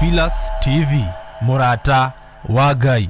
Theophilus TV, Mũrata wa Ngai.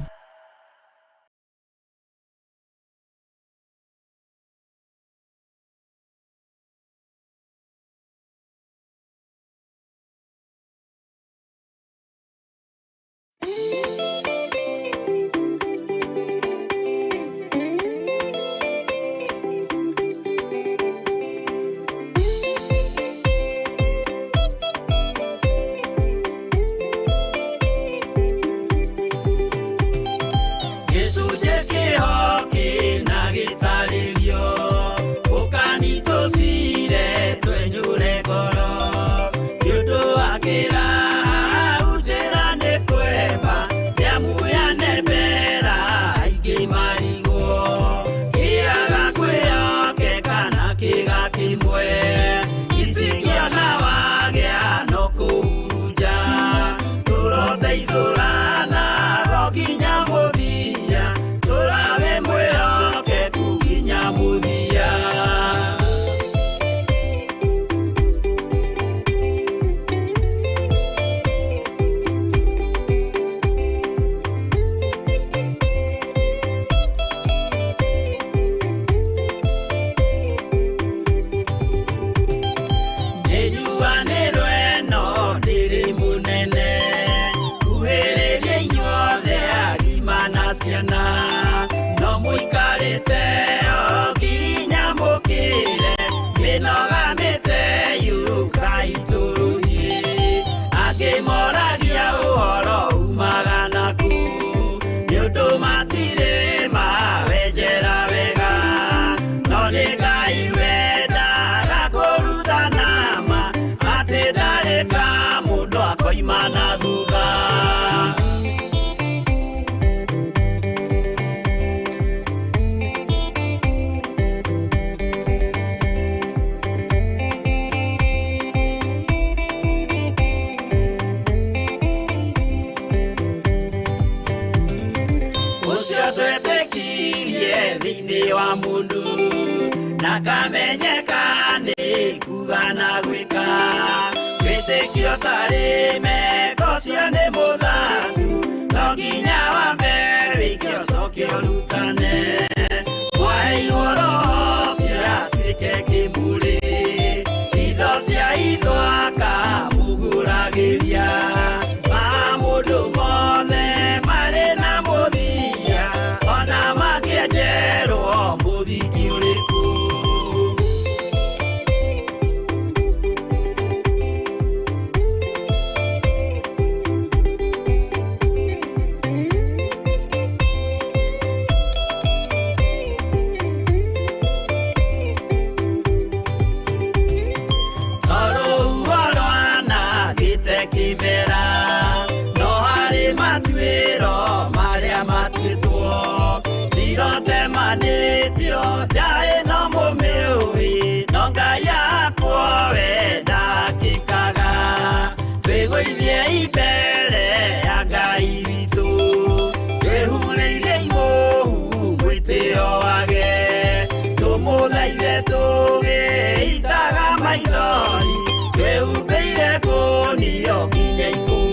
Gĩcunjĩ kĩho kĩna gĩtarĩrio, ũkanitũcire twenyũre ngoro. Nĩ ũndũ wa kĩraha njĩra nĩ kwemba, nĩamu yanembera aingĩ marigwo. Kĩaga kwĩhokeka na kĩga kĩmwe, icingĩona wagĩa no kũhurunja. Tũroteithũrana o nginya mũthia, tũrage mwĩhokeku nginya mũthia. Nĩnjuanĩrwo ĩno ndĩrĩ mũnene, kuhĩrĩria inyuothe agima na ciana, no mũikarĩte o nginya mũkĩre, mĩnoga mĩte yũkai tũrũthiĩ. Angĩ moragia ũhoro umaga naku, nĩ ũndũ matirĩ mawenjera wega, no nĩ Ngai wendaga kũrutana ma, atĩ ndarĩ ka mũndũ akoima na thutha. Ũcio twetĩkirie thĩinĩ wa mũndũ, na kamenyeka nĩ kuga na gwĩka. Wĩtĩkio tarĩ meko ũcio nĩ mũthaku, no nginya wambe wĩke ũcoke ũrutane. Mwaheirwo Roho ũcio atuĩke kĩmũrĩ, itho cia itho akamũgũragĩria. Ma mũndũ mothe marĩ na mũthia, ona makĩenjerwo mũthingi ũrĩkũ. Tondũ rwanangĩte kĩmera, no harĩ matuĩro marĩa matuĩtwo. Cirotemanĩtio njaĩ no mũmĩũĩ, no Ngai akwo we ndakĩkaga. Twĩgũithie mbere ya Ngai witũ, twĩhurĩire imũhu mwĩtĩo wage. Tũmũthaithe tũgĩitaga maithori, twĩhumbĩire ngũnio nginya ikũmbĩ.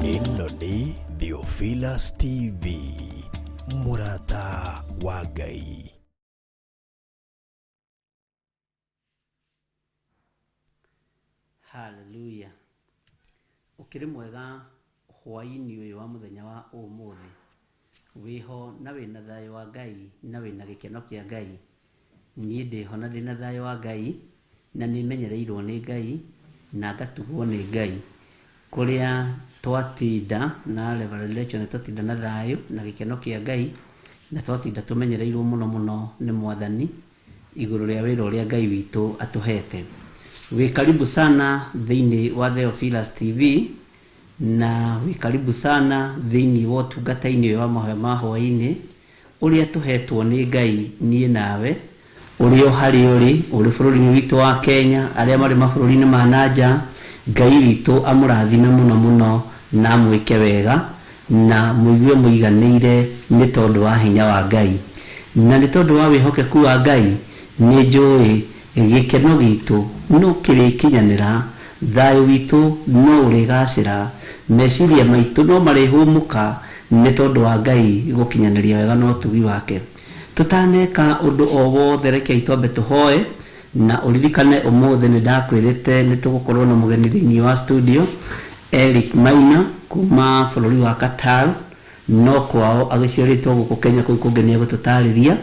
Ĩno nĩ Theophilus TV, mũrata wa Ngai. Hallelujah. Ũkĩrĩ mwega hwaĩ-inĩ ũyũ wa mũthenya wa ũmũthĩ. Wĩho na wĩna thayũ wa Ngai na wĩna gĩkeno kĩa Ngai. Niĩ ndĩho na ndĩna thayũ wa Ngai na nĩmenyereirwo nĩ Ngai na ngatugwo nĩ Ngai. Kũrĩa twatinda na Reverend Rachel twatinda na thayũ na gĩkeno kĩa Ngai na twatinda tũmenyereirwo mũno mũno nĩ Mwathani igũrũ rĩa wĩra ũrĩa Ngai witũ atũhete. Wĩ karibu sana thĩinĩ wa Theophilus TV na wĩ karibu sana thĩinĩ wa ũtungata-inĩ ũyũ wa mahoya ma hwaĩ-inĩ ũrĩa tũhetwo nĩ Ngai niĩ nawe ũrĩ o harĩa ũrĩ, ũrĩ bũrũri-inĩ witũ wa Kenya, arĩa marĩ mabũrũri-inĩ ma nanja, Ngai witũ amũrathime mũno mũno na amwĩke wega na mũigue mũiganĩire nĩ tondũ wa hinya wa Ngai. Na nĩ tondũ wa wĩhokeku wa Ngai nĩ njũĩ gĩkeno gitũ no kĩrĩkinyanĩra, thayũ witũ no ũrĩgacĩra, meciria maitũ no marĩhũmũka nĩ tondũ wa Ngai gũkinyanĩria wega na ũtugi wake. Tũtaneka ũndũ o wothe rekei twambe tũhoe na ũririkane ũmũthĩ nĩ ndakwĩrĩte nĩ tũgũkorwo na mũgeni thĩinĩ wa studio Eric Maina kuma bũrũri wa Qatar, no kwao agĩciarĩtwo gũkũ Kenya kũu kũngĩ nĩ egũtũtarĩria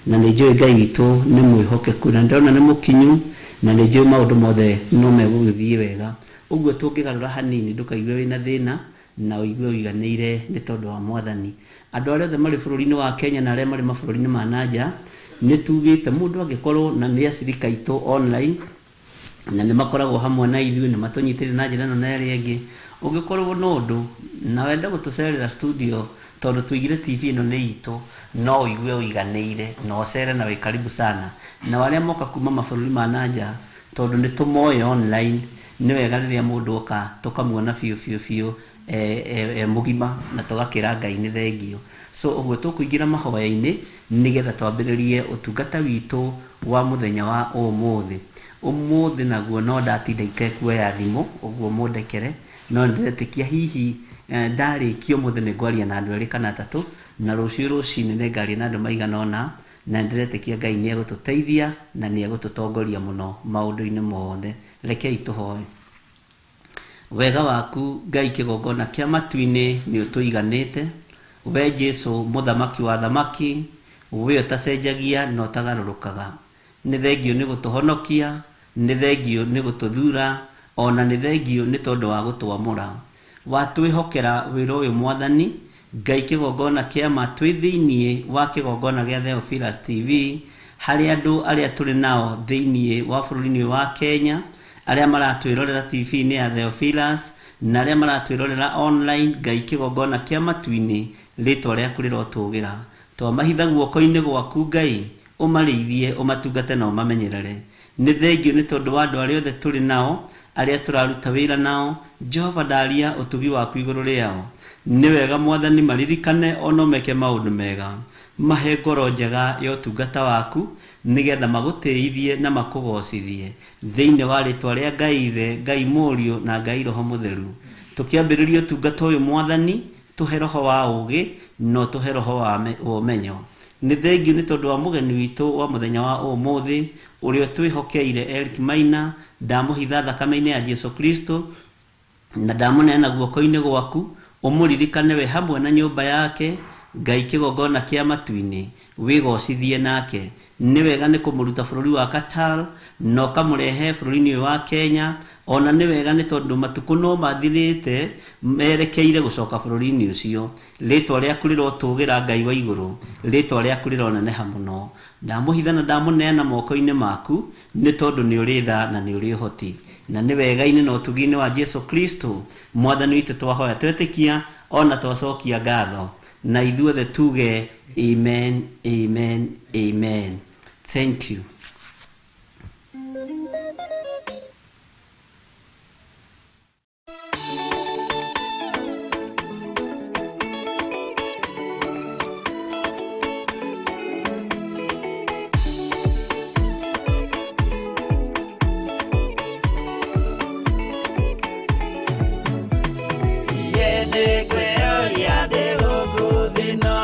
na nĩ njũĩ Ngai witũ nĩ mwĩhokeku na ndĩrona nĩ mũkinyu na nĩ njũĩ maũndũ mothe no megũgĩthiĩ wega. Ũguo tũngĩgarũra hanini ndũkaigue wĩna thĩna na ũigue ũiganĩire nĩ tondũ wa Mwathani. Andũ arĩa othe marĩ bũrũri-inĩ wa Kenya na arĩa marĩ mabũrũri-inĩ ma nanja nĩ tugĩte mũndũ angĩkorwo na nĩ acirika aitũ online na nĩ makoragwo hamwe na ithuĩ nĩ matũnyitĩrĩire na njĩra ĩno na ĩrĩa ĩngĩ, ũngĩkorwo na ũndũ na wende gũtũcerera studio tondũ tũigire TV ĩno nĩ itũ, no ũigue ũiganĩire na ũcere na wĩ karibu sana. Na arĩa moka kuma mabũrũri ma nanja tondũ nĩ tũmoĩ online, nĩ wega rĩrĩa mũndũ oka tũkamuona biũ biũ biũ e mũgima na tũgakĩra Ngai nĩ thengio. So ũguo tũkũingĩra mahoya-inĩ nĩgetha twambĩrĩrie ũtungata witũ wa mũthenya wa ũmũthĩ. Ũmũthĩ naguo no ndatinda itekuoya thimũ ũguo mũndekere, no ndĩretĩkia hihi ndarĩkia ũmũthĩ nĩ ngwaria na andũ erĩ kana atatũ na rũciũ rũcinĩ nĩ ngaria na andũ maigana ũna na ndĩretĩkia Ngai nĩ egũtũteithia na nĩ egũtũtongoria mũno maũndũ-inĩ mothe. Rekei tũhoe. Wega waku Ngai kĩgongona kĩa matu-inĩ nĩ ũtũiganĩte. We Jesu mũthamaki wa thamaki, we ũtacenjagia na ũtagarũrũkaga. Nĩ thengio nĩ gũtũhonokia, nĩ thengio nĩ gũtũthura, ona nĩ thengio nĩ tondũ wa gũtwamũra. Watwĩhokera wĩra ũyũ Mwathani, Ngai kĩgongona kĩa ma twĩ thĩinĩ wa kĩgongona gĩa Theophilus TV, harĩ andũ arĩa tũrĩ nao thĩinĩ wa bũrũri-inĩ wa Kenya, arĩa maratwĩrorera TV-inĩ ya Theophilus na arĩa maratwĩrorera online, Ngai kĩgongona kĩa matu-inĩ rĩtwa rĩaku rĩrotũgĩra. Twamahitha guoko-inĩ gwaku Ngai, ũmarĩithie, ũmatungate na ũmamenyerere. Nĩ thengio nĩ tondũ wa andũ arĩa othe tũrĩ nao, arĩa tũraruta wĩra nao, Jehova ndaria ũtugi waku igũrũ rĩao. Nĩ wega Mwathani maririkane ona ũmeke maũndũ mega. Mahe ngoro njega ya ũtungata waku nĩgetha magũtĩithie na makũgocithie. Thĩinĩ wa rĩtwa rĩa Ngai Ithe, Ngai Mũriũ na Ngai Roho Mũtheru. Tũkĩambĩrĩria ũtungata ũyũ Mwathani, tũhe roho wa ũũgĩ na ũtũhe roho wa ũmenyo. Nĩ thengio nĩ tondũ wa mũgeni witũ wa mũthenya wa ũmũthĩ ũrĩa twĩhokeire Eric Maina, ndamũhitha thakame-inĩ ya Jesu Kristo na ndamũneana guoko-inĩ gwaku, ũmũririkane we hamwe na nyũmba yake, Ngai kĩgongona kĩa matu-inĩ, wĩgocithie nake. Nĩ wega nĩ kũmũruta bũrũri wa Qatar na ũkamũrehe bũrũri-inĩ ũyũ wa Kenya, ona nĩ wega nĩ tondũ matukũ no mathirĩte merekeire gũcoka bũrũri-inĩ ũcio. Rĩtwa rĩaku rĩrotũgĩra Ngai wa igũrũ, rĩtwa rĩaku rĩroneneha mũno. Ndamũhitha na ndamũneana moko-inĩ maku nĩ tondũ nĩ ũrĩ tha na nĩ ũrĩ ũhoti. Na nĩ wega-inĩ na ũtugi-inĩ wa Jesu Kristo Mwathani witũ twahoya twetĩkia ona twacokia ngatho, na ithuothe tuge amen, amen, amen. Thank you. Nĩngwĩyũria ndĩ gũkũ thĩ ĩno,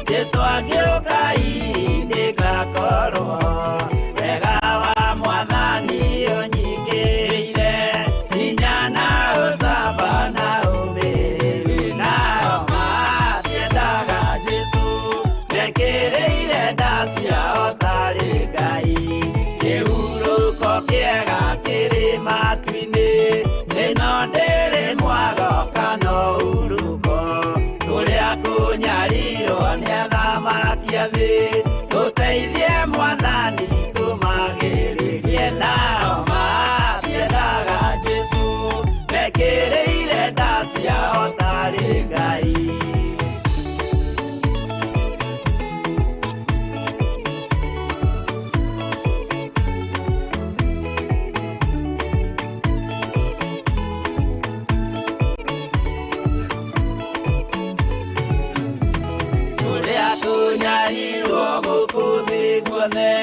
Jesũ angĩũka hihi nĩngakorwo. Wega wa Mwathani ũnyingĩrĩire, hinya na ũcamba na ũmĩrĩru. Nao matiendaga Jesũ, mekĩrĩire nda ciao tarĩ Ngai. Kĩhurũko kĩega kĩrĩ matu-inĩ, ĩno ndĩrĩ mwago kana ũhurũko. Kũrĩa kũnyarirwo nĩ athamaki a thĩ, tũteithie Mwathani tũmagĩrĩrie. Nao matiendaga Jesũ, mekĩrĩire nda ciao tarĩ Ngai. Kũrĩa kũnyarirwo gũkũ thĩ guothe,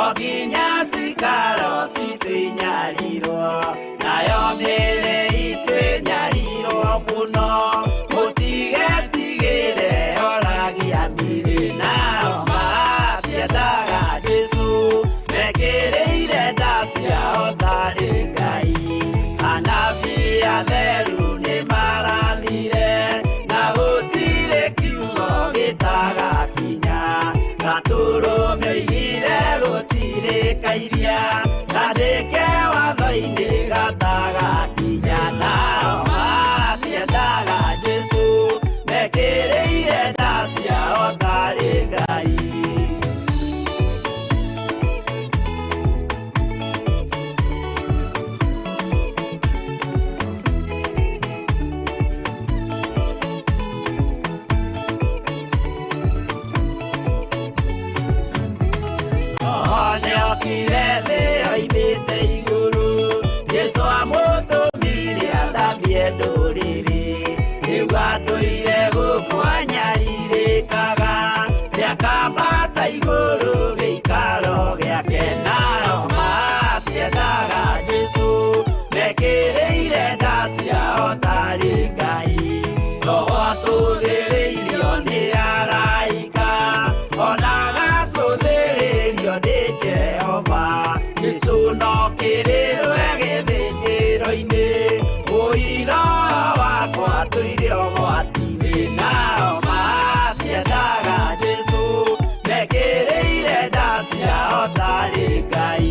o nginya cikaro citũ inyarirwo, nayo mĩĩrĩ itũ ĩnyarirwo mũno, mũtigetigĩre oragia mĩĩrĩ. Nao matiendaga Jesũ, mekĩrĩire nda ciao tarĩ Ngai. Anabii atheru nĩmarathire, na gũtirĩ kiugo gĩtagakinya. Gatũrũme oigire gũtirĩ kairia, kandĩke watho-inĩ gatagakinya. Nao matiendaga Jesũ, mekĩrĩire nda ciao tarĩ Ngai. Nĩokire thĩ oimĩte igũrũ, Jesũ amũtũmire athambie ndũrĩrĩ. Rĩu atũire gũkũ anyarirĩkaga, nĩakambata igũrũ gĩikaro gĩake. Nao matiendaga Jesũ, mekĩrĩire nda ciao tarĩ Ngai. Roho atũthĩrĩirio nĩ araika, ona agacũthĩrĩrio nĩ Jehova. Jesũ no kĩrĩrwe gĩthĩnjĩro-inĩ, ũira wakwa tũire ũgwati-inĩ. Nao matiendaga Jesũ, mekĩrĩire nda ciao tarĩ Ngai.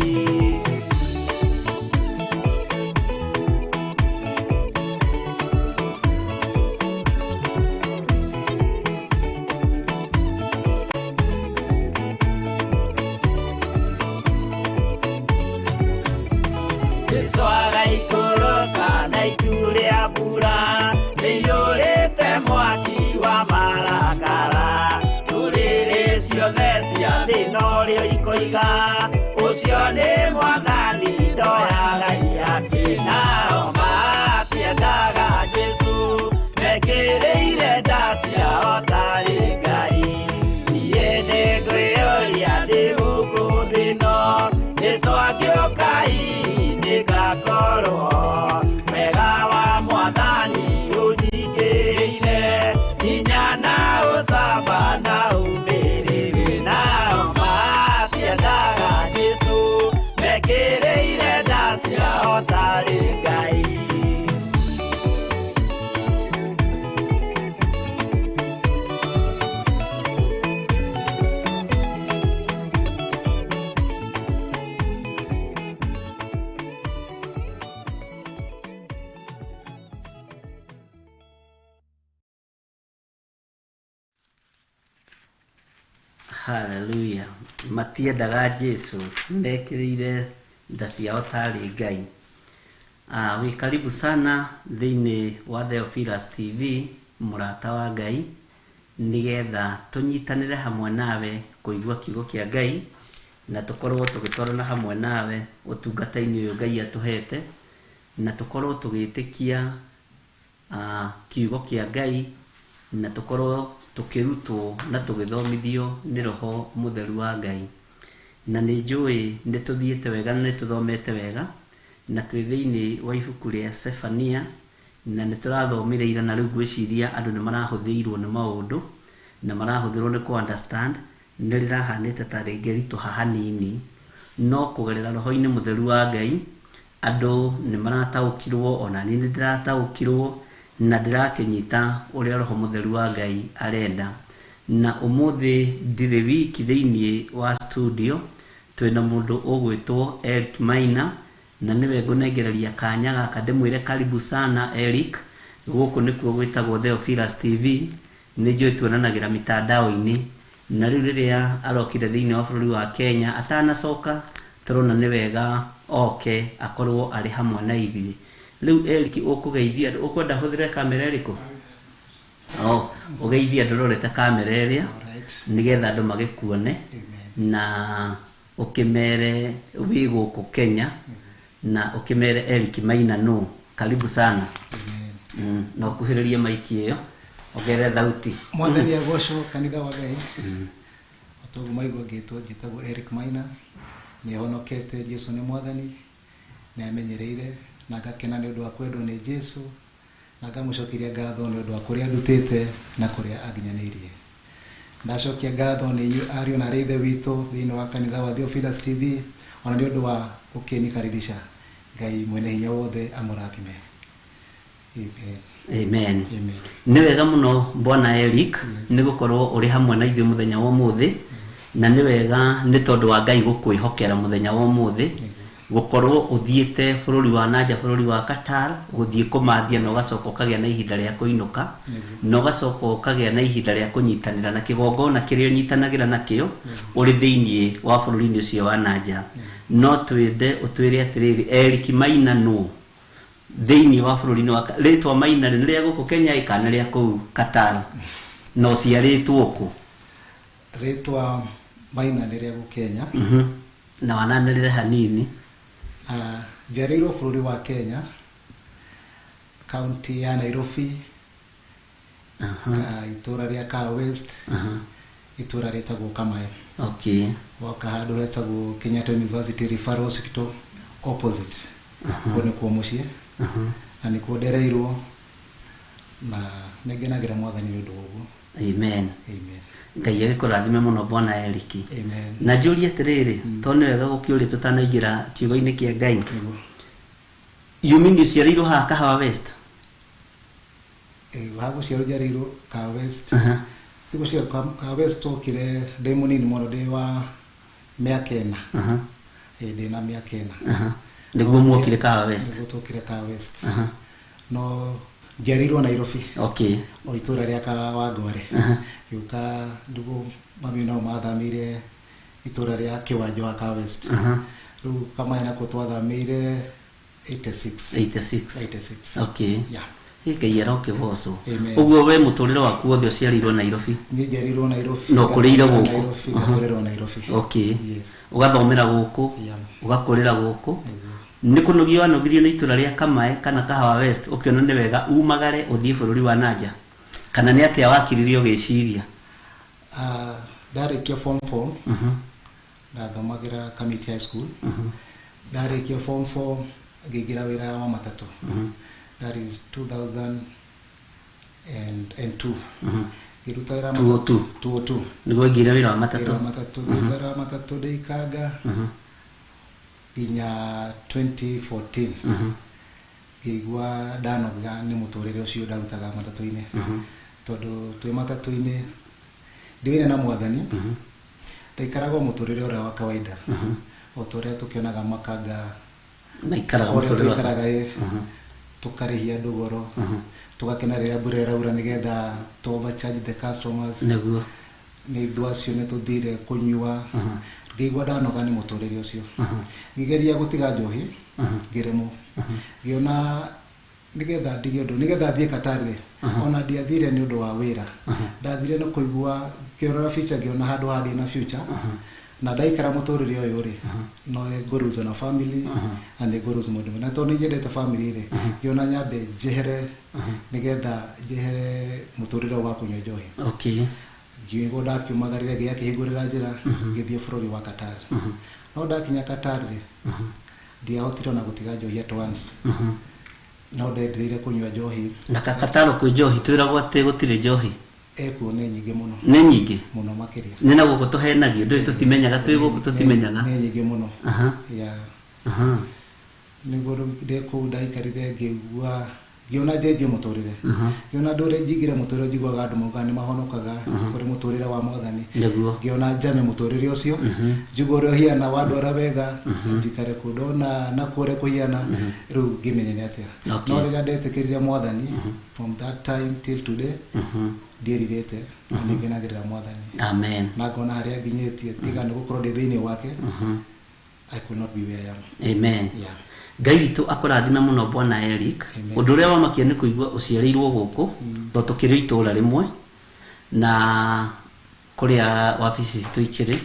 Jesũ agaikũrũka na itu rĩa mbura, rĩiyũrĩte mwaki wa marakara. Ndũrĩrĩ ciothe cia thĩ norĩo ikoiga, ũcio nĩ Mwathani ndoyaga ihaki. Nao matiendaga Jesũ, mekĩrĩire nda ciao tarĩ Ngai. Niĩ nĩngwĩyũria ndĩ gũkũ thĩ ĩno, Jesũ angĩũka hihi nĩngakorwo. Wega wa Mwathani ũnyingĩrĩire, hinya na ũcamba na ũmĩrĩru. Nao matiendaga Jesũ, mekĩrĩire nda ciao tarĩ Ngai. Haleluya. Matiendaga Jesũ, mekĩrĩire nda ciao tarĩ Ngai. Wĩ karibu sana thĩinĩ wa Theophilus TV, mũrata wa Ngai, nĩgetha tũnyitanĩre hamwe nawe kũigua kiugo kĩa Ngai, na tũkorwo tũgĩtwarana hamwe nawe ũtungata-inĩ ũyũ Ngai atũhete, na tũkorwo tũgĩtĩkia kiugo kĩa Ngai, na tũkorwo tũkĩrutwo na tũgĩthomithio nĩ Roho Mũtheru wa Ngai. Na nĩ njũĩ nĩ tũthiĩte wega na nĩ tũthomete wega, na twĩ thĩinĩ wa ibuku rĩa Sefania Na nĩ tũrathomire ira na rĩu ngwĩciria andũ nĩ marahũthĩirwo nĩ maũndũ na marahũthĩrwo nĩ kũ understand nĩ rĩrahanĩte ta rĩngĩ ritũha hanini, no kũgerera roho-inĩ mũtheru wa Ngai andũ nĩ marataũkirwo, ona niĩ nĩ ndĩrataũkirwo na ndĩrakĩnyita ũrĩa roho mũtheru wa Ngai arenda. Na ũmũthĩ ndirĩ wiki thĩinĩ wa studio, twĩna mũndũ ũgwĩtwo Eric Maina, na nĩwe ngũnengereria kanya gaka ndĩmwĩre karibu sana Eric. Gũkũ nĩkuo gwĩtagwo Theophilus TV, nĩ njũĩ tuonanagĩra mitandao-inĩ, na rĩu rĩrĩa arokire thĩinĩ wa bũrũri wa Kenya atanacoka tũrona nĩ wega oke akorwo arĩ hamwe na ithuĩ. Rĩu Eric, ũkũgeithia andũ, ũkwenda hũthĩre kamera ĩrĩkũ? Oh, ũgeithie andũ ũrorete kamera ĩrĩa nĩgetha andũ magĩkuone na ũkĩmere wĩ gũkũ Kenya na ũkĩmere Eric Maina nũ. Karibu sana. Na ũkuhĩrĩrie maiki ĩyo, ongerere thauti. Mwathani agocwo, kanitha wa Ngai. Otoguo maigua ngĩtwo, njĩtagwo Eric Maina, nĩ honokete. Jesu nĩ mwathani, nĩ amenyereire na ngakena nĩ ũndũ wa kwendwo nĩ Jesu, na ngamũcokeria ngatho nĩ ũndũ wa kũrĩa andutĩte na kũrĩa anginyanĩirie. Ndacokia ngatho nĩ inyuĩ ariũ na arĩ ithe witũ thĩinĩ wa kanitha wa Theophilus TV, ona nĩ ũndũ wa gũkĩnikaribisha. Ngai mwene hinya wothe amũrathime. Amen. Amen. Amen. Nĩ wega mũno bwana Eric nĩ gũkorwo ũrĩ hamwe na ithuĩ mũthenya wa ũmũthĩ, na nĩ wega nĩ tondũ wa Ngai gũkwĩhokera mũthenya wa ũmũthĩ gũkorwo ũthiĩte bũrũri wa nanja, bũrũri wa Qatar, gũthiĩ kũmathia na ũgacoka ũkagĩa na ihinda rĩa kũinũka na ũgacoka ũkagĩa na ihinda rĩa kũnyitanĩra na kĩgongona kĩrĩa ũnyitanagĩra nakĩo ũrĩ thĩinĩ wa bũrũri-inĩ ũcio wa nanja. No twende ũtwĩre atĩrĩrĩ, Eric Maina nũ thĩinĩ wa bũrũri-inĩ wa rĩtwa Maina nĩ rĩa gũkũ Kenya kana rĩa kũu Qatar, na ũciarĩtwo kũ? Rĩtwa Maina nĩ rĩa gũkũ Kenya. Na wananĩrĩre hanini. Njiarĩirwo bũrũri wa Kenya, kaunti ya Nairobi, itũra rĩa Kaa West, itũra rĩtagwo Kamae. Woka handũ hetagwo Kenyatta University Referral Hospital opposite, kũu nĩkuo mũciĩ na nĩkuo ndereirwo, na nĩngenagĩra mwathani nĩ ũndũ wa ũguo. Amen. Amen. Ngai agĩkũrathime mũno bwana Eric. Amen. Na njũrie atĩrĩrĩ, tondũ nĩ wega gũkĩũria tũtanaingĩra kiugo-inĩ kĩa Ngai. You mean ũciarĩirwo haha Kahawa West? Ha gũciarwo njiarĩirwo Kahawa West. Ti gũciarwo Kahawa West, twokire ndĩ mũnini mũno, ndĩ wa mĩaka 4. Ndĩ na mĩaka 4. Nĩguo muokire Kahawa West? Nĩguo twokire Kahawa West. No njiarĩirwo Nairobi. O itũra rĩa Kawangware. Gĩũka ndugu mami nao mathamĩire itũra rĩa Kĩwanja wa Kahawa West. Rĩu Kamae nakuo twathamĩire 86. 86. 86. Yeah. Ngai arokĩgocwo. Amen. Ũguo we mũtũrĩre waku wothe ũciarĩirwo Nairobi? Niĩ njiarĩirwo Nairobi. Na ũkũrĩire gũkũ? Nairobi, ngakũrĩrwo Nairobi. Yes. Ũgathomera gũkũ? Yeah. Ũgakũrĩra gũkũ? Nĩ kũnogio wanogirio nĩ itũra rĩa Kamae kana Kahawa West ũkĩona nĩ wega umagare ũthiĩ bũrũri wa nanja, kana nĩ atĩa wakiririe ũgĩciria? Ndarĩkia form 4, ndathomagĩra Kamiti High School. Ndarĩkia form 4 ngĩingĩra wĩra wa matatũ. That is 2002. Ngĩruta wĩra 202. 202. Nĩguo waingĩrire wĩra wa matatũ? Wĩra wa matatũ, ngĩruta wĩra wa matatũ ndĩikanga nginya 2014. Ngĩigua ndanoga nĩ mũtũrĩre ũcio ndarutaga matatũ-inĩ, tondũ twĩ matatũ-inĩ ndiũĩ na mwathani, ndaikaraga o mũtũrĩre ũrĩa wa kawaida, o ta ũrĩa tũkĩonaga makanga maikaraga ũrĩa mũtũrĩre wa tũikaraga ĩ, tũkarĩhia andũ goro, tũgakena rĩrĩa mbura ĩraura nĩgetha to overcharge the customers. Nĩ ithuĩ acio nĩ tũthire kũnyua. Ngĩigua ndanoga nĩ mũtũrĩre ũcio, ngĩgeria gũtiga njohi, ngĩremwo. Ngĩona nĩgetha ndige ũndũ, nĩgetha thiĩ Qatar rĩ, ona ndiathire nĩ ũndũ wa wĩra, ndathire nĩ kũigua, ngĩrora future, ngĩona handũ haha ndĩ na future, na ndaikara mũtũrĩre ũyũ rĩ, no ngũruzwo na family na nĩ ngũruzwo maũndũ, na tondũ nĩ nyendete family rĩ, ngĩona nyambe njehere nĩgetha njehere mũtũrĩre wa kũnyua njohi. Ngĩigua ndakiumagarire, ngĩakĩhingũrĩra njĩra, ngĩthiĩ bũrũri wa Qatar. No ndakinya Qatar rĩ, ndiahotire ona gũtiga njohi at once. No ndendereire kũnyua njohi. Na Kataro kwĩ njohi, twĩragwo atĩ gũtirĩ njohi. Ekuo nĩ nyingĩ mũno. Nĩ nyingĩ mũno makĩria. Nĩ na gũkũ tũhenagio, ndũĩ tũtimenyaga, twĩ gũkũ tũtimenyaga. Nĩ nyingĩ mũno. Yeah. Nĩguo rĩu ndĩ kũu ndaikarire ngĩigua ngĩona njenjie mũtũrĩre. Ngĩona ndũre njingĩre mũtũrĩre, njiguaga andũ maugaga nĩ mahonokaga kũrĩ mũtũrĩre wa Mwathani. Ngĩona njame mũtũrĩre ũcio, njigua ũrĩa ũhiana wandwara wega, njikare kũu ndona nakuo ũrĩa kũhiana, rĩu ngĩmenya nĩ atĩa. No rĩrĩa ndetĩkĩrire Mwathani, from that time till today, ndierirĩte na nĩngenagĩrĩra Mwathani. Amen. Na ngona harĩa nginyĩtie, tiga nĩ gũkorwo ndĩ thĩinĩ wake, I could not be where I am. Amen. Yeah. Ngai witũ akũrathime mũno Bwana Eric. Ũndũ ũrĩa wamakia nĩ kũigua ũciarĩirwo gũkũ, tondũ tũkĩrĩ itũũra rĩmwe na kũrĩa wabici citũ ikĩrĩ,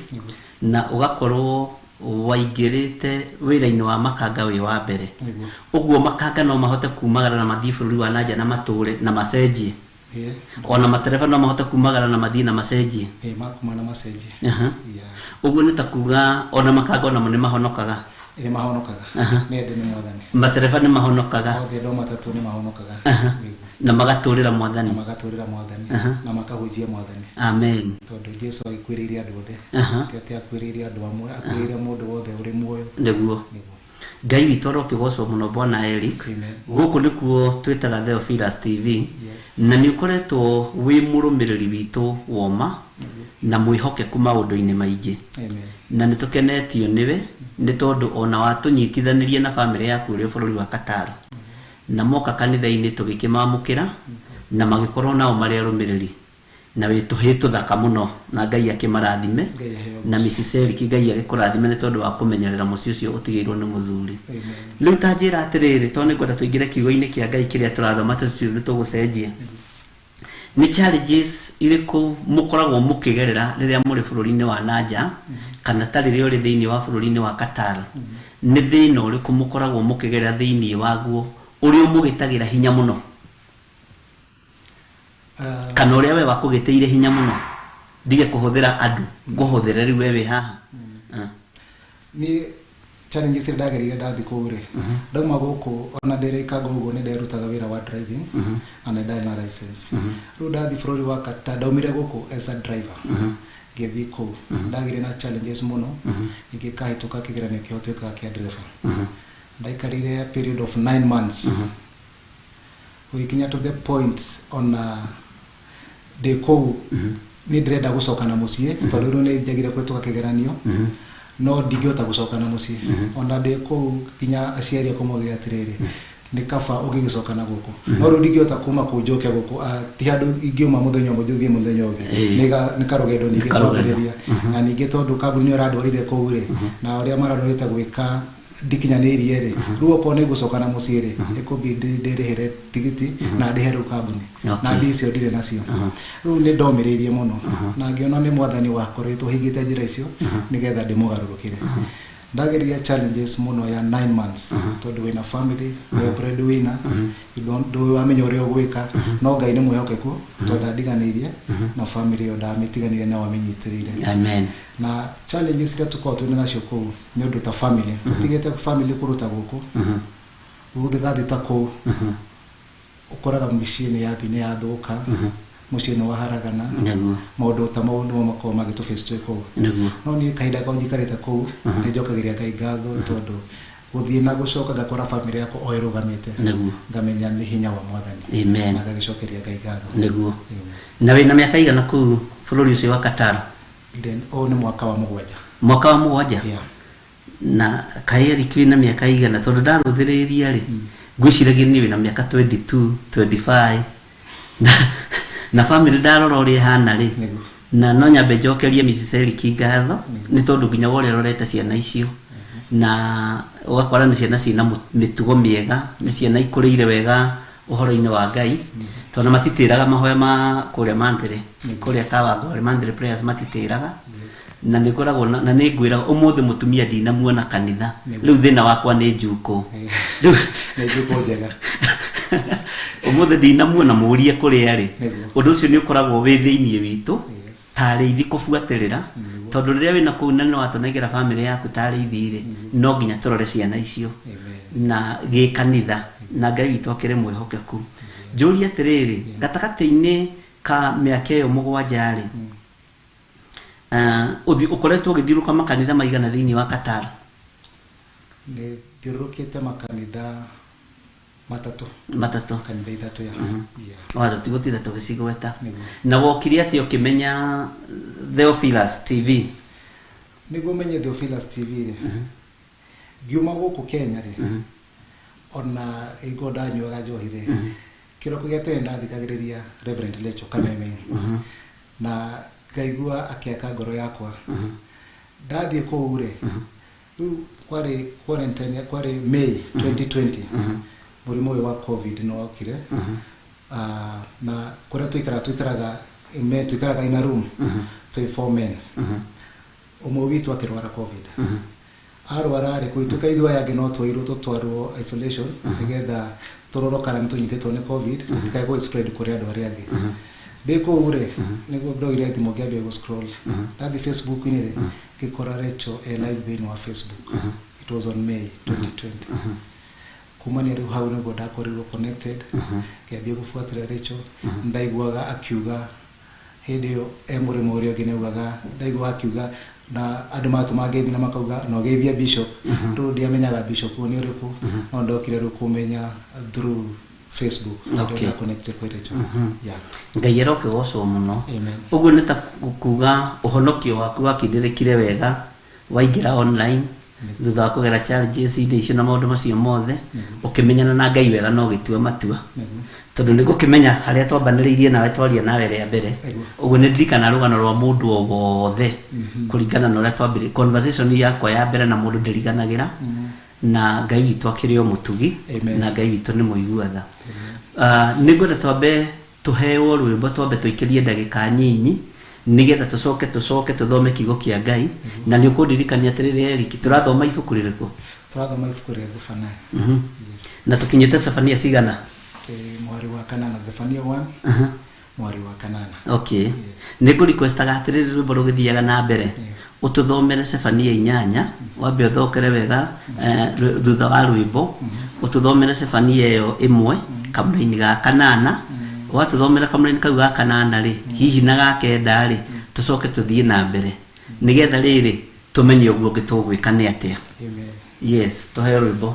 na ũgakorwo waingĩrĩte wĩra-inĩ wa makanga wĩ wa mbere. Ũguo makanga no mahote kumagara na mathiĩ bũrũri wa nanja na matũre na macenjie. Ona matereba no mahote kumagara na mathiĩ na macenjie. Makuma na macenjie. Ũguo nĩ ta kuga ona makanga onamo nĩ mahonokaga. Nĩ mahonokaga. Nĩ ende nĩ Mwathani. Matereba nĩ mahonokaga. Othe andũ matatũ nĩ mahonokaga. Na magatũrĩra Mwathani. Na magatũrĩra Mwathani. Na makahunjia Mwathani. Amen. Tondũ Jesũ akuĩrĩire andũ othe. Ti atĩ akuĩrĩire andũ amwe, akuĩrĩire mũndũ wothe ũrĩ muoyo. Nĩguo. Ngai witũ arokĩgocwo mũno Bwana Eric. Gũkũ nĩkuo twĩtaga Theophilus TV. Na nĩ ũkoretwo wĩ mũrũmĩrĩri witũ woma na mwĩhokeku maũndũ-inĩ maingĩ. Na nĩ tũkenetio nĩwe nĩ tondũ ona watũnyitithanirie na bamĩrĩ yaku ũrĩ bũrũri wa Qatar. Na moka kanitha-inĩ tũgĩkĩmamũkĩra na magĩkorwo nao marĩ arũmĩrĩri. Na wĩ tũhĩ tũthaka mũno na Ngai akĩmarathime. Na Mrs. Eric Ngai agĩkũrathime nĩ tondũ wa kũmenyerera mũciĩ ũcio ũtigĩirwo nĩ mũthuri. Rĩu ta njĩra atĩrĩrĩ, tondũ nĩngwenda tũingĩre kiugo-inĩ kĩa Ngai kĩrĩa tũrathoma tũtirĩ ũndũ tũgũcenjia. Nĩ challenges irĩkũ mũkoragwo mũkĩgerera rĩrĩa mũrĩ bũrũri-inĩ wa nanja kana ta rĩrĩa ũrĩ thĩinĩ wa bũrũri-inĩ wa Qatar? Nĩ thĩna ũrĩkũ mũkoragwo mũkĩgerera thĩinĩ waguo ũrĩa ũmũgĩtagĩra hinya mũno? Kana ũrĩa we wakũgĩtĩire hinya mũno? Ndige kũhũthĩra andũ, ngũhũthĩre rĩu we wĩ haha. Niĩ challenges iria ndagereire ndathiĩ kũu rĩ, ndauma gũkũ ona ndĩrĩkanga ũguo nĩ nderutaga wĩra wa driving na nĩ ndarĩ na license. Rĩu ndathiĩ bũrũri wa Qatar, ndaumire gũkũ as a driver, ngĩthiĩ kũu ndagĩire na challenges mũno, ingĩkahĩtũka kĩgeranio kĩao tuĩkaga kĩa driver. Ndaikarire period of 9 months. Gũgĩkinya to the point ona ndĩ kũu nĩ ndĩrenda gũcoka na mũciĩ, tondũ rĩu nĩ njagire kũhĩtũka kĩgeranio, no ndingĩhota gũcoka na mũciĩ. Ona ndĩ kũu nginya aciari akwa maugire atĩrĩrĩ, nĩ kaba ũgĩgĩcoka na gũkũ. No rĩu ndingĩhota kuma kũu njoke gũkũ, ti handũ ingiuma mũthenya ũmwe njũthiĩ mũthenya ũngĩ. Nĩ karũgendo ningĩ kwambĩrĩria. Na ningĩ tondũ kambuni ĩyo ĩrandwarire kũu rĩ, na ũrĩa marandwarĩte gwĩka ndikinyanĩirie rĩ, rĩu okorwo nĩ ngũcoka na mũciĩ rĩ, ĩkũmbi ndĩrĩhĩre tigiti na ndĩhe rĩu kambuni. Na mbia icio ndirĩ nacio. Rĩu nĩ ndomĩrĩirie mũno na ngĩona nĩ Mwathani wakoretwo hingĩte njĩra icio nĩgetha ndĩmũgarũrũkĩre. Ndageria challenges mũno ya 9 months tondũ wĩna family, wĩ breadwinner, ndũĩ wamenya ũrĩa ũgwĩka, no Ngai nĩ mwĩhokeku tondũ ndandiganĩirie na family ĩyo ndamĩtiganĩire na wamĩnyitĩrĩire. Amen. Na challenges iria tũkoragwo twĩna nacio kũu nĩ ũndũ ta family, ũtigĩte family kũruta gũkũ, ũgathiĩ ta kũu, ũkoraga mĩciĩ nĩ yathiĩ nĩ yathũka, mũciĩ nĩ waharagana, maũndũ ta mau nĩmo makoragwo magĩtũface twĩ kũu. No niĩ kahinda kau njikarĩte kũu nĩ njokagĩria Ngai ngatho tondũ gũthiĩ na gũcoka ngakora family yakwa o ĩrũgamĩte, ngamenya nĩ hinya wa Mwathani. Amen. Na ngagĩcokeria Ngai ngatho. Nĩguo. Na wĩna mĩaka igana kũu bũrũri ũcio wa Qatar? Then ũyũ nĩ mwaka wa 7. Mwaka wa 7? Yeah. Na kaĩ Eric wĩna mĩaka igana? Tondũ ndarũthĩrĩria rĩ, ngwĩciragia niĩ wĩna mĩaka 22, 25. Na family ndarora ũrĩa ĩhana rĩ, na no nyambe njokerie Mrs. Eric ngatho nĩ tondũ nginya ũrĩa ũrorete ciana icio, na ũgakora nĩ ciana ciĩna mĩtugo mĩega, nĩ ciana ikũrĩire wega ũhoro-inĩ wa Ngai, tondũ matitĩraga mahoya ma kũrĩa Mandere, kũrĩa Kawangware, Mandere prayers matitĩraga. Na nĩ ngoragwo na nĩ ngwĩra ũmũthĩ mũtumia ndinamuona kanitha, rĩu thĩna wakwa nĩ njukũ. Rĩu nĩ njukũ njega. Ũmũthĩ ndinamuona mũrie kũrĩa rĩ, ũndũ ũcio nĩ ũkoragwo wĩ thĩinĩ witũ tarĩ ithi kũbuatĩrĩra, tondũ rĩrĩa wĩna kũu na nĩ watũnengera family yaku tarĩ ithi rĩ, no nginya tũrore ciana icio na gĩkanitha. Na Ngai witũ akĩrĩ mwĩhokeku. Njũrie atĩrĩrĩ, gatagatĩ-inĩ ka mĩaka ĩyo 7 rĩ, ũkoretwo ũgĩthiũrũrũka makanitha maigana thĩinĩ wa Qatar? Nĩ thiũrũrũkĩte makanitha matatũ. Matatũ. Kanitha ithatũ ya. Watho tigũtinda tũgĩcigweta. Na wokire atĩa ũkĩmenya Theophilus TV? Nĩguo menye Theophilus TV rĩ, ngiuma gũkũ Kenya rĩ, ona ĩgo ndanyuaga njohi rĩ, kĩroko gĩa tene ndathikagĩrĩria Reverend Lecho Kameme, na ngaigua akĩaka ngoro yakwa. Ndathiĩ kũu rĩ, rĩu kwarĩ quarantine, kwarĩ May 2020, mũrimũ ũyũ wa COVID nĩ wokire. Na kũrĩa tuikaraga in a room, twĩ 4 men. Ũmwe witũ akĩrwara COVID. Arwara rĩ, kũhĩtũka ithuĩ aya angĩ no twoirwo tũtwarwo isolation nĩgetha tũrorwo kana nĩtũnyitĩtwo nĩ COVID, tũtikae gũ spread kũrĩ andũ arĩa angĩ. Ndĩ kũu rĩ, nĩguo ndoire thimũ ngĩambia gũ scroll. Ndathiĩ Facebook-inĩ rĩ, ngĩkora Rachel e live thĩinĩ wa Facebook. It was on May 2020. Kumania rĩu hau nĩguo ndakorirwo connected, ngĩambia gũbuatĩrĩra Rachel. Ndaiguaga akiuga hĩndĩ ĩyo e mũrĩmo ũrĩa ũngĩ nĩaugaga, ndaiguaga akiuga na andũ matũma ngeithi na makauga no geithia bishop. Rĩu ndiamenyaga bishop nĩ ũrĩkũ, no ndokire rĩu kũmenya through Facebook. Nda connected kwĩ Rachel. Yeah. Ngai arokĩgocwo mũno. Ũguo nĩ ta kuga ũhonokio waku wakindĩrĩkire wega waingĩra online thutha wa kũgera challenges icio na maũndũ macio mothe, ũkĩmenyana na Ngai wega na ũgĩtua matua. Tondũ nĩ ngũkĩmenya harĩa twambanĩrĩirie nawe twaria nawe rĩa mbere. Ũguo nĩ ndirikana rũgano rwa mũndũ o wothe kũringana na ũrĩa twambĩrĩirie conversation yakwa ya mbere na mũndũ ndĩriganagĩra. Na Ngai witũ akĩrĩ o mũtugi, na Ngai witũ nĩ mũigua tha. Nĩ ngwenda twambe tũheo rwĩmbo, twambe tũikĩrie ndagĩka nyinyi nĩgetha tũcoke tũthome kiugo kĩa Ngai. Na nĩ ũkũndirikania atĩrĩrĩ Eric, tũrathoma ibuku rĩrĩkũ? Tũrathoma ibuku rĩa Zephania. Na tũkinyĩte Zephania cigana? Mweri wa kanana, Zephania 1, mweri wa kanana. Okay. Nĩ ngũrequestaga atĩrĩrĩ rwĩmbo rũgĩthiaga na mbere, ũtũthomere Zephania 8, wambe ũthokere wega thutha wa rwĩmbo, ũtũthomere Zephania ĩyo 1 kamũraini ga 8. Watũthomera kamũraini kau ga 8 rĩ, hihi na ga 9 rĩ, tũcoke tũthiĩ na mbere nĩgetha rĩrĩ tũmenye ũguo ũngĩ tũgwĩka nĩ atĩa. Yes, tũheo rwĩmbo.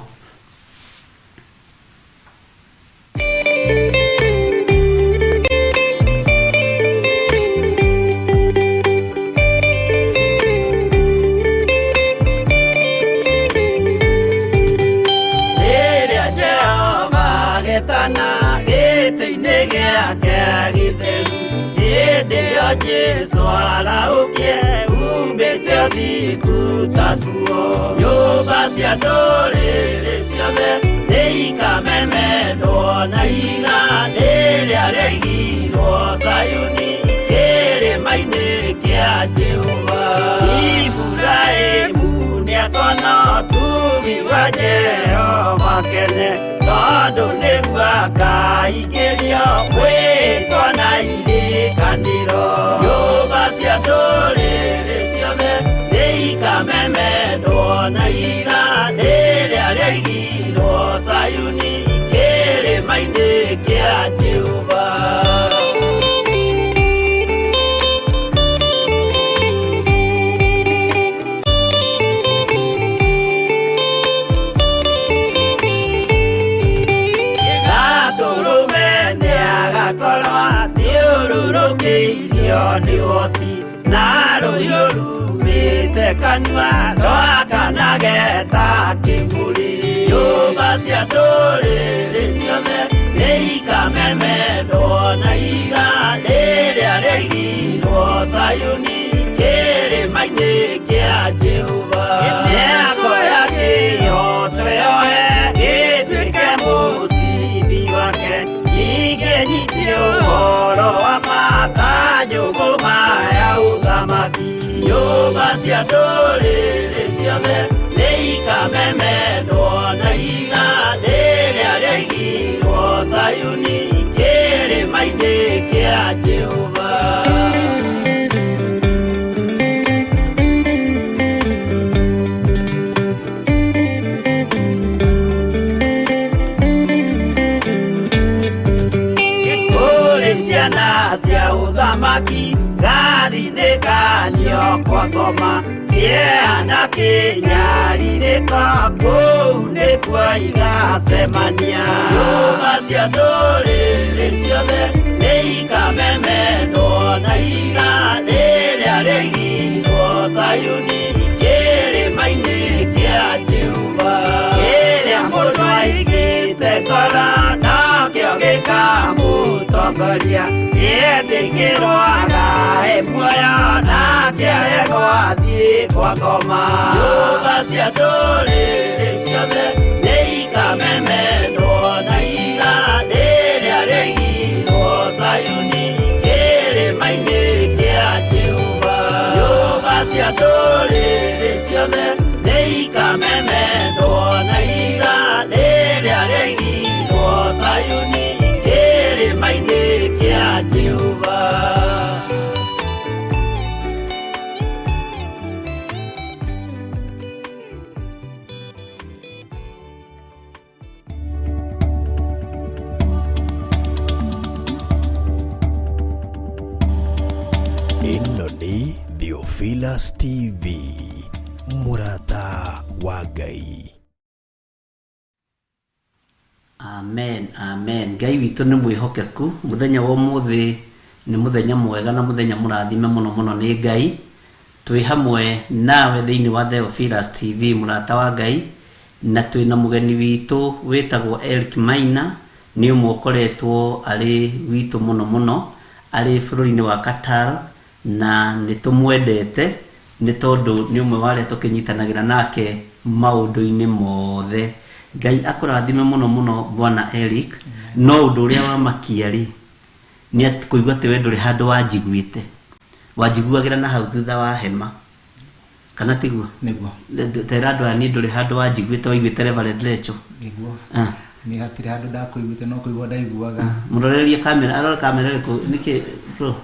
Jesu araukie umbĩte ũthingu ta nguo. Nyũmba cia ndũrĩrĩ ciothe nĩikamemendwo na ihiga rĩrĩa rĩaigirwo Zayuni kĩrĩma-inĩ kĩa Jehova. Iburahĩmu nĩakona ũtugi wa Jehova kene, tondũ nĩguo akaingĩrio mwĩtwa na irĩkanĩro. Nyũmba cia ndũrĩrĩ ciothe nĩikamemendwo na ihiga rĩrĩa rĩaigirwo Zayuni kĩrĩma-inĩ kĩa Jehova. Nĩ woti na rũhiũ rumĩte kanua rwakanage ta kĩmũrĩ. Nyũmba cia ndũrĩrĩ ciothe nĩikamemendwo na ihiga rĩrĩa rĩaigirwo Zayuni kĩrĩma-inĩ kĩa Jehova. Mĩako ya kĩhooto yoe ĩtuĩke mũcibi wake, ningĩ nyitie ũhoro wa ma ta njũgũma ya ũthamaki. Nyũmba cia ndũrĩrĩ ciothe nĩikamemendwo na ihiga rĩrĩa rĩaigirwo Zayuni kĩrĩma-inĩ kĩa Jehova. Nyũmba cia ũthamaki gathinĩkanio kwa ngoma kĩeha na kĩnyarirĩko kũu nĩkuo igacemania. Nyũmba cia ndũrĩrĩ ciothe nĩ ikamemendwo na ihiga rĩrĩa rĩaigirwo Zayuni kĩrĩma-inĩ kĩa Jehova. Kĩrĩa mũndũ aigĩte ngoro nokĩo gĩkamũtongoria, gĩetĩkĩrwo agae muoyo nake aregwo athiĩ kwa ngoma. Nyũmba cia ndũrĩrĩ ciothe nĩ ikamemendwo na ihiga rĩrĩa rĩaigirwo Zayuni kĩrĩma-inĩ kĩa Jehova. Nyũmba cia ndũrĩrĩ ciothe nĩ ikamemendwo na ihiga rĩrĩa rĩaigirwo Zayuni kĩrĩma-inĩ kĩa Jehova. Ĩno nĩ Theophilus TV, mũrata wa Ngai. Amen, amen. Ngai witũ nĩ mwĩhokeku. Mũthenya wa ũmũthĩ nĩ mũthenya mwega na mũthenya mũrathime mũno mũno nĩ Ngai. Twĩ hamwe nawe thĩinĩ wa Theophilus TV, mũrata wa Ngai, na twĩna mũgeni witũ wĩtagwo Eric Maina. Nĩ ũmwe ũkoretwo arĩ witũ mũno mũno arĩ bũrũri-inĩ wa Qatar, na nĩ tũmwendete nĩ tondũ nĩ ũmwe wa arĩa tũkĩnyitanagĩra nake maũndũ-inĩ mothe. Ngai akũrathime mũno mũno Bwana Eric. No ũndũ ũrĩa wamakia rĩ nĩ atĩ kũigua atĩ we ndũrĩ handũ wanjiguĩte, wanjiguagĩra na hau thutha wa hema, kana tiguo? Nĩguo. Tera andũ aya niĩ ndũrĩ handũ wanjiguĩte, waiguĩte Reverend Lecho. Nĩguo. Nĩ hatirĩ handũ ndakũiguĩte, no kũigua ndaiguaga. Mũrorerie kamera, arore kamera ĩrĩkũ? Nĩkĩ bro?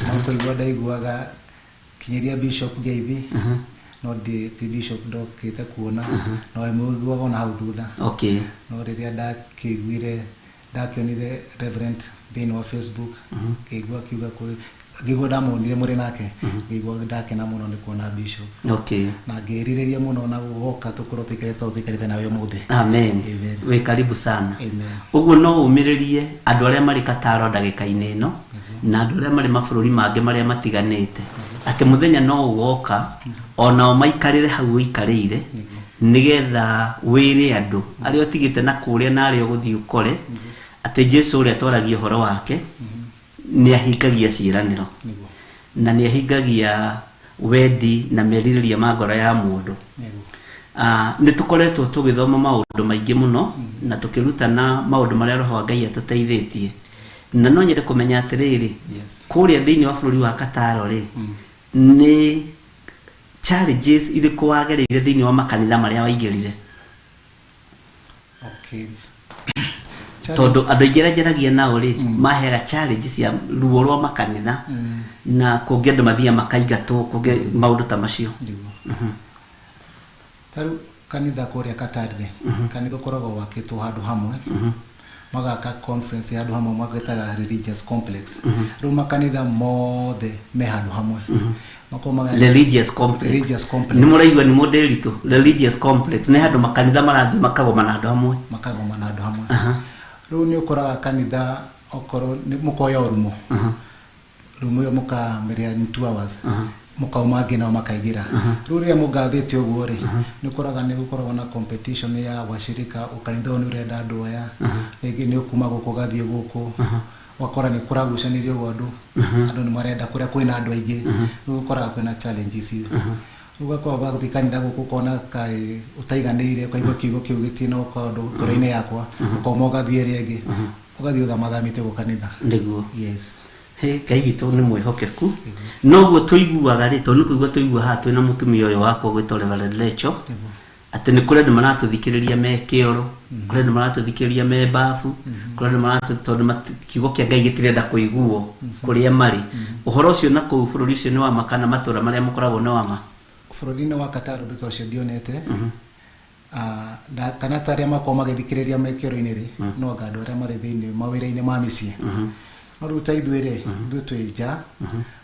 No kũigua ndaiguaga kinyĩria Bishop Ngeithi. No ndi ti Bishop ndokĩte kuona, no ĩmũiguaga ona hau thutha. Okay. No rĩrĩa ndakĩiguire, ndakĩonire Reverend thĩinĩ wa Facebook, ngĩigua akiuga kũrĩ, ngĩigua ndamuonire mũrĩ nake, ngĩigua ndakena mũno nĩ kuona Bishop. Okay. Na ngĩrirĩria mũno na gũgoka tũkorwo tũikarĩte ũũ tũikarĩte nawe ũmũthĩ. Amen. Amen. Wĩ karibu sana. Amen. Ũguo no ũmĩrĩrie andũ arĩa marĩ Kataro ndagĩka-inĩ ĩno, na andũ arĩa marĩ mabũrũri mangĩ marĩa matiganĩte, atĩ mũthenya no ũgoka onao maikarĩre hau ũikarĩire, nĩgetha wĩre andũ arĩa ũtigĩte na kũrĩa na arĩa ũgũthiĩ ũkore atĩ Jesũ ũrĩa twaragia ũhoro wake nĩ ahingagia ciĩranĩro, na nĩ ahingagia wendi na merirĩria ma ngoro ya mũndũ. Nĩ tũkoretwo tũgĩthoma maũndũ maingĩ mũno na tũkĩrutana maũndũ marĩa Roho wa Ngai atũteithĩtie, na no nyende kũmenya atĩrĩrĩ, kũrĩa thĩinĩ wa bũrũri wa Qatar rĩ, nĩ challenges irĩkũ wagereire thĩinĩ wa makanitha marĩa waingĩrire? Okay. Tondũ andũ aingĩ arĩa njaragia nao rĩ, maheaga challenge cia ruo rwa makanitha, na kũngĩ andũ mathiaga makaingatwo, kũngĩ maũndũ ta macio. Ta rĩu kanitha kũrĩa Qatar rĩ, kanitha ũkoragwo wakĩtwo handũ hamwe, magaka conference handũ hamwe magĩtaga religious complex. Rĩu makanitha mothe me handũ hamwe. Religious complex. Religious complex. Nĩ mũraigua nĩ mũndĩritũ. Religious complex nĩ handũ makanitha marathiĩ makagomana handũ hamwe. Makagomana handũ hamwe. Rĩu nĩ ũkoraga kanitha okorwo nĩ mũkoya rumu. Rumu ĩyo mũkamĩrĩa in 2 hours. Mũkauma angĩ nao makaingĩra. Rĩu rĩrĩa mũgathĩte ũguo rĩ, nĩ ũkoraga nĩ gũkoragwo na competition ya washirika, kanitha ũyũ nĩ ũrenda andũ aya, rĩngĩ nĩ ũkuma gũkũ ũgathiĩ gũkũ. Ũgakora nĩ kũragucanĩrio ũguo andũ, andũ nĩ marenda kũrĩa kwĩna andũ aingĩ. Rĩu ũkoraga kwĩna challenges icio. Rĩu ũgakorwo ũgathiĩ kanitha gũkũ ũkona kaĩ ũtaiganĩire, ũkaigua kiugo kĩu gĩtinoka ũndũ ngoro-inĩ yakwa, ũkauma ũgathiĩ ĩrĩa ĩngĩ, ũgathiĩ ũthamathamĩte gũkũ kanitha. Nĩguo. Yes. He, Ngai witũ nĩ mwĩhokeku. Noguo tũiguaga rĩ, tondũ nĩ kũigua tũigua haha twĩna mũtumia ũyũ wakwa ũgwĩtwo Reverend Lecho, atĩ nĩ kũrĩ andũ maratũthikĩrĩria me kĩoro, kũrĩ andũ maratũthikĩrĩria me babu, kũrĩ andũ maratũ, tondũ kiugo kĩa Ngai gĩtirenda kũiguo kũrĩa marĩ. Ũhoro ũcio na kũu bũrũri ũcio nĩ wa ma kana matũũra marĩa mũkoragwo nĩ wa ma? Bũrũri-inĩ wa Qatar ũndũ ta ũcio ndionete. Kana ta arĩa makoragwo magĩthikĩrĩria me kĩoro-inĩ rĩ, no anga andũ arĩa marĩ thĩinĩ mawĩra-inĩ ma mĩciĩ. No rĩu ta ithuĩ rĩ, ithuĩ twĩ nja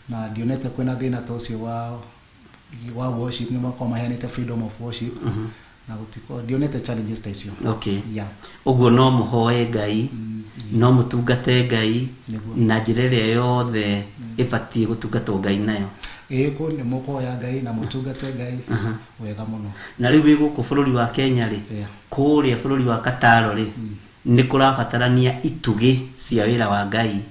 na ndionete kwĩna thĩna ta ũcio wa worship. Nĩ makorwo maheanĩte freedom of worship na gũtiko ndionete challenges ta icio. Yeah. Ũguo no mũhoe Ngai, no mũtungate Ngai na njĩra ĩrĩa yothe ĩbatiĩ gũtungatwo Ngai nayo. Ĩĩ, kũu nĩ mũkũhoya Ngai na mũtungate Ngai wega mũno. Na rĩu wĩ gũkũ bũrũri wa Kenya rĩ, kũrĩa bũrũri wa Kataro rĩ, nĩ kũrabatarania itugĩ cia wĩra wa Ngai.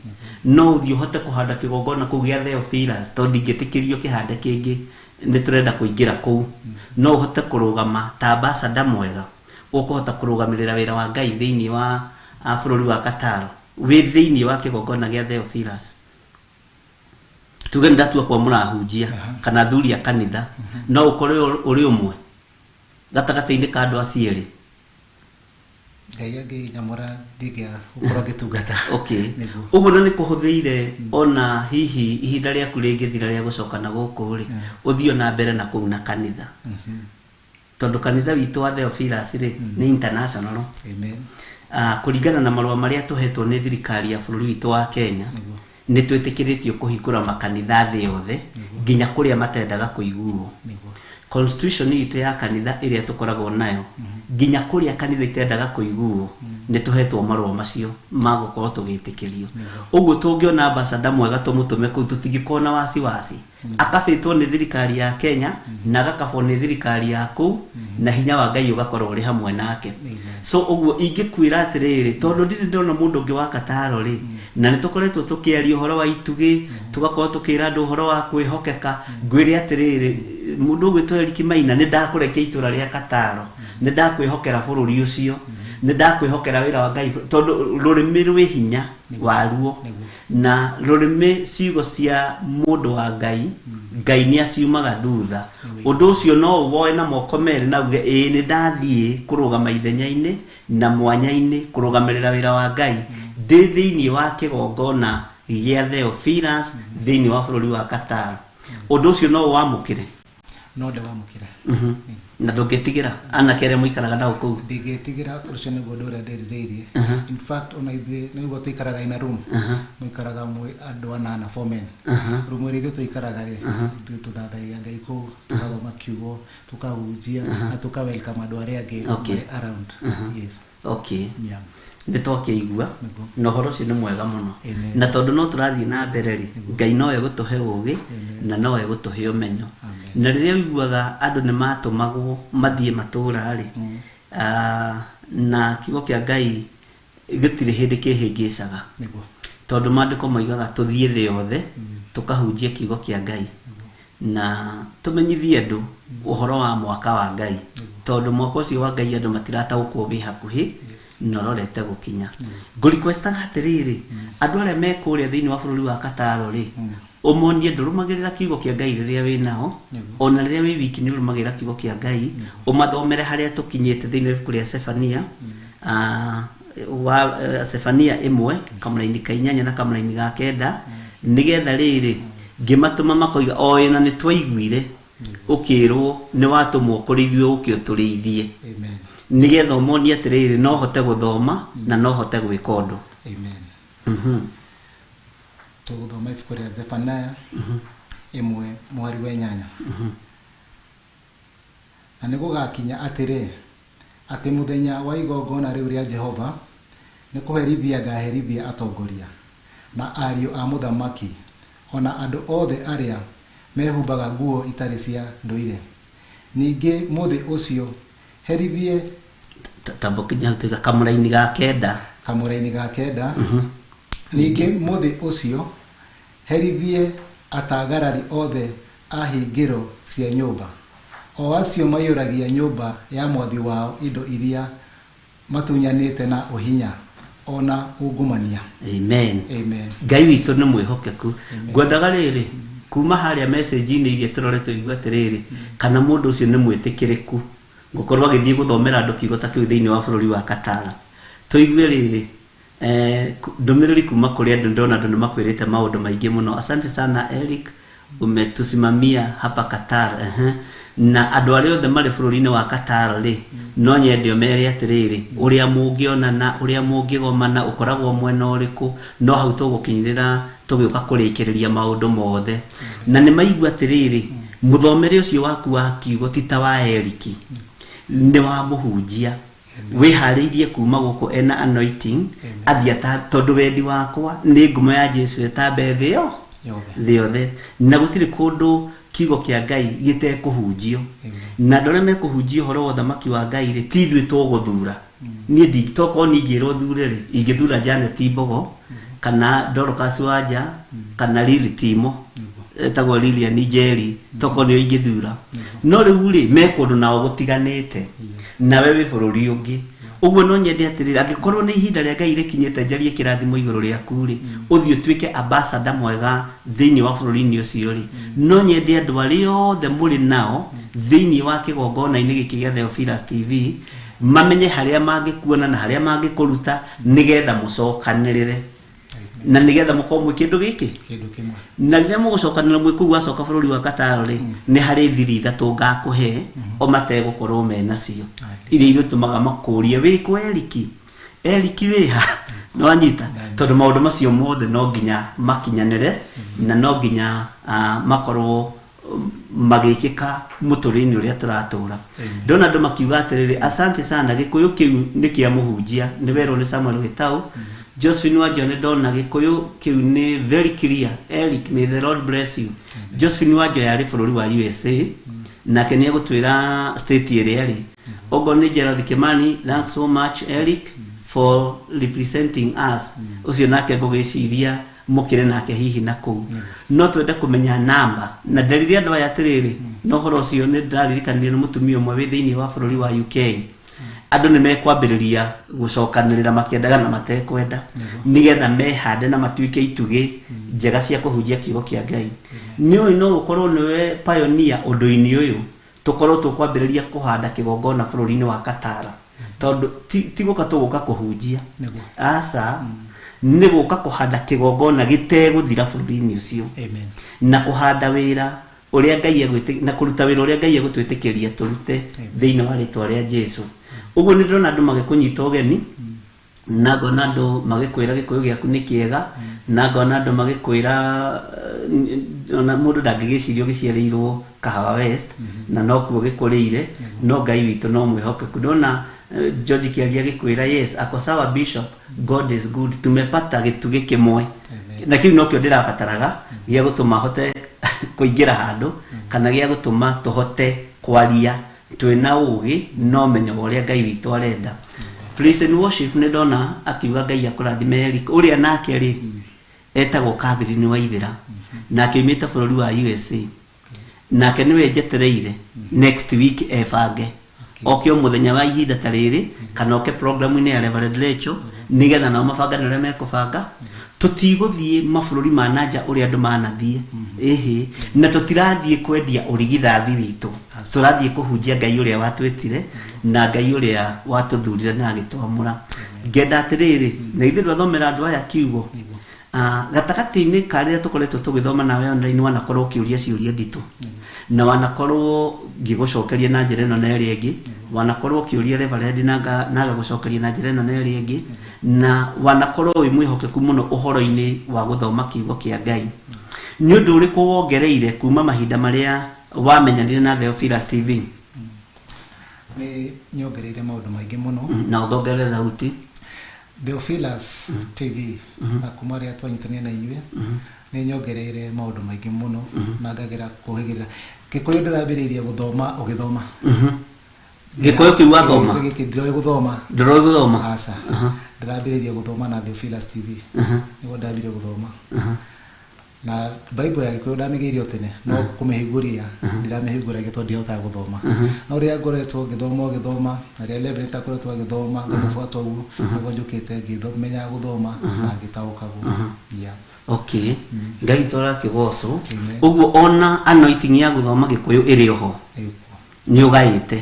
No ũthiĩ ũhote kũhanda kĩgongona kũu gĩa Theophilus, tondũ ndingĩtĩkĩrio kĩhande kĩngĩ, nĩ tũrenda kũingĩra kũu. No ũhote kũrũgama ta ambassador mwega, ũkũhota kũrũgamĩrĩra wĩra wa Ngai thĩinĩ wa bũrũri wa Kataro wĩ thĩinĩ wa kĩgongona gĩa Theophilus. Tuge nĩ ndatua kwa mũrahunjia kana athuri a kanitha, no ũkorwo ũrĩ ũmwe gatagatĩ-inĩ ka andũ acio erĩ. Ngai angĩnyamũra ndingĩaga gũkorwo ngĩtungata. Nĩguo. Ũguo na nĩ kũhũthĩire ona hihi ihinda rĩaku rĩngĩthira rĩa gũcoka na gũkũ rĩ, ũthiĩ na mbere na kũu na kanitha, tondũ kanitha witũ wa Theophilus rĩ, nĩ international. Amen. Kũringana na marũa marĩa tũhetwo nĩ thirikari ya bũrũri witũ wa Kenya, nĩ twĩtĩkĩrĩtio kũhingũra makanitha thĩ yothe, nginya kũrĩa matendaga kũiguo. Constitution itũ ya kanitha ĩrĩa tũkoragwo nayo, nginya kũrĩa kanitha itendaga kũiguo, nĩ tũhetwo marũa macio ma gũkorwo tũgĩtĩkĩrio. Ũguo tũngĩona ambassador mwega tũmũtũme kũu, tũtingĩkorwo na wasiwasi. Akabĩtwo nĩ thirikari ya Kenya na agakabwo nĩ thirikari ya kũu, na hinya wa Ngai ũgakorwo ũrĩ hamwe nake. So ũguo ingĩkwĩra atĩrĩrĩ, tondũ ndirĩ ndona mũndũ ũngĩ wa Kataro rĩ, na nĩ tũkoretwo tũkĩaria ũhoro wa itugĩ, tũgakorwo tũkĩra andũ ũhoro wa kwĩhokeka, ngwĩre atĩrĩrĩ, mũndũ ũgwĩtwo Eric Maina, nĩ ndakũrekia itũra rĩa Kataro, nĩ ndakwĩhokera bũrũri ũcio, nĩ ndakwĩhokera wĩra wa Ngai, tondũ rũrĩmĩ rwĩ hinya waruo, na rũrĩmĩ ciugo cia mũndũ wa Ngai, Ngai nĩ aciumaga thutha. Ũndũ ũcio no ũwoe na moko merĩ na uge ĩĩ, nĩ ndathiĩ kũrũgama ithenya-inĩ na mwanya-inĩ kũrũgamĩrĩra wĩra wa Ngai ndĩ thĩinĩ wa kĩgongona gĩa Theophilus thĩinĩ wa bũrũri wa Qatar. Ũndũ ũcio no ũwamũkĩre? No ndĩwamũkĩre. Na ndũngĩtigĩra anake arĩa mũikaraga nao kũu? Ndingĩtigĩra, ũcio nĩguo ũndũ ũrĩa ndĩrirĩirie. In fact, ona ithuĩ nĩguo tũikaraga in a room, mũikaraga mwĩ andũ anana, four men. Room ĩrĩa ithuĩ tũikaraga rĩ, ithuĩ tũthathayagia Ngai kũu, tũgathoma kiugo, tũkahunjia na tũka welcome andũ arĩa angĩ me around. Yes. Yeah. Nĩ twakĩigua na ũhoro ũcio nĩ mwega mũno. Amen. Na tondũ no tũrathiĩ na mbere rĩ, Ngai no egũtũhe ũgĩ na no egũtũhe ũmenyo. Amen. Na rĩrĩa ũiguaga andũ nĩ matũmagwo mathiĩ matũũra rĩ, na kiugo kĩa Ngai gĩtirĩ hĩndĩ kĩhĩngĩcaga, tondũ maandĩko moigaga tũthiĩ thĩ yothe tũkahunjie kiugo kĩa Ngai na tũmenyithie andũ ũhoro wa mwaka wa Ngai, tondũ mwaka ũcio wa Ngai andũ matirataũkwo wĩ hakuhĩ na ũrorete gũkinya. Ngũrequestaga atĩrĩrĩ, andũ arĩa me kũrĩa thĩinĩ wa bũrũri wa Kataro rĩ, ũmonie ndũrũmagĩrĩra kiugo kĩa Ngai rĩrĩa wĩ nao, ona rĩrĩa wĩ wiki nĩ ũrũmagĩrĩra kiugo kĩa Ngai. Ũmathomere harĩa tũkinyĩte thĩinĩ wa ibuku rĩa Sefania, wa Sefania 1 kamũraini ka 8 na kamũraini ga 9, nĩgetha rĩrĩ ngĩmatũma makoiga o ĩna nĩ twaiguire ũkĩrwo nĩ watũmwo kũrĩ ithuĩ ũke ũtũrĩithie. Amen. Nĩgetha ũmonie atĩrĩrĩ, no hote gũthoma na no hote gwĩka ũndũ. Amen. Tũgũthoma ibuku rĩa Zephaniah 1 mweri wa 8. Na nĩ gũgakinya atĩrĩ, atĩ mũthenya wa igongona rĩu rĩa Jehova nĩ kũherithia ngaherithia atongoria na ariũ a mũthamaki, ona andũ othe arĩa mehumbaga nguo itarĩ cia ndũire. Ningĩ mũthĩ ũcio herithie Tamba ũkinye hau tuiga kamũraini ga 9. Kamũraini ga 9. Ningĩ mũthĩ ũcio herithie atagarari othe a hingĩro cia nyũmba, o acio maiyũragia nyũmba ya mwathi wao indo iria matunyanĩte na ũhinya ona ungumania. Amen. Amen. Ngai witũ nĩ mwĩhokeku. Ngwendaga rĩrĩ kuma harĩa message-inĩ iria tũrore tũigue atĩrĩrĩ, kana mũndũ ũcio nĩ mwĩtĩkĩrĩku gũkorwo agĩthiĩ gũthomera andũ kiugo ta kĩu thĩinĩ wa bũrũri wa Qatar. Tũigue rĩrĩ ndũmĩrĩri kuma kũrĩ andũ. Ndĩrona andũ nĩ makwĩrĩte maũndũ maingĩ mũno. Asante sana Eric. Umetusimamia hapa Qatar. Na andũ arĩa othe marĩ bũrũri-inĩ wa Qatar rĩ, no nyende ũmere atĩrĩrĩ, ũrĩa mũngĩonana, ũrĩa mũngĩgomana, ũkoragwo mwena ũrĩkũ, no hau tũgũkinyĩrĩra tũgĩũka kũrĩkĩrĩria maũndũ mothe. Na nĩ maigua atĩrĩrĩ, mũthomere ũcio waku wa kiugo ti ta wa Eric, nĩ wa mũhunjia wĩharĩirie kuma gũkũ ena anointing athiĩ tondũ wendi wakwa nĩ ngumo ya Jesu ĩtambe thĩ yo thĩ yothe, na gũtirĩ kũndũ kiugo kĩa Ngai gĩtekũhunjio. Na andũ arĩa mekũhunjia ũhoro wa ũthamaki wa Ngai rĩ, ti ithuĩ tũgũthura. Niĩ tokorwo ningĩrwo thure rĩ, ingĩthura Janet Mbogo kana Dorcas Wanja kana Lily Timo etagwo Lilian Njeri, tokorwo nĩo ingĩthura. No rĩu rĩ, me kũndũ nao gũtiganĩte, nawe wĩ bũrũri ũngĩ. Ũguo no nyende atĩrĩrĩ, angĩkorwo nĩ ihinda rĩa Ngai rĩkinyĩte njarie kĩrathimo igũrũ rĩaku rĩ, ũthiĩ ũtuĩke ambassador mwega thĩinĩ wa bũrũri-inĩ ũcio rĩ, no nyende andũ arĩa othe mũrĩ nao thĩinĩ wa kĩgongona-inĩ gĩkĩ gĩa Theophilus TV mamenye harĩa mangĩkuona na harĩa mangĩkũruta nĩgetha mũcokanĩrĩre na nĩgetha mũkorwo mwĩ kĩndũ gĩkĩ kĩndũ kĩmwe. Na rĩrĩa mũgũcokanĩra mwĩ kũu wacoka bũrũri wa Qatar rĩ, nĩ harĩ thiri ithatũ ngakũhe o mategũkorwo menacio, iria igũtũmaga makũrie wĩ kũ Eric, Eric wĩha, nĩwanyita? Tondũ maũndũ macio mothe no nginya makinyanĩre na no nginya makorwo magĩkĩka mũtũrĩre-inĩ ũrĩa tũratũra. Ndona andũ makiuga atĩrĩrĩ, asante sana, gĩkũyũ kĩu nĩ kĩa mũhunjia, nĩ werwo nĩ Samuel Gĩtau. Josephine Wanjo, nĩ ndona gĩkũyũ kĩu nĩ very clear. Eric, may the Lord bless you. Josephine Wanjo yarĩ bũrũri wa USA, nake nĩ egũtwĩra state ĩrĩa rĩ. Ogo nĩ Gerald Kimani, thanks so much Eric for representing us. Ũcio nake ngũgĩciria mũkĩre nake hihi na kũu. No twende kũmenya namba na nderire andũ aya atĩrĩrĩ, no ũhoro ũcio nĩ ndĩraririkanire nĩ mũtumia ũmwe wĩ thĩinĩ wa bũrũri wa UK. Andũ nĩ mekwambĩrĩria gũcokanĩrĩra makĩendaga na matekwenda, nĩgetha mehande na matuĩke itugĩ njega cia kũhunjia kiugo kĩa Ngai. Nĩ ũĩ no ũkorwo nĩwe pioneer ũndũ-inĩ ũyũ, tũkorwo tũkwambĩrĩria kũhanda kĩgongona bũrũri-inĩ wa Qatar, tondũ ti gũka tũgũka kũhunjia, aca, nĩ gũka kũhanda kĩgongona gĩtegũthira bũrũri-inĩ ũcio. Na kũhanda wĩra ũrĩa Ngai egwĩtĩ, na kũruta wĩra ũrĩa Ngai egũtwĩtĩkĩria tũrute thĩinĩ wa rĩtwa rĩa Jesu. Ũguo nĩ ndĩrona andũ magĩkũnyita ũgeni, na ngona andũ magĩkwĩra gĩkũyũ gĩaku nĩ kĩega, na ngona andũ magĩkwĩra ona mũndũ ndangĩgĩciria ũgĩciarĩirwo Kahawa West na nokuo gĩkũrĩire, no Ngai witũ no mwĩhokeku. Ndona George Kĩaria agĩkwĩra yes, ako sawa bishop, God is good, tumepata gĩtugĩ kĩmwe na kĩu nokĩo ndĩrabataraga gĩa gũtũma hote kũingĩra handũ, kana gĩa gũtũma tũhote kwaria twĩna ũgĩ no menyo wa ũrĩa Ngai witũ arenda. Praise and worship nĩ ndona akiuga Ngai akũrathime Eric, ũrĩa nake rĩ etagwo Catherine Waithera, nake oimĩte bũrũri wa USA, nake nĩwe njetereire next week ebange oke o mũthenya wa ihinda ta rĩrĩ, kana oke programu-inĩ ya Reverend Rachel, nĩgetha nao mabangane ũrĩa mekũbanga. Tũtigũthiĩ mabũrũri ma nanja ũrĩa andũ manathiĩ, ĩhĩ, na tũtirathiĩ kwendia ũrigithathi witũ, tũrathiĩ kũhunjia Ngai ũrĩa watwĩtire na Ngai ũrĩa watũthurire na agĩtwamũra. Ngenda atĩrĩrĩ, na ithuĩ twathomera andũ aya kiugo gatagatĩ-inĩ ka rĩrĩa tũkoretwo tũgĩthoma nawe online, wanakorwo ũkĩũria ciũria nditũ, na wanakorwo ngĩgũcokeria na njĩra ĩno na ĩrĩa ĩngĩ, wanakorwo ũkĩũria Reverend na ngagũcokeria na njĩra ĩno na ĩrĩa ĩngĩ, na wanakorwo wĩ mwĩhokeku mũno ũhoro-inĩ wa gũthoma kiugo kĩa Ngai. Nĩ ũndũ ũrĩkũ wongereire kuma mahinda marĩa wamenyanire na Theophilus TV? Nĩ nyongereire maũndũ maingĩ mũno. Na ũngongerere thauti. Theophilus TV, na kuma rĩrĩa twanyitanire na inyuĩ, nĩ nyongereire maũndũ maingĩ mũno na ngagera kũhĩgĩrĩra. Gĩkũyũ ndĩrambĩrĩirie gũthoma ũgĩthoma. Gĩkũyũ kĩu wathoma? Gĩkĩ ndĩroĩ gũthoma. Ndũroĩ gũthoma? Aca. Ndĩrambĩrĩirie gũthoma na Theophilus TV. Nĩguo ndambire gũthoma. Na Bible ya Gĩkũyũ ndamĩgĩire o tene, no kũmĩhingũria ndiramĩhingũragia tondũ ndihotaga gũthoma. No rĩrĩa ngoretwo ngĩthoma o gĩthoma, na rĩrĩa Reverend akoretwo agĩthoma ngamũbuata ũguo, nĩguo njũkĩte ngĩmenya gũthoma na ngĩtaũkagwo. Yeah. Okay. Ngai witũ arakĩgocwo. Ũguo ona anointing ya gũthoma Gĩkũyũ ĩrĩ oho, nĩ ũgaĩte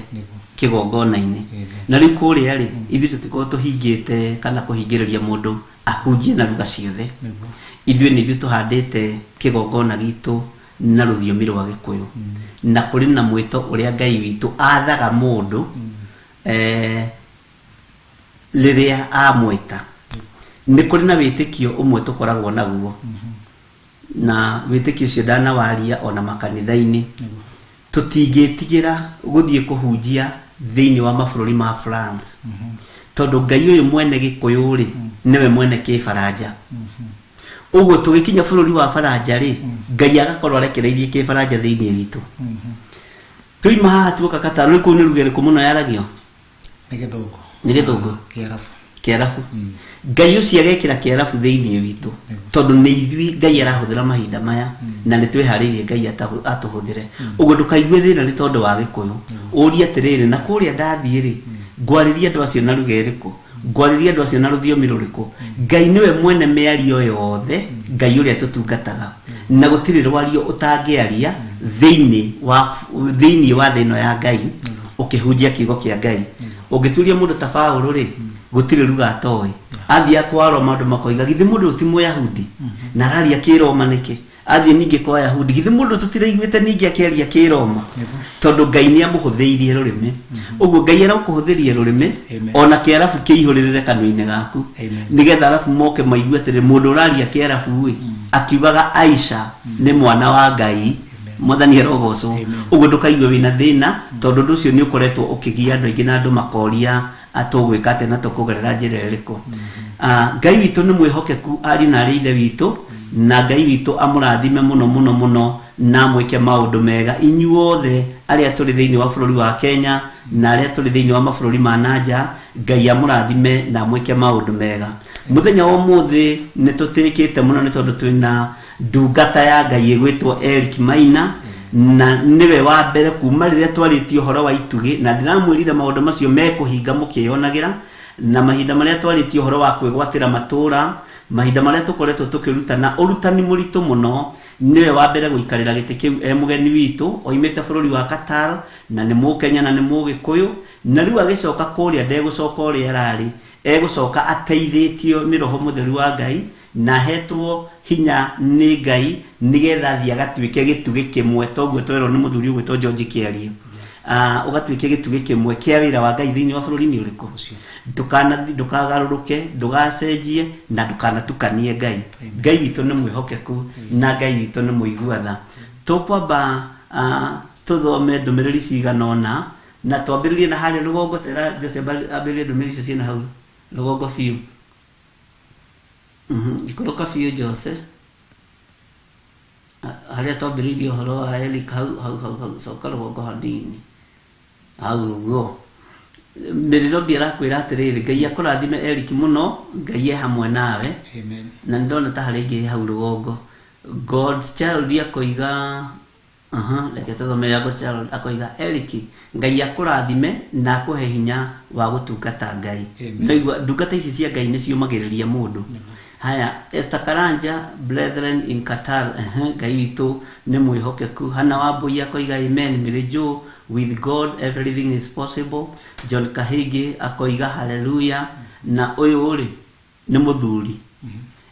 kĩgongona-inĩ. Na rĩu kũrĩa rĩ, ithuĩ tũtikoragwo tũhingĩte kana kũhingĩrĩria mũndũ ahunjie na lugha ciothe. Ithuĩ nĩ ithuĩ tũhandĩte kĩgongona gitũ na rũthiomi rwa Gĩkũyũ. Na kũrĩ na mwĩto ũrĩa Ngai witũ athaga mũndũ rĩrĩa amwĩta. Nĩ kũrĩ na wĩtĩkio ũmwe tũkoragwo naguo, na wĩtĩkio ũcio ndanawaria ona makanitha-inĩ. Tũtingĩtigĩra gũthiĩ kũhunjia thĩinĩ wa mabũrũri ma France, tondũ Ngai ũyũ mwene Gĩkũyũ rĩ, nĩwe mwene Kĩbaranja. Ũguo tũgĩkinya bũrũri wa Baranja rĩ, Ngai agakorwo arekereirie Kĩbaranja thĩinĩ witũ. Tũima haha tuoka Qatar, rĩu kũu nĩ ruga ĩrĩkũ mũno yaragio? Nĩ Gĩthũngũ. Nĩ Gĩthũngũ. Kĩarabu. Kĩarabu. Ngai ũcio agekĩra Kĩarabu thĩinĩ witũ, tondũ nĩ ithuĩ Ngai arahũthĩra mahinda maya, na nĩ twĩharĩirie Ngai atũhũthĩre. Ũguo ndũkaigue thĩna nĩ tondũ wa Gĩkũyũ. Ũrie atĩrĩrĩ, na kũrĩa ndathiĩ rĩ, ngwarĩria andũ acio na ruga ĩrĩkũ? Ngwarĩria andũ acio na rũthiomi rũrĩkũ? Ngai nĩwe mwene mĩario yothe, Ngai ũrĩa tũtungataga, na gũtirĩ rwario ũtangĩaria thĩinĩ wa thĩ ĩno ya Ngai ũkĩhunjia kiugo kĩa Ngai. Ũngĩturia mũndũ ta Paũlũ rĩ, gũtirĩ ruga atoĩ. Athiĩ kwa Roma andũ makoiga githĩ mũndũ ũyũ ti Mũyahudi na araria Kĩroma nĩkĩ? Athiĩ ningĩ kwa Ayahudi, githĩ mũndũ tũtiraiguĩte ningĩ akĩaria Kĩroma? Tondũ Ngai nĩ amũhũthĩirie rũrĩmĩ. Ũguo Ngai arokũhũthĩria rũrĩmĩ, ona Kĩarabu kĩihũrĩrĩre kanua-inĩ gaku, nĩgetha arabu moke maigue atĩrĩ, mũndũ ũraria Kĩarabu ĩ, akiugaga Aisha nĩ mwana wa Ngai. Mwathani arogocwo. Ũguo ndũkaigue wĩna thĩna, tondũ ũndũ ũcio nĩ ũkoretwo ũkĩgia andũ aingĩ na andũ makoria atũgwĩka atĩa na tũkũgerera njĩra ĩrĩkũ. Ngai witũ nĩ mwĩhokeku ariũ na arĩ ithe witũ, na Ngai witũ amũrathime mũno mũno mũno na amwĩke maũndũ mega inyuothe arĩa tũrĩ thĩinĩ wa bũrũri wa Kenya na arĩa tũrĩ thĩinĩ wa mabũrũri ma nanja. Ngai amũrathime na amwĩke maũndũ mega. Mũthenya wa ũmũthĩ nĩ tũtĩkĩte mũno nĩ tondũ twĩna ndungata ya Ngai ĩgwĩtwo Eric Maina, na nĩwe wa mbere kuma rĩrĩa twarĩtie ũhoro wa itugĩ, na ndĩramwĩrire maũndũ macio mekũhinga mũkĩyonagĩra, na mahinda marĩa twarĩtie ũhoro wa kwĩgwatĩra matũũra, mahinda marĩa tũkoretwo tũkĩrutana ũrutani mũritũ mũno, nĩwe wa mbere gũikarĩra gĩtĩ kĩu e mũgeni witũ, oimĩte bũrũri wa Qatar, na nĩ Mũkenya na nĩ Mũgĩkũyũ, na rĩu agĩcoka kũrĩa ndegũcoka ũrĩa ararĩ, egũcoka ateithĩtio nĩ Roho Mũtheru wa Ngai, na ahetwo hinya nĩ Ngai nĩgetha athiĩ agatuĩke gĩtugĩ kĩmwe, toguo twerwo nĩ mũthuri ũgwĩtwo George Kĩarie. Ũgatuĩke gĩtugĩ kĩmwe kĩa wĩra wa Ngai thĩinĩ wa bũrũri-inĩ ũrĩkũ. Ndũkagarũrũke, ndũgacenjie, na ndũkanatukanie Ngai. Ngai witũ nĩ mwĩhokeku na Ngai witũ nĩ mũigua tha. Tũkwamba tũthome ndũmĩrĩri cigana ũna, na twambĩrĩrie na harĩa rũgongo, tera Joseph ambĩrĩrie ndũmĩrĩri icio ciĩna hau rũgongo biũ. Ikũrũka biũ Jose, harĩa twambĩrĩirie ũhoro wa Eric, hau hau hau hau, coka rũgongo hanini hau ũguo. Mĩrĩrobia arakwĩra atĩrĩrĩ, Ngai akũrathime Eric mũno, Ngai e hamwe nawe. Amen. Na nĩndona ta harĩ ĩngĩ hau rũgongo. God's Child akoiga, reke tũthome ya God's Child akoiga, Eric, Ngai akũrathime na akũhe hinya wa gũtungata Ngai. Ndaigua ndungata ici cia Ngai nĩciũmagĩrĩria mũndũ. Haya, Esther Karanja, brethren in Qatar, Ngai witũ nĩ mwĩhokeku. Hannah Wambui akoiga amen, Mary Jo, with God everything is possible. John Kahigi akoiga hallelujah. Na ũyũ rĩ nĩ mũthuri,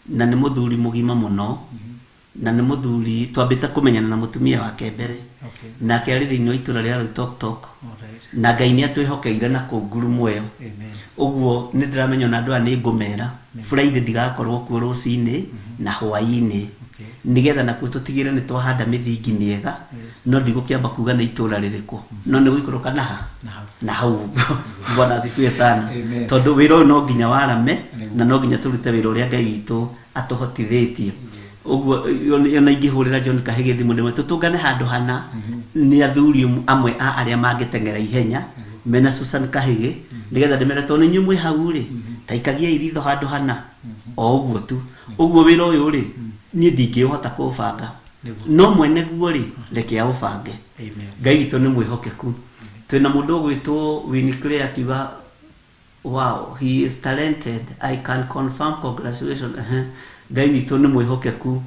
na nĩ mũthuri mũgima mũno, na nĩ mũthuri twambĩte kũmenyana na mũtumia wake mbere. Nake arĩ thĩinĩ wa itũra rĩa Loitoktok. Na Ngai nĩ atwĩhokeire na kũu ngurumo ĩyo. Ũguo nĩ ndĩramenya ona andũ aya nĩ ngũmera Friday ndigakorwo kuo rũcinĩ na hwaĩ-inĩ, nĩgetha nakuo tũtigĩre nĩ twahanda mĩthingi mĩega, no ndigũkĩamba kuga nĩ itũra rĩrĩkũ, no nĩ gũikũrũka na ha na hau ũguo. Bwana asifiwe sana. Tondũ wĩra ũyũ no nginya warame, na no nginya tũrute wĩra ũrĩa Ngai witũ atũhotithĩtie. Ũguo ona ingĩhũrĩra John Kahigi thimũ ndĩmwe tũtũngane handũ hana, nĩ athuri amwe a arĩa mangĩteng'era ihenya mena Susan Kahigi, nĩgetha ndĩmere tondũ inyuĩ mwĩ hau rĩ, ta ikagiai ritho handũ hana o ũguo tu. Ũguo wĩra ũyũ rĩ, niĩ ndingĩũhota kũũbanga, no mwene guo rĩ, reke aũbange. Ngai witũ nĩ mwĩhokeku. Twĩna mũndũ ũgwĩtwo Winnie Clay akiuga, wow, he is talented, I can confirm, congratulations. Ngai witũ nĩ mwĩhokeku.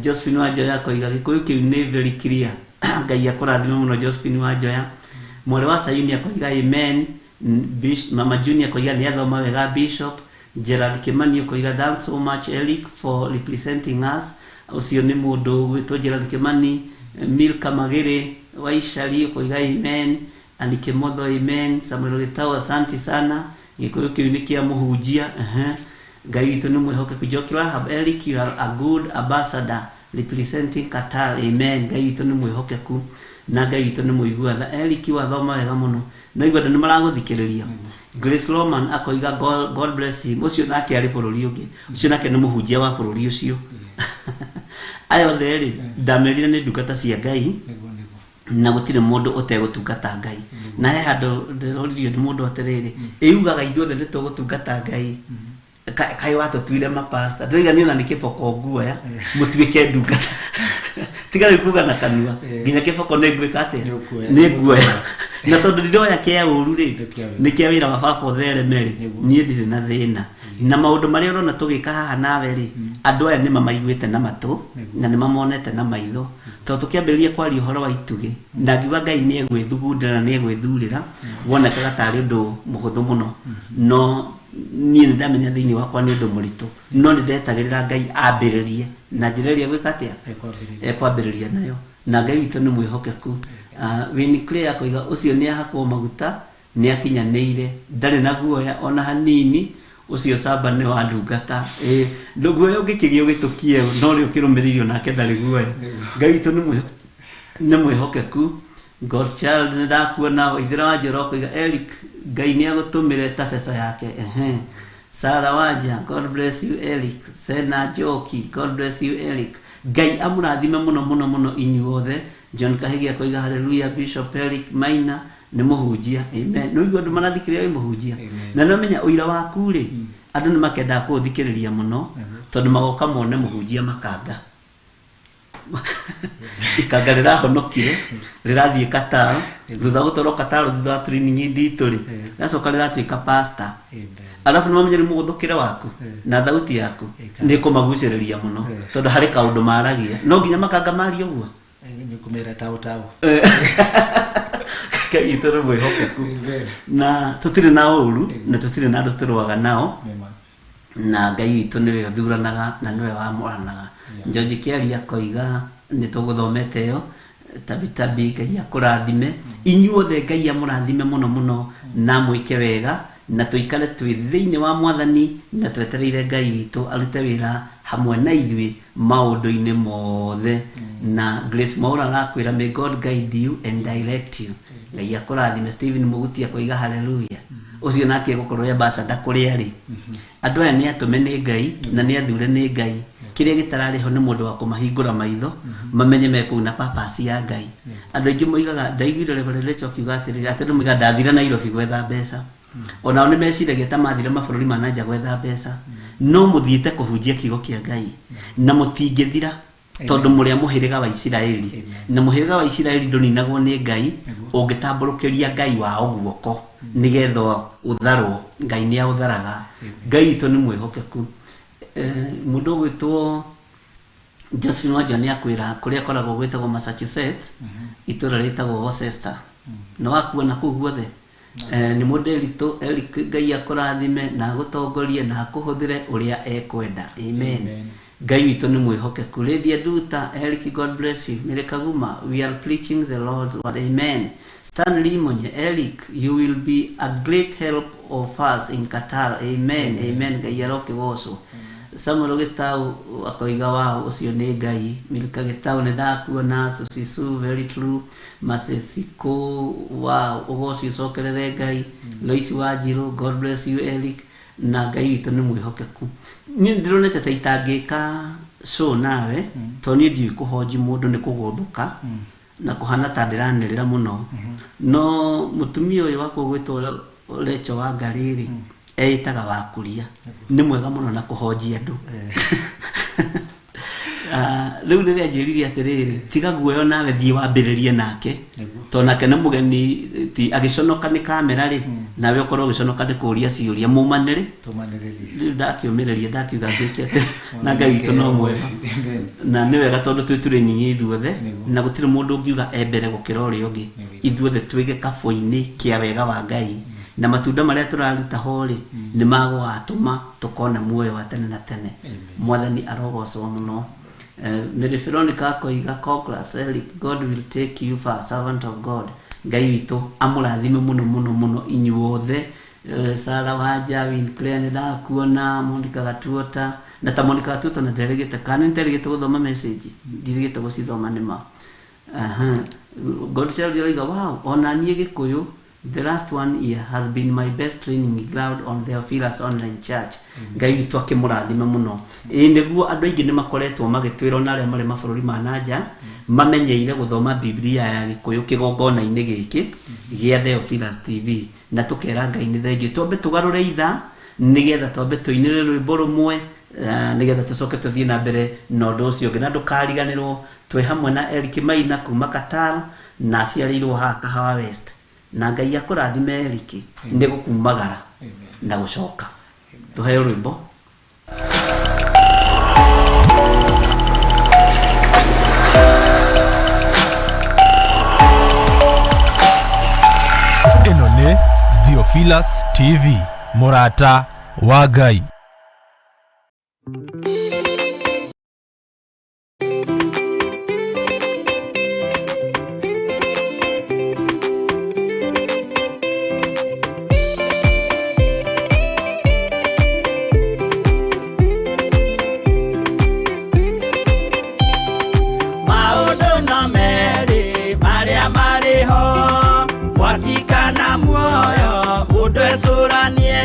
Josephine Wanjoya akoiga Gĩkũyũ kĩu nĩ very clear. Ngai akũrathime mũno Josephine Wanjoya. Mwarĩ wa Sayuni akoiga amen. Mama Junior akoiga nĩ athoma wega Bishop. Gerald Kimani ũkoiga thanks so much Eric for representing us. Ũcio nĩ mũndũ gwĩtwo Gerald Kimani. Milka Magere Waicari ũkoiga amen. Andy Kimotho amen. Samuel Gitau asante sana, gĩkũyũ kĩu nĩ kĩa mũhunjia. Ngai witũ nĩ mwĩhokeku. Njoki Rahab, Eric, you are a good ambassador representing Qatar, amen. Ngai witũ nĩ mwĩhokeku na Ngai witũ nĩ mũigua tha. Eric, wathoma wega mũno, no igua andũ nĩ maragũthikĩrĩria. Grace Roman akoiga God bless him. Ũcio nake arĩ bũrũri ũngĩ, ũcio nake nĩ mũhunjia wa bũrũri ũcio. Aya othe rĩ, ndamerire nĩ ndungata cia Ngai. Nĩguo, nĩguo. Na gũtirĩ mũndũ ũtegũtungata Ngai. Na he handũ ndĩroririo nĩ mũndũ atĩrĩrĩ, ĩugaga ithuothe nĩ tũgũtungata Ngai, kaĩ watũtuire mapasta, ndĩroiga niĩ ona nĩ kĩboko nguoya mũtuĩke ndungata, tiga rĩu kuga na kanua, nginya kĩboko nĩ ngwĩka atĩa? Nĩ ũkuoya. Nĩ nguoya, na tondũ ndiroya kĩa ũru rĩ, Nĩ kĩa wĩra. Nĩ kĩa wĩra wa baba ũthereme rĩ. Nĩguo. Niĩ ndirĩ na thĩna na maũndũ marĩa ũrona tũgĩka haha nawe rĩ, andũ aya nĩ mamaiguĩte na matũ na nĩ mamonete na maitho, tondũ tũkĩambĩrĩria kwaria ũhoro wa itugĩ na ngiuga Ngai nĩ egwĩthugundĩra na nĩ egwĩthurĩra, wonekaga tarĩ ũndũ mũhũthũ mũno, no niĩ nĩ ndamenya thĩinĩ wakwa nĩ ũndũ mũritũ, no nĩ ndetagĩrĩra Ngai ambĩrĩrie na njĩra ĩrĩa gwĩka atĩa? Ekwambĩrĩria. Ekwambĩrĩria nayo, na Ngai witũ nĩ mwĩhokeku. Winnie Clay akoiga ũcio nĩ ahakwo maguta, nĩ akinyanĩire, ndarĩ na guoya ona hanini, ũcio Samba nĩ wa ndungata. Ĩ guoya ũngĩkĩgĩa ũgĩtũkie, no rĩ ũkĩrũmĩrĩirio nake ndarĩ guoya. Ngai witũ nĩ mwĩhokeku. God child, nĩ ndakuona. Waithĩra wa Njoro akoiga Eric, Ngai nĩ agũtũmĩre ta beca yake. Ehe. Sara Wanja, God bless you Eric. Sena Njoki, God bless you Eric. Ngai amũrathime mũno mũno mũno inyuothe. John Kahigi akoiga hallelujah, Bishop Eric Maina nĩ mũhunjia, amen. Nĩ ũigua andũ marathikĩrĩria wĩ mũhunjia. Amen. Na nĩ ũmenya ũira waku rĩ, andũ nĩ makendaga kũũthikĩrĩria mũno, tondũ magoka mone mũhunjia makanga, ikanga rĩrahonokire rĩrathiĩ Qatar, thutha wa gũtwarwo Qatar, thutha wa training nditũ rĩ, rĩracoka rĩratuĩka pastor. Amen. Arabu nĩ mamenye rĩu mũgũthũkĩre waku na thauti yaku nĩ kũmagucĩrĩria mũno, tondũ harĩ kaũndũ maragia, no nginya makanga marie ũguo. Nĩ kũmera tao tao. Ngai witũ nĩ mwĩhokeku. Amen. Na tũtirĩ na ũru na tũtirĩ na andũ tũrũaga nao. Nĩma. Na Ngai witũ nĩwe ũthuranaga na nĩwe wamũranaga. George Kĩaria akoiga nĩ tũgũthomete ĩyo. Tabitabi, Ngai akũrathime inyuothe, Ngai amũrathime mũno mũno na mwĩke wega, na tũikare twĩ thĩinĩ wa Mwathani na twetereire Ngai witũ arute wĩra hamwe na ithuĩ maũndũ-inĩ mothe. Na Grace Mwaura arakwĩra may God guide you and direct you. Ngai akũrathime. Stephen Mũguti akoiga hallelujah, ũcio nake egũkorwo ambassador kũrĩa rĩ. Andũ aya nĩ atũme nĩ Ngai na nĩ athure nĩ Ngai, kĩrĩa gĩtararĩ ho nĩ mũndũ wa kũmahingũra maitho mamenye me kũu na purpose ya Ngai. Andũ aingĩ moigaga, ndaiguire Reverend Rachel akiuga atĩrĩrĩ, atĩ andũ moigaga ndathire Nairobi gwetha mbeca. Onao nĩ meciragia ta mathire mabũrũri ma nanja gwetha mbeca, no mũthiĩte kũhunjia kiugo kĩa Ngai na mũtingĩthira, tondũ mũrĩ a mũhĩrĩga wa Isiraeli, na mũhĩrĩga wa Isiraeli ndũninagwo nĩ Ngai. Ũngĩtambũrũkĩria Ngai wao guoko nĩgetha ũtharwo, Ngai nĩ aũtharaga. Ngai witũ nĩ mwĩhokeku. Mũndũ ũgwĩtwo Josephine Wanja nĩ akwĩra kũrĩa akoragwo gwĩtagwo Massachusetts, itũra rĩtagwo Worcester, na wakuona kũu guothe. Nĩ mũndũ eritũ Eric, Ngai akũrathime na agũtongorie na akũhũthĩre ũrĩa ekwenda, amen. Amen. Ngai witũ nĩ mwĩhokeku. Lydia Duta, Eric, God bless you. Mary Kaguma, we are preaching the Lord's word, amen. Stanley Monye, Eric, you will be a great help of us in Qatar, amen, amen. Ngai arokĩgocwo. Samuel Gĩtau akoiga wao ũcio nĩ Ngai. Milka Gĩtau, nĩ ndakuona. Susisu, very true. Masesiko, wow, ũgoci ũcokerere Ngai. Lois Wanjirũ, God bless you Eric. Na Ngai witũ nĩ mwĩhokeku. Niĩ ndĩronete ta itangĩka show nawe, tondũ niĩ ndiũĩ kũhonji mũndũ, nĩ kũgũthũka na kũhana ta ndĩranĩrĩra mũno, no mũtumia ũyũ wakwa ũgwĩtwo Rachel wa Ngarĩrĩ eĩtaga wakuria, nĩ mwega mũno na kũhonjia andũ. Rĩu rĩrĩa njĩrire atĩrĩrĩ, tiga guoyo nawe, thiĩ wambĩrĩrie nake, tondũ nake nĩ mũgeni, ti agĩconoka nĩ kamera rĩ, nawe ũkorwo ũgĩconoka nĩ kũũria ciũria, mumanĩrĩ. Tũmanĩrĩrie. Rĩu ndakiũmĩrĩria, ndakiuga ngĩke atĩ na Ngai witũ no mwega. Amen. Na nĩ wega tondũ twĩ training ithuothe, Nĩguo. na gũtirĩ mũndũ ũngiuga e mbere gũkĩra ũrĩa ũngĩ. Nĩguo. Ithuothe twĩ gĩkabũ-inĩ kĩa wega wa Ngai. Na matunda marĩa tũraruta ho rĩ nĩ magũgatũma tũkona muoyo wa tene na tene. Mwathani arogocwo mũno. Mary Veronica akoiga, congrats Eric, God will take you for a servant of God. Ngai witũ amũrathime mũno mũno mũno inyuothe. Sara Wanja, Winclair nĩ ndakuona, Monica Gatuota, na ta Monica Gatuota na nderĩgĩte kana nĩ nderĩgĩte gũthoma message, ndirĩgĩte gũcithoma nĩma. Aha. Godchild oiga, wow, ona niĩ Gĩkũyũ, the last one year has been my best training ground on Theophilus Online Church. Ngai witũ akĩmũrathime mũno. Ĩĩ nĩguo, andũ aingĩ nĩ makoretwo magĩtwĩra ona arĩa marĩ mabũrũri ma nanja mamenyeire gũthoma Biblia ya Gĩkũyũ kĩgongona-inĩ gĩkĩ gĩa Theophilus TV, na tũkera Ngai nĩ thengiũ. Twambe tũgarũre ithaa nĩgetha twambe tũinĩre rwĩmbo rũmwe, nĩgetha tũcoke tũthiĩ na mbere na ũndũ ũcio ũngĩ. Na ndũkariganĩrwo twĩ hamwe na Eric Maina kuma Qatar, na aciarĩirwo haha Kahawa West. Na Ngai akũrathime Eric nĩ gũkumagara na gũcoka. Tũheo rwĩmbo. Ĩno nĩ Theophilus TV, mũrata wa Ngai. Maũndũ no merĩ marĩa marĩ ho, mwaki kana muoyo, mũndũ ecũranie.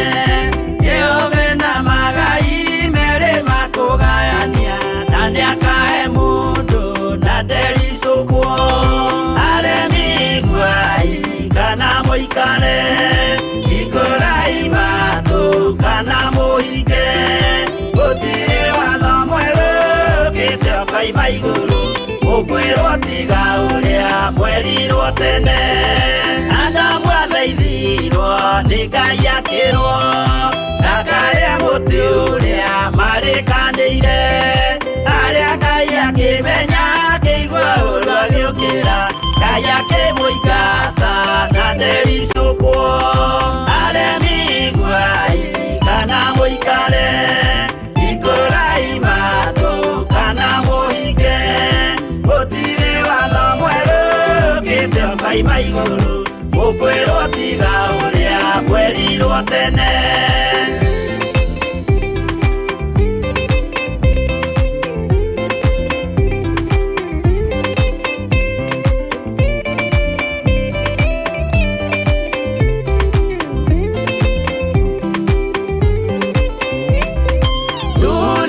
Jehova na magai merĩ makũgayania, na nĩakahe mũndũ na ndericũkwo. Aremi iguai kana mũikare, hingũrai matũ kana mũhinge, gũtirĩ watho mwerũ ũkĩte ũkoima igũrũ, ũkwĩrwo tiga ũrĩa mwerirwo tene. Adamu athaithirwo nĩ Ngai akĩrwo ndakarĩe mũtĩ ũrĩa marĩkanĩire, arĩa Ngai akĩmenya akĩigua ũru agĩũkĩra, Ngai akĩmũingata na ndericũkwo. Aremi iguai kana mũikare, hingũrai matũ kana mũhinge, gũtirĩ watho mwerũ ũkĩte ũkoima igũrũ, ũkwĩrwo tiga ũrĩa mwerirwo tene.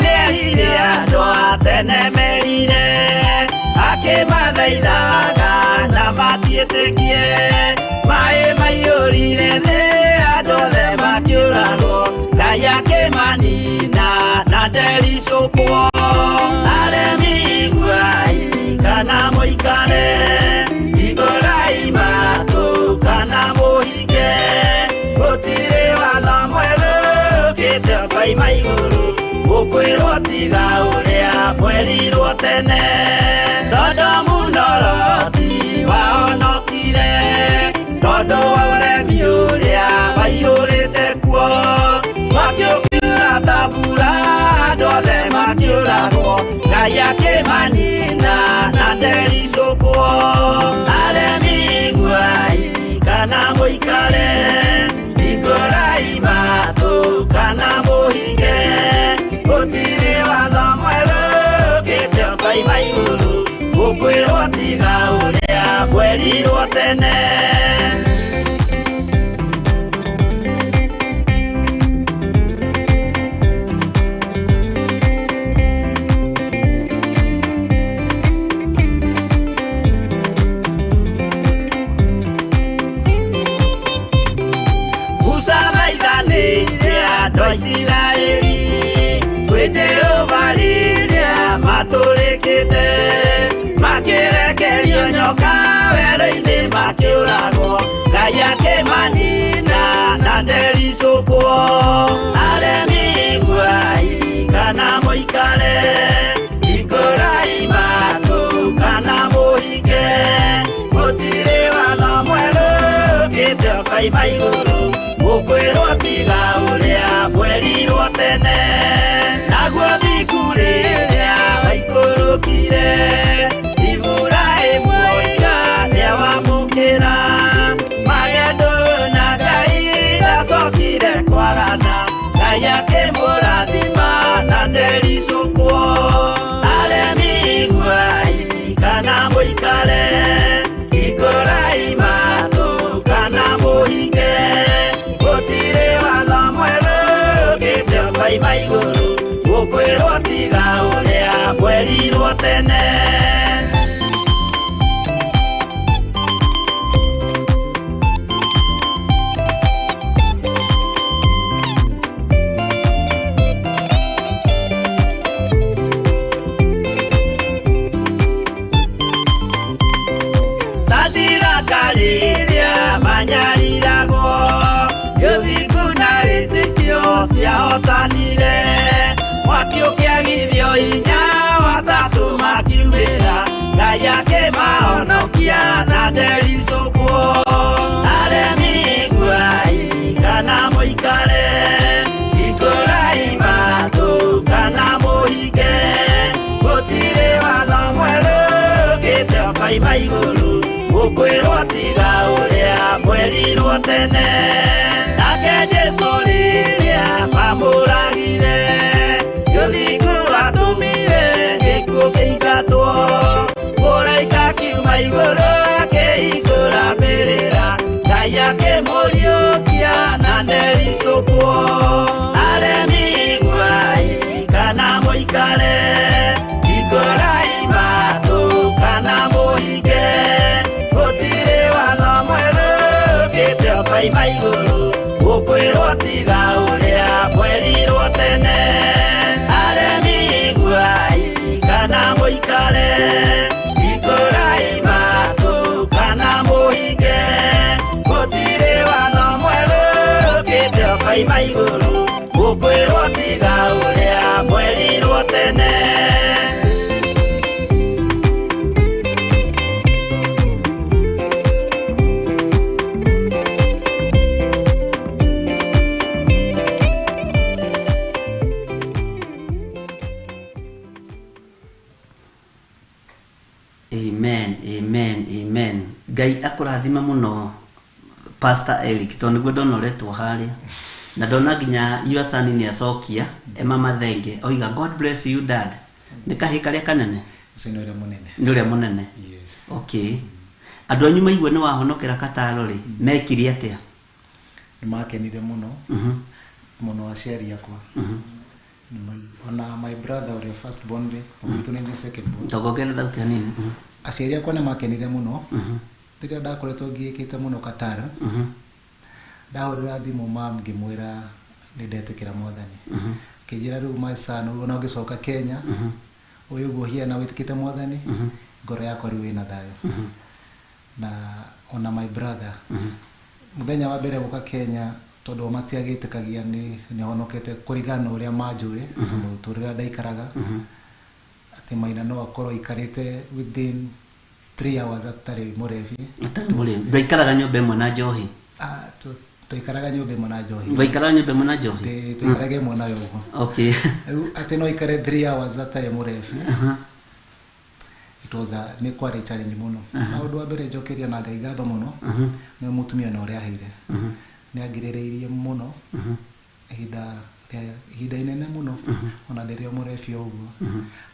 Nĩerire andũ a tene merire, akĩmathaithaga na matiĩtĩkie, maĩ maiyũrire thĩ andũ othe makĩũragwo, Ngai akĩmanina na ndericũkwo. Aremi iguai kana mũikare, hingũrai matũ kana mũhinge, gũtirĩ watho mwerũ ũkĩte ũkoima igũrũ, ũkwĩrwo tiga ũrĩa mwerirwo tene. Sodomu na Loti wahonokire tondũ wa ũremi ũrĩa waiyũrĩte kuo, mwaki ũkiura ta mbura andũ othe makĩũragwo, Ngai akĩmanina na ndericũkwo. Aremi iguai kana mũikare, hingũrai matũ kana mũhinge, gũtirĩ watho mwerũ ũkĩte ũkoima igũrũ, ũkwĩrwo tiga ũrĩa mwerirwo tene. Musa thaithanĩire andũ a Isiraeli kwĩ Jehova rĩrĩa matũrĩkĩte, makĩrekerio nyoka werũ-inĩ makĩũragwo, Ngai akĩmanina na ndericũkwo. Aremi iguai kana mũikare, hingũrai matũ kana mũhinge, gũtirĩ watho mwerũ ũkĩte ũkoima igũrũ, Gũkwĩrwo tiga ũrĩa mwerirwo tene naguo thiku rĩrĩa waikũrũkire Iburahĩmu oiga nĩawamũkĩra magendo na Ngai ndacokire kwagana Ngai akĩmũrathima na ndericũkwo aremi iguai kana mũikare ikũrai matũ kana mũhinge gũtirĩ watho mwerũ ũkĩte ũkoima igũrũ gũkwĩrwo tiga ũrĩa mwerirwo tene. Rĩrĩa manyariragwo gĩthingu na wĩtĩkio ciahotanire mwaki ũkĩagithio hinya watatũ makiumĩra Ngai akĩmahonokia na ndericũkwo aremi iguai kana mũikare ikũrai matũ kana mũhinge gũtirĩ watho mwerũ ũkĩte ũkoima igũrũ gũkwĩrwo tiga ũrĩa mwerirwo tene nake Jesũ rĩrĩa mamũragire gĩthingu rwatũmire gĩkuũ kĩingatwo mũraika akiuma igũrũ akĩhingũra mbĩrĩra Ngai akĩmũriũkia na ndericũkwo aremi iguai kana mũikare ikũrai matũ kana mũhinge gũtirĩ watho mwerũ ũkĩte ũkoima igũrũ gũkwĩrwo tiga ũrĩa mwerirwo tene aremi iguai kana mũikare ikũrai matũ kana mũhinge gũtirĩ watho mwerũ ũkĩte ũkoima igũrũ gũkwĩrwo tiga ũrĩa mwerirwo tene. Amen, amen, amen. Ngai akũrathima mũno Pastor Eric tondũ nĩguo ndona ũretwo harĩa na ndona nginya your son nĩ acokia Emma Mathenge oiga God bless you dad. Nĩ kahĩĩ karĩa kanene? Ũcio nĩ ũrĩa mũnene. Nĩ ũrĩa mũnene. Yes. Okay. Andũ anyu maigua nĩ wahonokera Kataro rĩ, mekire atĩa? Nĩ makenire mũno mũno aciari akwa. Ona my brother ũrĩa first born rĩ, gwitũ nĩ second born. Tongongerera thauti hanini. Aciari akwa nĩ makenire mũno rĩrĩa ndakoretwo ngiĩkĩte mũno Qatar. Ndahũrĩra thimũ mam ngĩmwĩra nĩ ndetĩkĩra mwathani. Akĩnjĩra rĩu my son ona ũngĩcoka Kenya ũyũ ũguo hiana wĩtĩkĩte mwathani ngoro yakwa rĩu ĩna thayũ. Na ona my brother mũthenya wa mbere gũka Kenya tondũ o matiagĩtĩkagia nĩ honokete kũringana na ũrĩa manjũĩ mũtũrĩre ndaikaraga atĩ maina no akorwo aikarĩte within 3 hours atarĩ mũrebi. Atarĩ mũrebi. Ndwaikaraga nyũmba ĩmwe na njohi? Twaikaraga nyũmba ĩmwe na njohi. Ndwaikaraga nyũmba ĩmwe na njohi? Twaikaraga ĩmwe nayo ũguo. Okay. Rĩu atĩ no aikare 3 hours atarĩ mũrebi. It was a nĩ kwarĩ challenge mũno. Na ũndũ wa mbere njokeria na Ngai ngatho mũno nĩ mũtumia na ũrĩa aheire. Nĩ angirĩrĩirie mũno ihinda inene mũno ona ndĩrĩ o mũrebi o ũguo.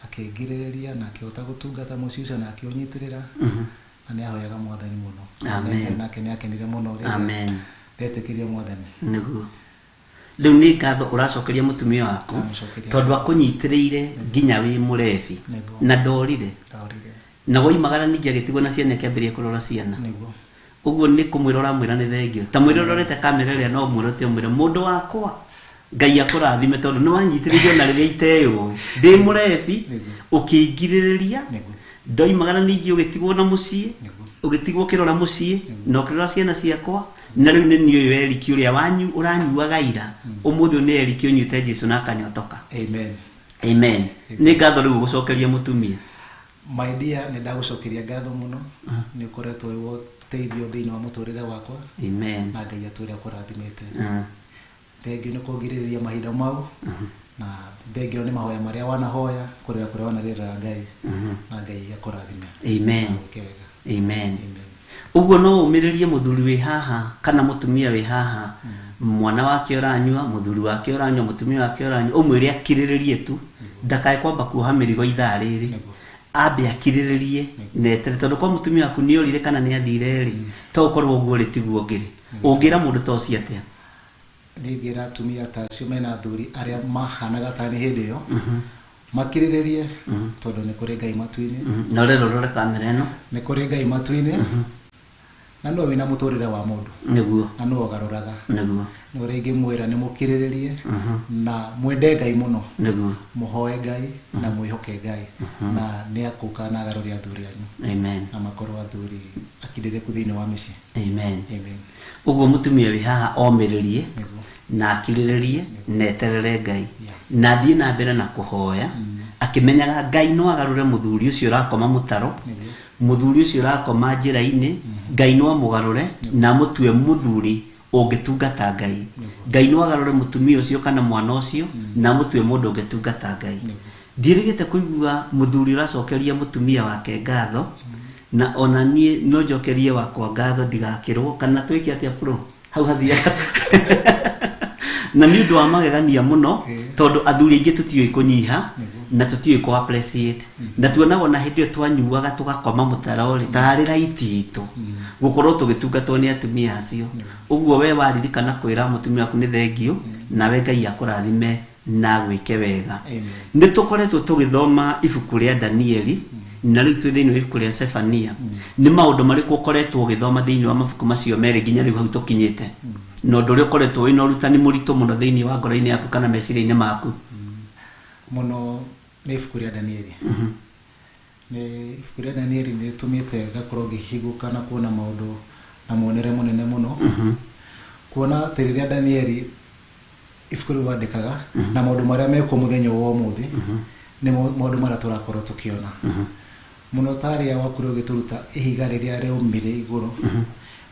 Akĩngirĩrĩria na akĩhota gũtungata mũciĩ ũcio na akĩũnyitĩrĩra na nĩ ahoyaga mwathani mũno. Amen. Nake nĩ akenire mũno rĩrĩa Amen. ndetĩkĩria mwathani. Nĩguo. Rĩu nĩ ngatho ũracokeria mũtumia waku tondũ akũnyitĩrĩire nginya wĩ mũrebi na ndorire. Na woimagara ningĩ agĩtigwo na ciana akĩambĩrĩria kũrora ciana. Nĩguo. Ũguo nĩ kũmwĩra ũramwĩra nĩ thengio. Ta mwĩra ũrorete kamera ĩrĩa no mwĩre ũte ũmwĩre mũndũ wakwa Ngai akũrathime tondũ nĩ wanyitĩrĩire ona rĩrĩa iteyũĩ. Ndĩ mũrebi ũkĩngirĩrĩria ndoimagara ningĩ ũgĩtigwo na mũciĩ ũgĩtigwo ũkĩrora mũciĩ na ũkĩrora ciana ciakwa na rĩu nĩ niĩ ũyũ Eric ũrĩa wanyu ũranyuaga ira ũmũthĩ ũyũ nĩ Eric ũnyuĩte Jesũ na akanyotoka. Amen. Amen. Nĩ ngatho rĩu ũgũcokeria mũtumia. My dear, nĩ ndagũcokeria ngatho mũno nĩ ũkoretwo wĩ ũteithio thĩinĩ wa mũtũrĩre wakwa. Amen. Na Ngai atũre akũrathimĩte. Thengio nĩ kũgirĩrĩria mahinda mau, na thengio nĩ mahoya marĩa wanahoya, kũrĩra kũrĩa wanarĩrĩra Ngai, na Ngai akũrathime. Amen. Na gwĩke wega. Amen. Amen. Ũguo no ũmĩrĩrie mũthuri wĩ haha kana mũtumia wĩ haha, mwana wake ũranyua, mũthuri wake ũranyua, mũtumia wake ũranyua, ũmwĩre akirĩrĩrie tu, ndakae kwamba kuoha mĩrigo ithaa rĩrĩ, ambe akirĩrĩrie na etere, tondũ kwa mũtumia waku nĩ orire kana nĩ athire rĩ, to ũkorwo ũguo rĩ tiguo ũngĩrĩ. Ũngĩra mũndũ ta ũcio atĩa? Nĩngĩra atumia ta acio mena athuri arĩa mahanaga ta nĩ hĩndĩ ĩyo, makirĩrĩrie, tondũ nĩ kũrĩ Ngai matu-inĩ. Na ũrera ũrore kamera ĩno. Nĩ kũrĩ Ngai matu-inĩ, na nĩwe wĩna mũtũrĩre wa mũndũ. Nĩguo. Na nĩwe ũgarũraga. Nĩguo. Nĩ ũrĩa ingĩmwĩra nĩ mũkirĩrĩrie, na mwende Ngai mũno. Nĩguo. Mũhoe Ngai na mwĩhoke Ngai, na nĩ akũka na agarũre athuri anyu. Amen. Na makorwo athuri akindĩrĩku thĩinĩ wa mĩciĩ. Amen. Amen. Ũguo mũtumia wĩ haha omĩrĩrie, Nĩguo. na akirĩrĩrie, na eterere Ngai, Yeah. na athiĩ na mbere na kũhoya, akĩmenyaga Ngai no agarũre mũthuri ũcio ũrakoma mũtaro, Nĩguo. mũthuri ũcio ũrakoma njĩra-inĩ, Ngai no amũgarũre na amũtue mũthuri ũngĩtungata Ngai. Ngai no agarũre mũtumia ũcio kana mwana ũcio na amũtue mũndũ ũngĩtungata Ngai. Ndiĩrĩgĩte kũigua mũthuri ũracokeria mũtumia wake ngatho, na ona niĩ no njokerie wakwa ngatho ndigakĩrwo, kana twĩke atĩa bro? Hau hathiaga. Na nĩ ũndũ wa magegania mũno, tondũ athuri aingĩ tũtiũĩ kũnyiha, na tũtiũĩ kũ appreciate, na tuonaga ona hĩndĩ ĩyo twanyuaga tũgakoma mũtaro rĩ, tarĩ right itũ gũkorwo tũgĩtungatwo nĩ atumia acio. Ũguo we waririkana kwĩra mũtumia waku nĩ thengio, nawe Ngai akũrathime na agwĩke wega. Amen. Nĩ tũkoretwo tũgĩthoma ibuku rĩa Danieli, na rĩu twĩ thĩinĩ wa ibuku rĩa Sefania. Nĩ maũndũ marĩkũ ũkoretwo ũgĩthoma thĩinĩ wa mabuku macio merĩ nginya rĩu hau tũkinyĩte, na ũndũ ũrĩa ũkoretwo wĩna ũrutani mũritũ mũno thĩinĩ wa ngoro-inĩ yaku kana meciria-inĩ maku? Mũno nĩ ibuku rĩa Danieli. Nĩ ibuku rĩa Danieli nĩ rĩtũmĩte ngakorwo ngĩhingũka na kuona maũndũ na muonere mũnene mũno. Kuona atĩ rĩrĩa Danieli ibuku rĩu wandĩkaga na maũndũ marĩa mekwo mũthenya wa ũmũthĩ, nĩ maũndũ marĩa tũrakorwo tũkĩona. Mũno ta arĩa wakorwo ũgĩtũruta ihiga rĩrĩa rĩaumire igũrũ,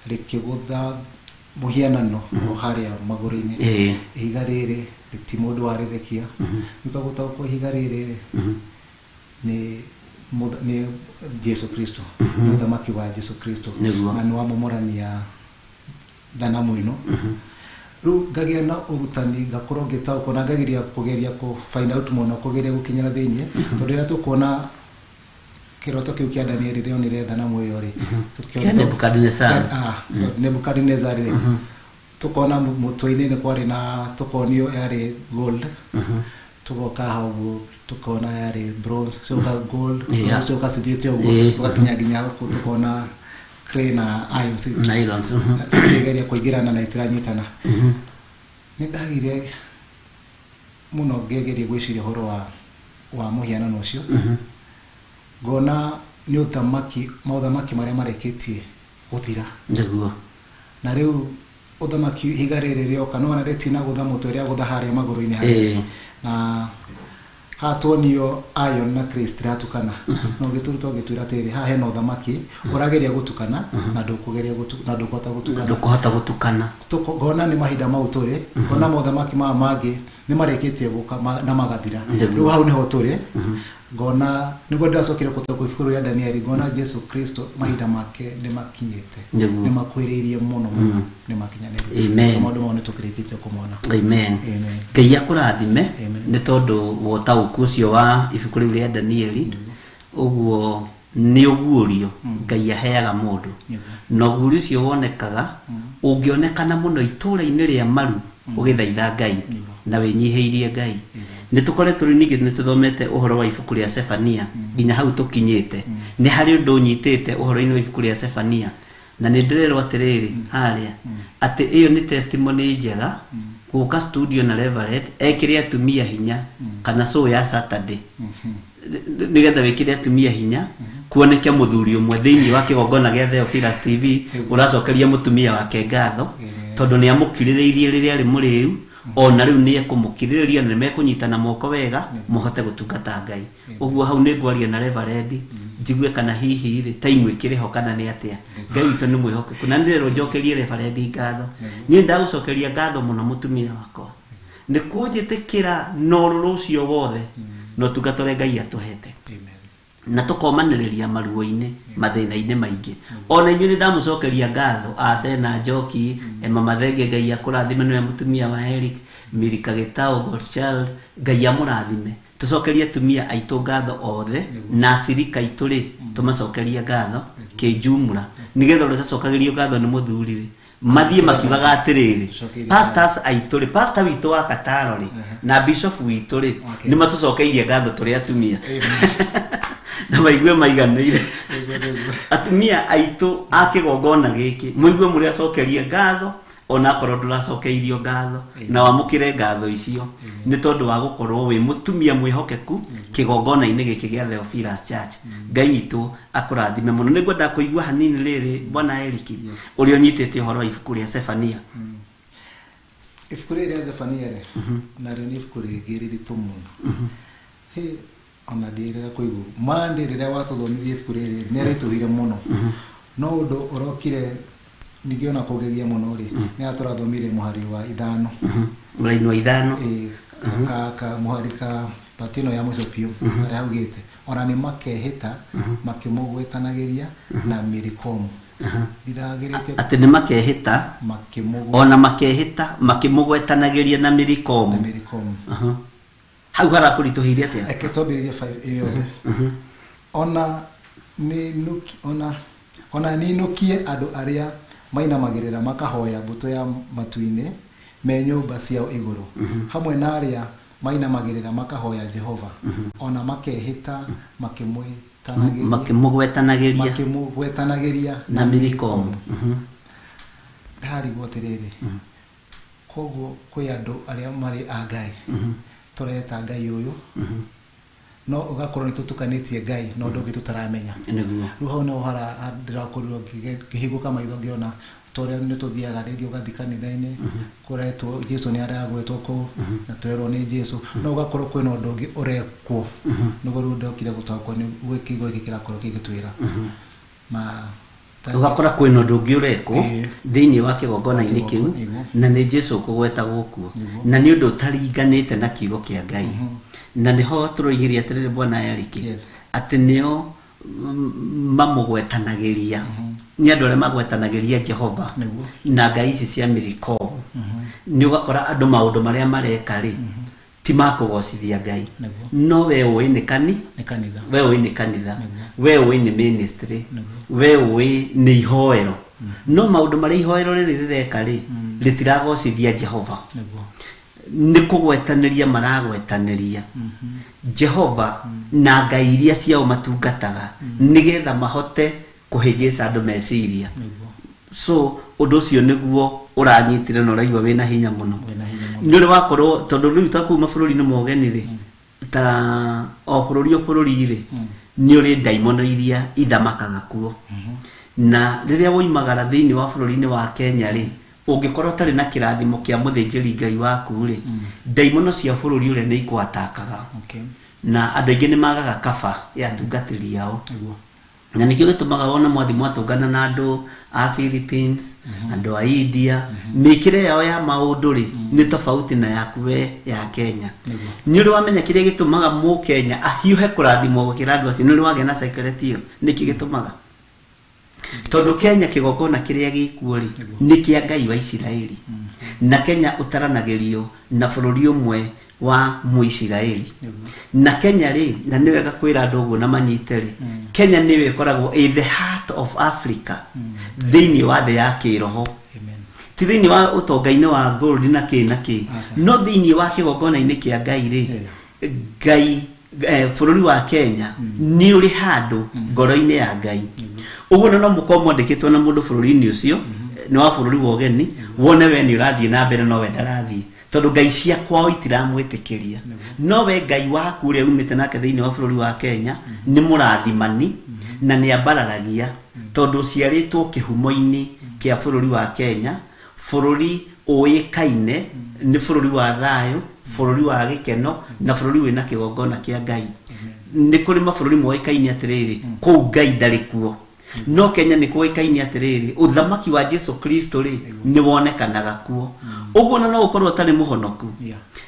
rĩkĩgũtha mũhianano o harĩa magũrũ-inĩ. Ihiga rĩrĩ ti mũndũ warĩrekia. Ũkagũtaũkwo ihiga rĩrĩ rĩ, nĩ Jesu Kristo, nĩ ũthamaki wa Jesu Kristo, Nĩguo. na nĩ wamomorania thanamu ĩno. Rĩu ngagĩa na ũrutani, ngakorwo ngĩtaũkwo na ngageria kũgeria kũ find out mũno, kũgeria gũkinyĩra thĩiniĩ, tondũ rĩrĩa tũkuona kĩroto kĩu kĩa Danieli rĩonire thanamu ĩyo rĩ, Kĩa Nebukadnezar. Nebukadnezar rĩ, tukona mũtwe-inĩ nĩ kwarĩ na tũkonio yarĩ gold, tugoka hau ũguo tukona yarĩ bronze, coka gold, coka cithiĩte ũguo, tũgakinya nginya gũkũ tukona clay na iron Na irons. Cikĩgeria kũingĩrana na itiranyitana. Nĩ ndagire mũno ngĩgeria gwĩciria ũhoro wa mũhianano ũcio, ngona nĩ ũthamaki, maũthamaki marĩa marĩkĩtie gũthira. Nĩguo. Na rĩu ũthamaki ihiga rĩrĩ rĩoka, nĩwona rĩtinagũtha mũtwe, rĩagũtha harĩa magũrũ-inĩ harĩa. Na haha tuonio iron na clay citiratukana, no ũgĩtũruta ũgĩtwĩra atĩrĩrĩ, haha hena ũthamaki ũrageria gũtukana na ndũkũgeria na ndũkũhota gũtukana. Ndũkũhota gũtukana. Ngona nĩ mahinda mau tũrĩ, ngona mothamaki maya mangĩ nĩ marĩkĩtie gũka na magathira. Nĩguo. Rĩu hau nĩho tũrĩ. Ngona nĩguo ndĩracokire gũtoka ibuku rĩa Danieli, ngona Jesu Kristo mahinda make nĩ makinyĩte, Nĩguo. nĩ makuhĩrĩirie mũno mũno, nĩ makinyanĩru. Amen. Maũndũ mau nĩ tũkĩrĩkĩtie kũmona. Amen. Amen. Ngai akũrathime Amen. nĩ tondũ wa ũtaũku ũcio wa ibuku rĩu rĩa Danieli. Ũguo nĩ ũguũrio Ngai aheaga mũndũ, Nĩguo. na ũguũrio ũcio wonekaga ũngĩonekana mũno itũũra-inĩ rĩa maru ũgĩthaitha Ngai na wĩnyihĩirie Ngai. Nĩ tũkoretwo rĩu ningĩ nĩ tũthomete ũhoro wa ibuku rĩa Sefania nginya hau tũkinyĩte. Nĩ harĩ ũndũ ũnyitĩte ũhoro-inĩ wa ibuku rĩa Sefania, na nĩ ndĩrerwo atĩrĩrĩ harĩa atĩ ĩyo nĩ testimony njega gũka studio na Reverend ekĩre atumia hinya kana show ya Saturday, nĩgetha wĩkĩre atumia hinya, kuoneke mũthuri ũmwe thĩinĩ wa kĩgongona gĩa Theophilus TV ũracokeria mũtumia wake ngatho, tondũ nĩ amũkirĩrĩirie rĩrĩa arĩ mũrĩu, ona rĩu nĩ ekũmũkirĩrĩria na nĩ mekũnyitana moko wega mũhote gũtungata Ngai. Ũguo hau nĩ ngwaria na Reverend njigue kana hihi rĩ time ĩkĩrĩ ho kana nĩ atĩa. Ngai witũ nĩ mwĩhokeku na nĩrĩrwo njokerie rebarendi ngatho. Niĩ ndagũcokeria ngatho mũno mũtumia wakwa nĩ kũnjĩtĩkĩra na ũrũrũ ũcio wothe na ũtungata ũrĩa Ngai atũhete. Na tũkomanĩrĩria maruo-inĩ mathĩna-inĩ maingĩ. Ona inyuĩ nĩ ndamũcokeria ngatho Asena Njoki, Emma Mathenge, Ngai akũrathime, nĩwe mũtumia wa Eric, Milika Gĩtaũ, Godchild, Ngai amũrathime. Tũcokerie atumia aitũ ngatho othe na acirika aitũ rĩ tũmacokerie ngatho kĩnjumũra nĩgetha ũrĩa ũtacokagĩrio ngatho nĩ mũthuri rĩ mathiĩ makiugaga atĩrĩrĩ pastors aitũ rĩ, pastor witũ wa Kataro rĩ na bishop witũ rĩ nĩ matũcokeirie ngatho tũrĩ atumia na maigue maiganĩire. Atumia aitũ a kĩgongona gĩkĩ mũigue mũrĩ acokerie ngatho ona akorwo ndũracokeirio ngatho na wamũkĩre ngatho icio nĩ tondũ wa gũkorwo wĩ mũtumia mwĩhokeku kĩgongona-inĩ gĩkĩ gĩa Theophilus Church. Ngai witũ akũrathime mũno. Nĩngwenda kũigua hanini rĩrĩ bwana Eric ũrĩa ũnyitĩte ũhoro wa ibuku rĩa Zephania. Ibuku rĩrĩ rĩa Zephania rĩ narĩo nĩ ibuku rĩngĩ rĩritũ mũno. Hĩ ona ndiĩrĩga kũigua Monday rĩrĩa watũthomithia ibuku rĩrĩ nĩ rĩtũhire mũno no ũndũ ũrokire ningĩ ona kũgegia mũno rĩ nĩ atũrathomire mũhari wa 5 mũraini wa 5 ka mũhari ka patino ya mũico biũ harĩa haugĩte ona nĩ makehĩta makĩmũgwetanagĩria na Milikomu. Ndiragĩrĩte atĩ nĩ makehĩta ona makehĩta makĩmũgwetanagĩria na Milikomu. Hau harakũritũhĩire atĩa? Eke twambĩrĩrie 5 ĩyothe. Ona ninũkie andũ arĩa mainamagĩrĩra makahoya mbũtũ ya matu-inĩ me nyũmba ciao igũrũ hamwe na arĩa mainamagĩrĩra makahoya Jehova ona makehĩta makĩmũgwetanagĩria na Milikomu. Ndarigwo atĩrĩrĩ koguo kwĩ andũ arĩa marĩ a Ngai tũreta Ngai ũyũ no ũgakorwo nĩ tũtukanĩtie Ngai no ũndũ ũngĩ tũtaramenya. Rĩu hau nĩho ndĩrakorirwo ngĩhingũka maitho ngĩona torĩa nĩ tũthiaga rĩngĩ ũgathiĩ kanitha-inĩ kũretwo Jesu nĩ aragwetwo kũu na twerwo nĩ Jesu no ũgakorwo kwĩna ũndũ ũngĩ ũrekwo nĩguo rĩu ndokire gũtaũkwo nĩ kiugo gĩkĩ kĩrakorwo gĩgĩtwĩra. Ũgakora kwĩna ũndũ ũngĩ ũrekwo thĩinĩ wa kĩgongona-inĩ kĩu na nĩ Jesu ũkũgwetagwo kuo na nĩ ũndũ ũtaringanĩte na kiugo kĩa Ngai. Na nĩho tũroigĩria atĩrĩrĩ bwana Eric atĩ nĩo mamũgwetanagĩria nĩ andũ arĩa magwetanagĩria Jehova na ngai ici cia Milikomu. Nĩ ũgakora andũ maũndũ marĩa mareka rĩ ti makũgocithia Ngai no we ũĩ nĩ kanitha, we ũĩ nĩ kanitha, we ũĩ nĩ ministry, we ũĩ nĩ ihoero no maũndũ marĩa ihoero rĩrĩ rĩreka rĩ rĩtiragocithia Jehova. Nĩ kũgwetanĩria maragwetanĩria Jehova na ngai iria ciao matungataga nĩgetha mahote kũhĩngĩca andũ meciria. So ũndũ ũcio nĩguo ũranyitire na ũraigua wĩna hinya mũno. Nĩ ũrĩ wakorwo tondũ rĩu ta kuma bũrũri-inĩ mogeni rĩ ta o bũrũri o bũrũri rĩ nĩ ũrĩ ndaimono iria ithamakaga kuo na rĩrĩa woimagara thĩinĩ wa bũrũri-inĩ wa Kenya rĩ ũngĩkorwo ũtarĩ na kĩrathimo kĩa mũthĩnjĩri Ngai waku rĩ ndaimono cia bũrũri ũrĩa nĩ ikwatakaga. Na andũ aingĩ nĩ magaga kaba ya atungatĩri ao na nĩkĩo gĩtũmaga wona mwathi mwatũngana na andũ a Philippines andũ a India mĩkĩre yao ya maũndũ rĩ nĩ tofauti na yaku we ya Kenya. Nĩ ũrĩ wamenya kĩrĩa gĩtũmaga mũkenya ahiũhe kũrathimwo gũkĩra andũ acio? Nĩ ũrĩ wagĩa na secret ĩyo? Nĩkĩ gĩtũmaga? Tondũ Kenya kĩgongona kĩrĩa gĩkuo rĩ nĩ kĩa Ngai wa Isiraeli na Kenya ũtaranagĩrio na bũrũri ũmwe wa Mũisiraeli na Kenya rĩ na nĩ wega kwĩra andũ ũguo na manyite rĩ Kenya nĩyo ĩkoragwo ĩ the heart of Africa thĩinĩ wa thĩ ya kĩroho ti thĩinĩ wa ũtonga-inĩ wa gold na kĩ na kĩ no thĩinĩ wa kĩgongona-inĩ kĩa Ngai rĩ Ngai bũrũri wa Kenya nĩ ũrĩ handũ ngoro-inĩ ya Ngai. Ũguo no mũkorwo mwandĩkĩtwo na mũndũ bũrũri-inĩ ũcio nĩ wa bũrũri wa ũgeni wone we nĩ ũrathiĩ na mbere no we ndarathiĩ tondũ ngai cia kwao itiramwĩtĩkĩria no we Ngai waku ũrĩa umĩte nake thĩinĩ wa bũrũri wa Kenya nĩ mũrathimani na nĩ ambararagia tondũ ũciarĩtwo kĩhumo-inĩ kĩa bũrũri wa Kenya bũrũri ũĩkaine nĩ bũrũri wa thayũ bũrũri wa gĩkeno na bũrũri wĩna kĩgongona kĩa Ngai. Nĩ kũrĩ mabũrũri moĩkaine atĩrĩrĩ kũu Ngai ndarĩ kuo, no Kenya nĩ kũĩkaine atĩrĩrĩ ũthamaki wa Jesu Kristo rĩ nĩ wonekanaga kuo. Ũguo no ũkorwo ũtarĩ mũhonoku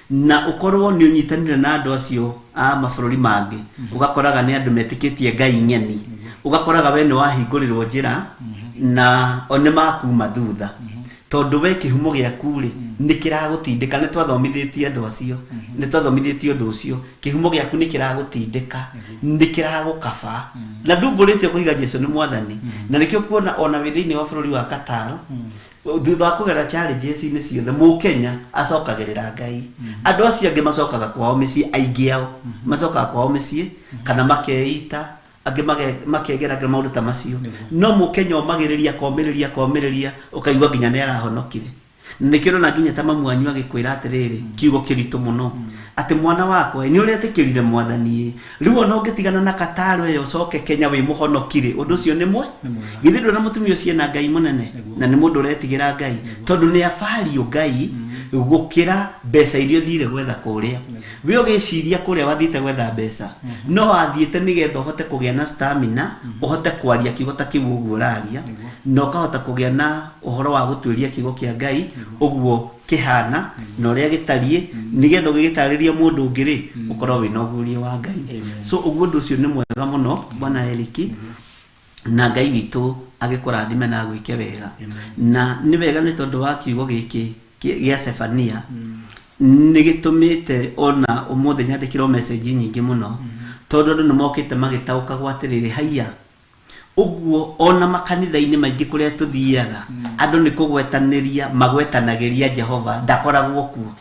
na ũkorwo nĩ ũnyitanĩire na andũ acio a mabũrũri mangĩ, ũgakoraga nĩ andũ metĩkĩtie Ngai ng'eni, ũgakoraga we nĩ wahingũrĩrwo njĩra na o nĩ makuma thutha, tondũ we kĩhumo gĩaku rĩ nĩ kĩragũtindĩka. Nĩ twathomithĩtie andũ acio, nĩ twathomithĩtie ũndũ ũcio, kĩhumo gĩaku nĩ kĩragũtindĩka, nĩ kĩragũkaba na ndumbũrĩte kũiga Jesu nĩ mwathani. Na nĩkĩo kuona ona wĩ thĩinĩ wa bũrũri wa Qatar, thutha wa kũgera challenges-inĩ ciothe, mũkenya acokagĩrĩra Ngai. Andũ acio angĩ macokaga kwao mĩciĩ, aingĩ ao macokaga kwao mĩciĩ kana makeita, angĩ makegera maũndũ ta macio. No mũkenya omagĩrĩria, akomĩrĩria, akomĩrĩria, ũkaigua nginya nĩ arahonokire. Nĩkĩo ũrona nginya ta mamu wanyu agĩkwĩra atĩrĩrĩ kiugo kĩritũ mũno atĩ mwana wakwa nĩ ũretĩkĩrire mwathani, rĩu ona ũngĩtigana na Qatar ĩyo ũcoke Kenya wĩ mũhonokire, ũndũ ũcio nĩ mwe. Githĩ ndũrona mũtumia ũcio ena Ngai mũnene na nĩ mũndũ ũretigĩra Ngai, tondũ nĩ abario Ngai gũkĩra mbeca iria ũthire gwetha kũrĩa. We ũgĩciria kũrĩa wathiĩte gwetha mbeca, no wathiĩte nĩgetha ũhote kũgĩa na stamina, ũhote kwaria kiugo ta kĩu ũguo ũraria, na ũkahota kũgĩa na ũhoro wa gũtuĩria kiugo kĩa Ngai ũguo kĩhana na ũrĩa gĩtariĩ, nĩgetha ũgĩgĩtarĩria mũndũ ũngĩ rĩ ũkorwo wĩna ũguũrio wa Ngai. So ũguo ũndũ ũcio nĩ mwega mũno bwana Eric, na Ngai witũ agĩkũrathime na agwĩke wega. Na nĩ wega nĩ tondũ wa kiugo gĩkĩ gĩa Sefania nĩ gĩtũmĩte ona ũmũthĩ nyandĩkĩrwo message nyingĩ mũno, tondũ andũ nĩ mokĩte magĩtaũkagwo atĩrĩrĩ haiya ũguo ona makanitha-inĩ maingĩ kũrĩa tũthiaga andũ nĩ kũgwetanĩria magwetanagĩria Jehova ndakoragwo kuo.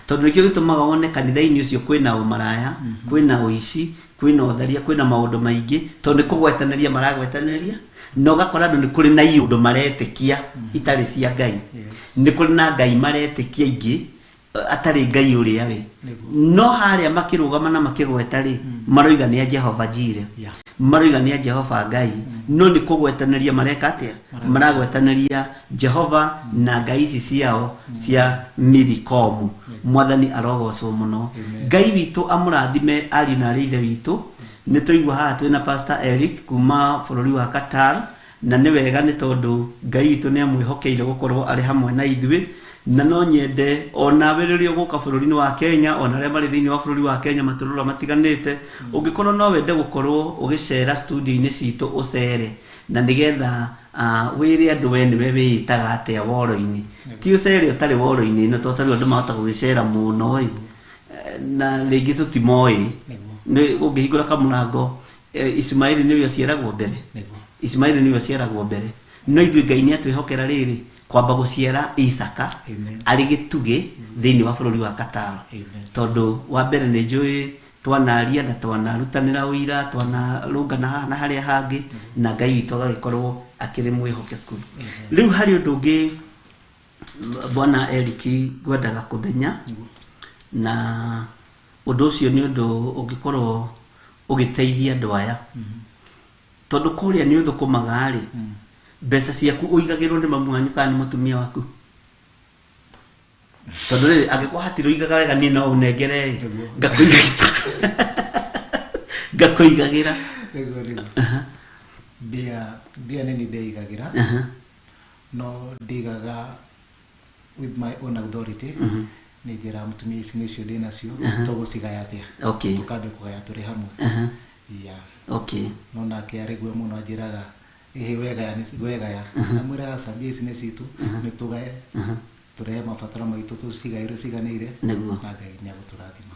Tondũ nĩkĩo gĩtũmaga wone kanitha-inĩ ũcio kwĩna ũmaraya, kwĩna ũici, kwĩna ũtharia, kwĩna maũndũ maingĩ, tondũ nĩ kũgwetanĩria maragwetanĩria. Na ũgakora andũ nĩ kũrĩ na iũndũ maretĩkia itarĩ cia Ngai, nĩ kũrĩ na Ngai maretĩkia ingĩ atarĩ Ngai ũrĩa we. No harĩa makĩrũgama na makĩgweta rĩ maroiga nĩ a Jehova Jire, maroiga nĩ a Jehova Ngai, no nĩ kũgwetanĩria mareka atĩa? Maragwetanĩria Jehova na ngai ici ciao cia Milikomu. Mwathani arogocwo mũno. Ngai witũ amũrathime ariũ na arĩ ithe witũ. Nĩ tũigua haha twĩna Pastor Eric kuma bũrũri wa Qatar, na nĩ wega nĩ tondũ Ngai witũ nĩ amwĩhokeire gũkorwo arĩ hamwe na ithuĩ. Na no nyende onawe rĩrĩa ũgũka bũrũri-inĩ wa Kenya, ona arĩa marĩ thĩinĩ wa bũrũri wa Kenya matũrũra matiganĩte, ũngĩkorwo no wende gũkorwo ũgĩcera studio-inĩ citũ ũcere, na nĩgetha wĩre andũ we nĩwe wĩĩtaga atĩa woro-inĩ. Ti ũcere ũtarĩ woro-inĩ ĩno, tondũ tarĩu andũ mahota gũgĩcera mũno ĩ, na rĩngĩ tũtimoĩ. Nĩ ũngĩhingũra kamũrango, Ismaili nĩwe ũciaragwo mbere, Ismaili nĩwe ũciaragwo mbere, no ithuĩ Ngai nĩ atwĩhokera rĩrĩ kwamba gũciara Isaka arĩ gĩtugĩ thĩinĩ wa bũrũri wa Qatar. Tondũ wa mbere nĩ njũĩ twanaria na twanarutanĩra ũira, twanarũngana haha na harĩa hangĩ, na Ngai witũ agagĩkorwo akĩrĩ mwĩhokeku. Rĩu harĩ ũndũ ũngĩ bwana Eric ngwendaga kũmenya, na ũndũ ũcio nĩ ũndũ ũngĩkorwo ũgĩteithia andũ aya, tondũ kũrĩa nĩ ũthũkũmaga rĩ, mbeca ciaku ũigagĩrwo nĩ mamu wanyu kana nĩ mũtumia waku? Tondũ rĩrĩ angĩkorwo hatirĩ ũigaga wega, niĩ no ũnengere ĩ, ngakũigagĩra. Nĩguo. Mbia nĩ niĩ ndeigagĩra, no ndigaga with my own authority. Nĩ njĩra mũtumia ici nĩcio ndĩ nacio, tũgũcigaya atĩa? Tũkambia kũgaya tũrĩ hamwe. Yeah. No nake arĩgue mũno, anjĩraga ĩhĩ wegaya wegaya, amwĩra aca, mbia ici nĩ citũ, nĩ tũgaye tũrehe mabataro maitũ, tũcigaĩre ciganĩire. Na Ngai nĩ agũtũrathima.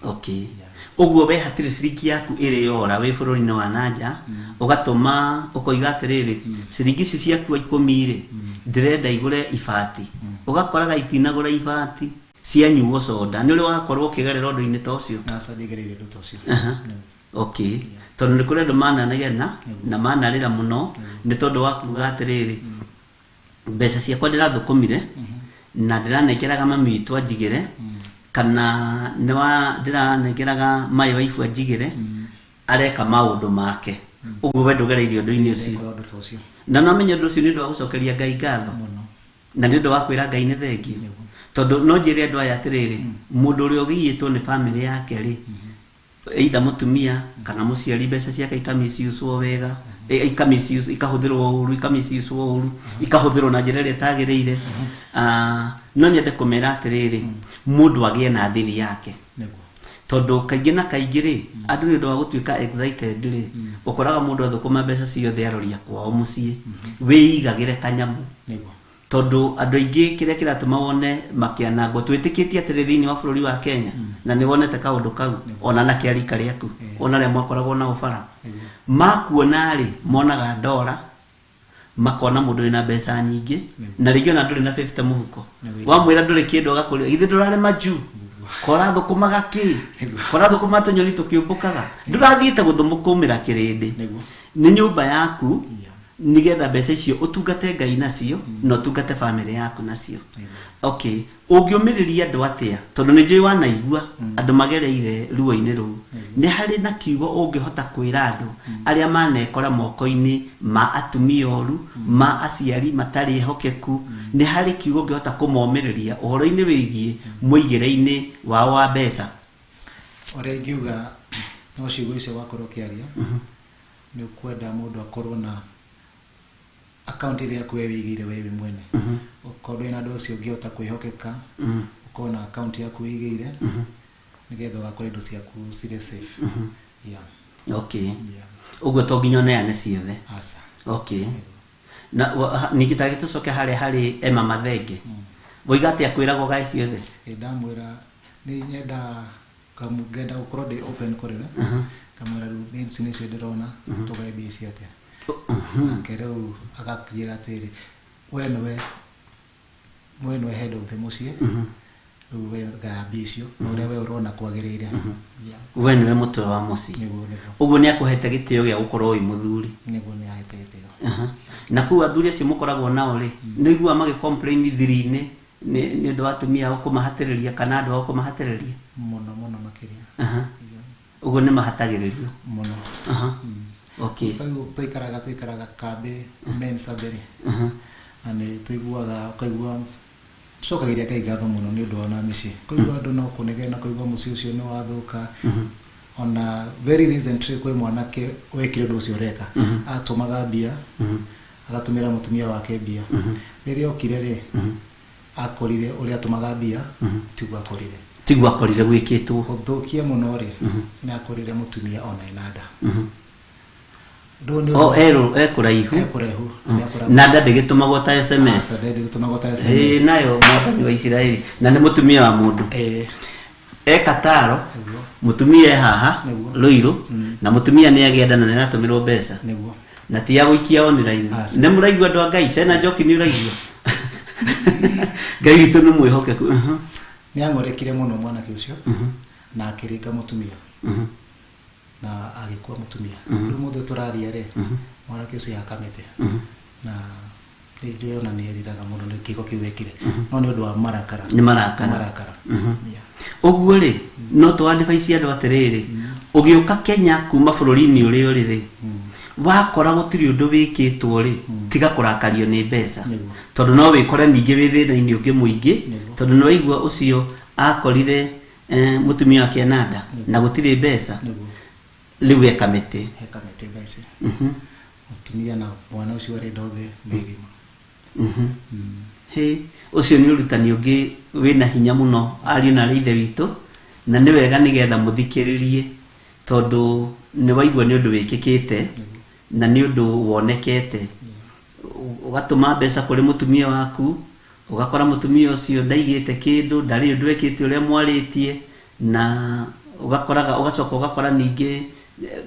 Ũguo we hatirĩ ciringi yaku ĩrĩ yora wĩ bũrũri-inĩ wa nanja, ũgatũma ũkoiga atĩrĩrĩ, ciringi ici ciakua 10 rĩ, ndĩrenda igũre ibati, ũgakoraga itinagũra ibati, cianyuo soda. Nĩ ũrĩ wakorwo ũkĩgerera ũndũ-inĩ ta ũcio? Aca, ndigereire ũndũ ta ũcio. Tondũ nĩ kũrĩ andũ mananegena na manarĩra mũno nĩ tondũ wa kuga atĩrĩrĩ, mbeca ciakwa ndĩrathũkũmire na ndĩranengeraga mami witũ anjigĩre, kana nĩ wa ndĩranengeraga my wife anjigĩre, areka maũndũ make. Ũguo we ndũgereirie ũndũ-inĩ ũcio? Ndekora ũndũ ta ũcio. Na no menye ũndũ ũcio nĩ ũndũ wa gũcokeria Ngai ngatho mũno, na nĩ ũndũ wa kwĩra Ngai nĩ thengiũ, tondũ no njĩre andũ aya atĩrĩrĩ, mũndũ ũrĩa ũgĩiyĩtwo nĩ bamĩrĩ yake rĩ, Either mũtumia kana mũciari mbeca ciake ikamisiuswo wega, ikamisius ikahũthĩrwo ũru, ikamisiuswo ũru, ikahũthĩrwo na njĩra ĩrĩa ĩtagĩrĩire. No nyende kũmera atĩrĩrĩ, mũndũ agĩe na thiri yake. Tondũ kaingĩ na kaingĩ rĩ, andũ nĩ ũndũ wa gũtuĩka excited rĩ, ũkoraga mũndũ athũkũma mbeca ciothe aroria kwao mũciĩ, wĩigagĩre kanyamũ. Tondũ andũ aingĩ kĩrĩa kĩratũma wone makĩanangwo, twĩtĩkĩtie atĩrĩ thĩinĩ wa bũrũri wa Kenya, na nĩ wonete kaũndũ kau, ona na kĩarika rĩaku, ona arĩa mwakoragwo nao bara. Makuona rĩ, monaga ndora, makona mũndũ wĩna mbeca nyingĩ, na rĩngĩ ona ndũrĩ na 50 mũhuko. Wamwĩra ndũrĩ kĩndũ agakũrĩa, githĩ ndũrarĩ majuu? Kora thũkũmaga kĩ? Kora thũkũma tũnyoni tũkĩũmbũkaga. Ndũrathiĩte gũthũmũkũmĩra kĩrĩndĩ. Nĩ nyũmba yaku, nigetha mbeca icio ũtungate Ngai nacio, na ũtungate family yaku nacio. Okay, ũngĩũmĩrĩria andũ atĩa? Tondũ nĩ njũĩ wanaigua andũ magereire ruo-inĩ rũu. Nĩ harĩ na kiugo ũngĩhota kwĩra andũ arĩa manekora moko-inĩ ma atumia oru, ma aciari matarĩ ehokeku. Nĩ harĩ kiugo ũngĩhota kũmomĩrĩria ũhoro-inĩ wĩgiĩ mũigĩre-inĩ wao wa mbeca? Ũrĩa ingiuga no ciugo icio wakorwo ũkĩaria, nĩ ũkwenda mũndũ akorwo na account ĩrĩa yaku we wĩigĩire we wĩ mwene. Okorwo wĩna andũ acio ũngĩhota kwĩhokeka, ũkorwo na account yaku wĩigĩire, nĩgetha ũgakorwo indo ciaku cirĩ safe. Okay. Ũguo to nginya ũneane ciothe. Aca. Okay. Na ningĩ ta gĩtũcoke harĩa harĩ Emma Mathenge. Woiga atĩa kwĩragwo gae ciothe? Ndamwĩra nĩ nyenda ngenda gũkorwo ndĩ open kũrĩ we. Ngamwĩra rĩu ici nĩcio ndĩrona, tũgae mbia ici atĩa. Nake rĩu agakĩra atĩrĩ, we nĩwe head of the mũciĩ, rĩu we gaya mbia icio, na ũrĩa we ũrona kwagĩrĩire. We nĩwe mũtwe wa mũciĩ. Ũguo nĩ akũhete gĩtĩo gĩa gũkorwo wĩ mũthuri. Nĩguo nĩ ahete gĩtĩo. Na kũu athuri acio mũkoragwo nao rĩ, nĩ ũiguaga magĩ complain thiri-inĩ nĩ ũndũ wa atumia ao kũmahatĩrĩria kana andũ ao kũmahatĩrĩria? Mũno mũno makĩria. Ũguo nĩ mahatagĩrĩrio? Mũno. Okay. Tũikaraga kambĩ men's mbere. Na nĩ tũiguaga, ũkaigua tũcokagĩria Ngai ngatho mũno nĩ ũndũ wa ona mĩciĩ. Kũigua andũ no kũnegena, kũigua mũciĩ ũcio nĩ wathũka. Ona very recently kwĩ mwanake wekire ũndũ ũcio ũreka. Atũmaga mbia, agatũmĩra mũtumia wake mbia. Rĩrĩa okire rĩ, akorire ũrĩa atũmaga mbia, tiguo akorire. Tiguo akorire gwĩkĩtwo. Gũthũkia mũno rĩ, nĩ akorire mũtumia ona ena nda. O ekũraihu. Ekũraihu. Na nda ndĩgĩtũmagwo ta SMS. Aca, ndĩgĩtũmagwo ta SMS. Nayo mwathani wa Isiraeli. Na nĩ mũtumia wa mũndũ. E Kataro, mũtumia e haha, Ruiru, na mũtumia nĩ agĩa nda na nĩ aratũmĩrwo mbeca. Na ti ya gũikia online. Nĩ mũraigua andũ a Ngai, cena njoki nĩ ũraigua. Ngai witũ nĩ mwĩhokeku. Nĩ ang'orekire mũno mwanake ũcio, na akĩringa mũtumia. Na agĩkua mũtumia. Rĩu mũthĩ tũraria rĩ, mwanake ũcio akamĩte. Na nĩ ona nĩ eriraga mũno nĩ kĩko kĩu ekire. No nĩ ũndũ wa marakara. Nĩ marakara. Marakara. Ũguo rĩ, no tũ advice andũ atĩrĩrĩ, ũgĩũka Kenya kuma bũrũri-inĩ ũrĩa ũrĩ rĩ, wakora gũtirĩ ũndũ wĩkĩtwo rĩ, tiga kũrakario nĩ mbeca. Tondũ no wĩkore ningĩ wĩ thĩna-inĩ ũngĩ mũingĩ, tondũ nĩ waigua ũcio akorire mũtumia wake ena nda na gũtirĩ mbeca. Rĩu eka mĩtĩ. Eka mĩtĩ thaa ici. Mũtumia na mwana ũcio arenda othe merima. Hĩ, ũcio nĩ ũrutani ũngĩ wĩna hinya mũno ariũ na aarĩ ithe witũ, na nĩ wega nĩgetha mũthikĩrĩrie, tondũ nĩ waigua nĩ ũndũ wĩkĩkĩte na nĩ ũndũ wonekete. Ũgatũma mbeca kũrĩ mũtumia waku, ũgakora mũtumia ũcio ndaigĩte kĩndũ, ndarĩ ũndũ ekĩte ũrĩa mwarĩtie, na ũgakoraga, ũgacoka ũgakora ningĩ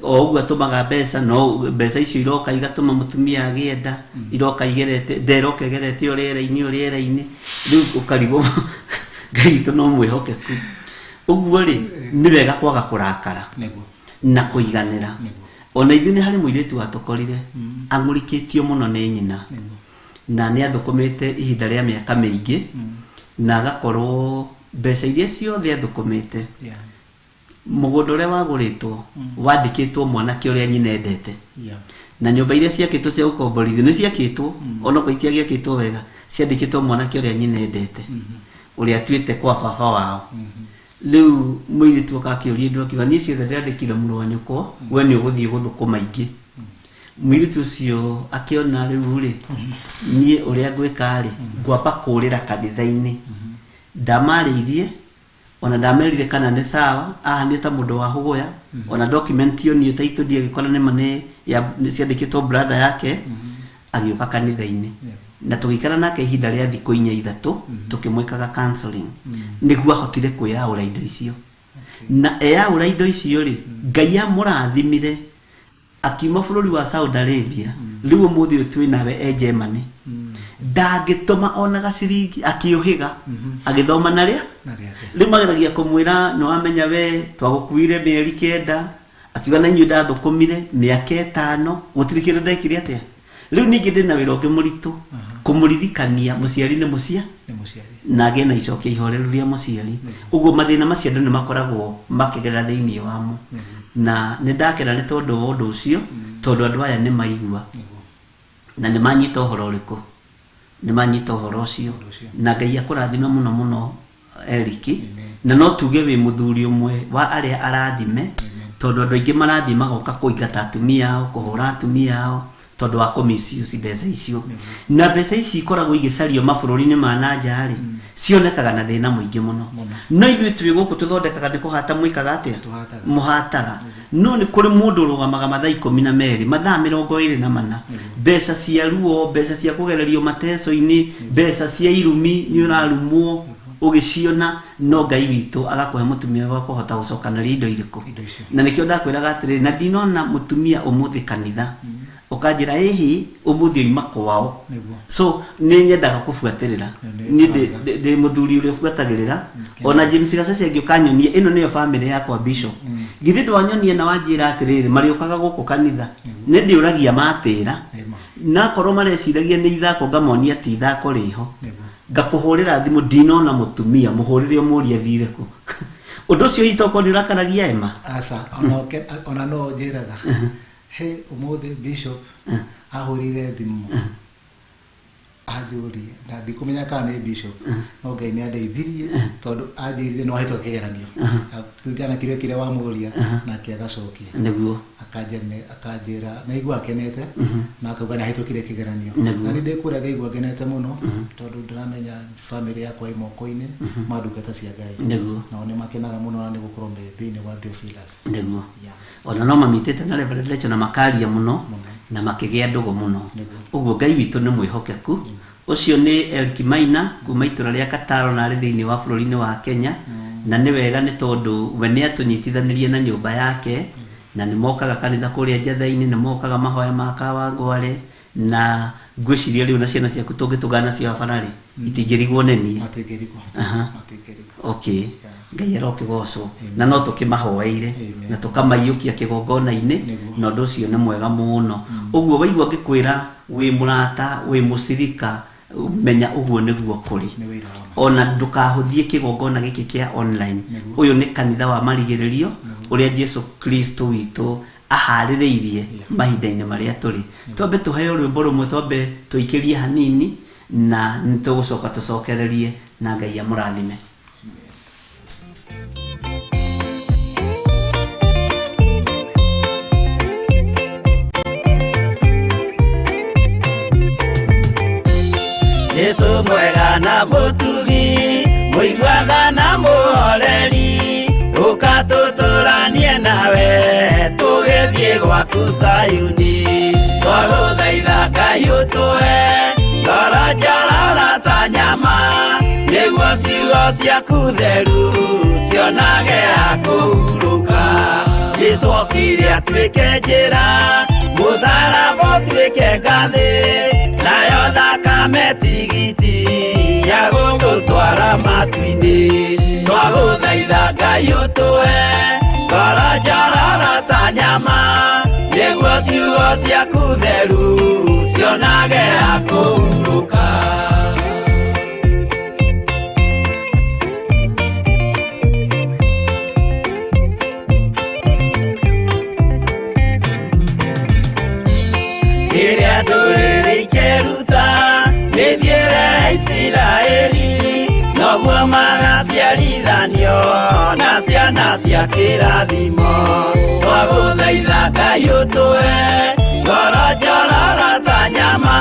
o ũguo atũmaga mbeca, no mbeca icio iroka igatũma mũtumia agĩe nda, iroka igerete, nda ĩroka ĩgerete o rĩera-inĩ, o rĩera-inĩ, rĩu ũkarigwo Ngai witũ no mwĩhokeku. Ũguo rĩ, nĩ wega kwaga kũrakara na kũiganĩra. Ona ithuĩ nĩ harĩ mũirĩtu watũkorire, ang'ũrĩkĩtio mũno nĩ nyina. Na nĩ athũkũmĩte ihinda rĩa mĩaka mĩingĩ, na agakorwo mbeca iria ciothe athũkũmĩte, mũgũnda ũrĩa wagũrĩtwo wandĩkĩtwo mwanake ũrĩa nyina endete. Na nyũmba iria ciakĩtwo cia gũkomborithio nĩ ciakĩtwo, onokorwo itiagĩakĩtwo wega, ciandĩkĩtwo mwanake ũrĩa nyina endete, ũrĩa atuĩte kwa baba wao. Rĩu mũirĩtu oka akĩũria indo akiuga niĩ ciothe ndĩrandĩkire mũrũ wa nyũkwa, we nĩ ũgũthiĩ gũthũkũma ingĩ. Mũirĩtu ũcio akĩona rĩu rĩ, niĩ ũrĩa ngwĩka rĩ, ngwamba kũũrĩra kanitha-inĩ. Ndamarĩirie, ona ndamerire kana nĩ sawa, ahanire ta mũndũ wa hũgũya, ona document iyo niĩ taitũ ndiagĩkora nĩma nĩ ciandĩkĩtwo brother yake, agĩũka kanitha-inĩ. Na tũgĩikara nake ihinda rĩa thikũ inya ithatũ, tũkĩmwĩkaga counseling, nĩguo ahotire kwĩyaũra indo icio. Na eyaũra indo icio rĩ, Ngai amũrathimire akiuma bũrũri wa Saudi Arabia, rĩu ũmũthĩ ũyũ twĩ nawe e Germany. Ndangĩtũma ona gaciringi, akĩũhĩga, agĩthoma na rĩa. Rĩu mageragia kũmwĩra nĩ wamenya we twagũkuire mĩeri 9, akiuga na inyuĩ ndathũkũmire mĩaka 5, gũtirĩ kĩndũ ndekire atĩa. Rĩu ningĩ ndĩna wĩra ũngĩ mũritũ, kũmũririkania mũciari nĩ mũcia, na agĩe na icokia ihoreru rĩa mũciari. Ũguo mathĩna macio andũ nĩ makoragwo makĩgerera thĩinĩ wamo. Na nĩ ndakena nĩ tondũ wa ũndũ ũcio, tondũ andũ aya nĩ maigua. Na nĩ manyita ũhoro ũrĩkũ? Nĩ manyita ũhoro ũcio. Na Ngai akũrathime mũno mũno Eric. Na no tuge wĩ mũthuri ũmwe wa arĩa arathime, tondũ andũ aingĩ marathiĩ magoka kũingata atumia ao, kũhũra atumia ao, tondũ wa kũ-misuse mbeca icio. Na mbeca ici ikoragwo igĩcario mabũrũri-inĩ ma na nja rĩ, cionekaga na thĩna mũingĩ mũno. No ithuĩ twĩ gũkũ tũthondekaga nĩ kũhata mwĩkaga atĩa? Mũhataga. No nĩ kũrĩ mũndũ ũrũgamaga mathaa 12, mathaa 24, mbeca cia ruo, mbeca cia kũgererio mateco-inĩ, mbeca cia irumi, nĩ ũrarumwo ũgĩciona, no Ngai witũ agakũhe mũtumia wa kũhota gũcokanĩria indo irĩkũ. Na nĩkĩo ndakwĩraga atĩrĩrĩ, na ndinona mũtumia ũmũthĩ kanitha ũkanjĩra ĩhĩ ũmũthĩ oima kwao. So nĩ nyendaga kũbuatĩrĩra. Niĩ ndĩ mũthuri ũrĩa ũbuatagĩrĩra. Ona James Gacece angĩũka nyonie ĩno nĩyo family yakwa Bishop. Githĩ ndwanyonie na wanjĩra atĩrĩrĩ, marĩũkaga gũkũ kanitha. Nĩ ndĩũragia matĩra. Na korwo mareciragia nĩ ithako ngamonia ti ithako rĩho. Ngakũhũrĩra thimũ ndinona mũtumia, mũhũrĩre ũmũrie athire kũ. Ũndũ ũcio hihi tokorwo nĩ ũrakaragia Emma? Aca, ona no njĩraga. He ũmũthĩ Bishop ahũrire thimũ anjũrie, na ndikũmenya kana nĩ Bishop, no Ngai nĩ andeithirie tondũ anjĩrire no ahĩtũke kĩgeranio. Kũringana na kĩrĩa kĩrĩa wamũria, nake agacokia. Nĩguo. Akanjĩra na igua akenete, na akauga nĩ ahĩtũkire kĩgeranio. Na nĩ ndĩkũrĩa ngaigua ngenete mũno, tondũ ndĩramenya family yakwa ĩ moko-inĩ ma ndungata cia Ngai. Nĩguo. Nao nĩ makenaga mũno na nĩ gũkorwo me thĩinĩ wa Theophilus. Nĩguo. Ona no mamitĩte na Reverend Lecho na makaria mũno, na makĩgĩa ndũgũ mũno. Ũguo Ngai witũ nĩ mwĩhokeku. Ũcio nĩ Eric Maina kuma itũra rĩa Kataro na arĩ thĩinĩ wa bũrũri-inĩ wa Kenya. Na nĩ wega nĩ tondũ we nĩ atũnyitithanirie na nyũmba yake, na nĩ mokaga kanitha kũrĩa Njatha-inĩ, nĩ mokaga mahoya ma Kawangware, na ngwĩciria rĩu na ciana ciaku tũngĩtũngana nacio haha rĩ, itingĩrigwo nĩ niĩ. Okay. Ngai arokĩgocwo. Na no tũkĩmahoeire, na tũkamaiyũkia kĩgongona-inĩ, na ũndũ ũcio nĩ mwega mũno. Ũguo waigua ngĩkwĩra wĩ mũrata, wĩ mũcirika, menya ũguo nĩguo kũrĩ. Ona ndũkahũthie kĩgongona gĩkĩ kĩa online. Ũyũ nĩ kanitha wa marigĩrĩrio ũrĩa Jesu Kristo witũ aharĩrĩirie mahinda-inĩ marĩa tũrĩ. Twambe tũheo rwĩmbo rũmwe, twambe tũikĩrie hanini, na nĩ tũgũcoka tũcokererie, na Ngai amũrathime. Jesu mwega na mũtugi, mũiguaga na mũhoreri, ũka tũtũranie nawe, tũgĩthiĩ gwaku Zayuni. Twagũthaitha Ngai ũtũhe ngoro njororo ta nyama, nĩguo ciugo ciaku theru cionage ha kũhurũka. Jesu okire atuĩke njĩra, mũtharaba ũtuĩke ngathĩ, nayo thakame tigiti ya gũgũtwara matu-inĩ. Twagũthaitha Ngai ũtũhe ngoro njororo ta nyama, nĩguo ciugo ciaku theru cionage ha kũhurũka. Kĩrĩa ndũrĩrĩ ikeruta mĩthiĩre ya Isiraeli, no Noguo magaciarithanio na ciana cia kĩrathimo. Twagũthaitha Ngai ũtũhe ngoro njororo ta nyama,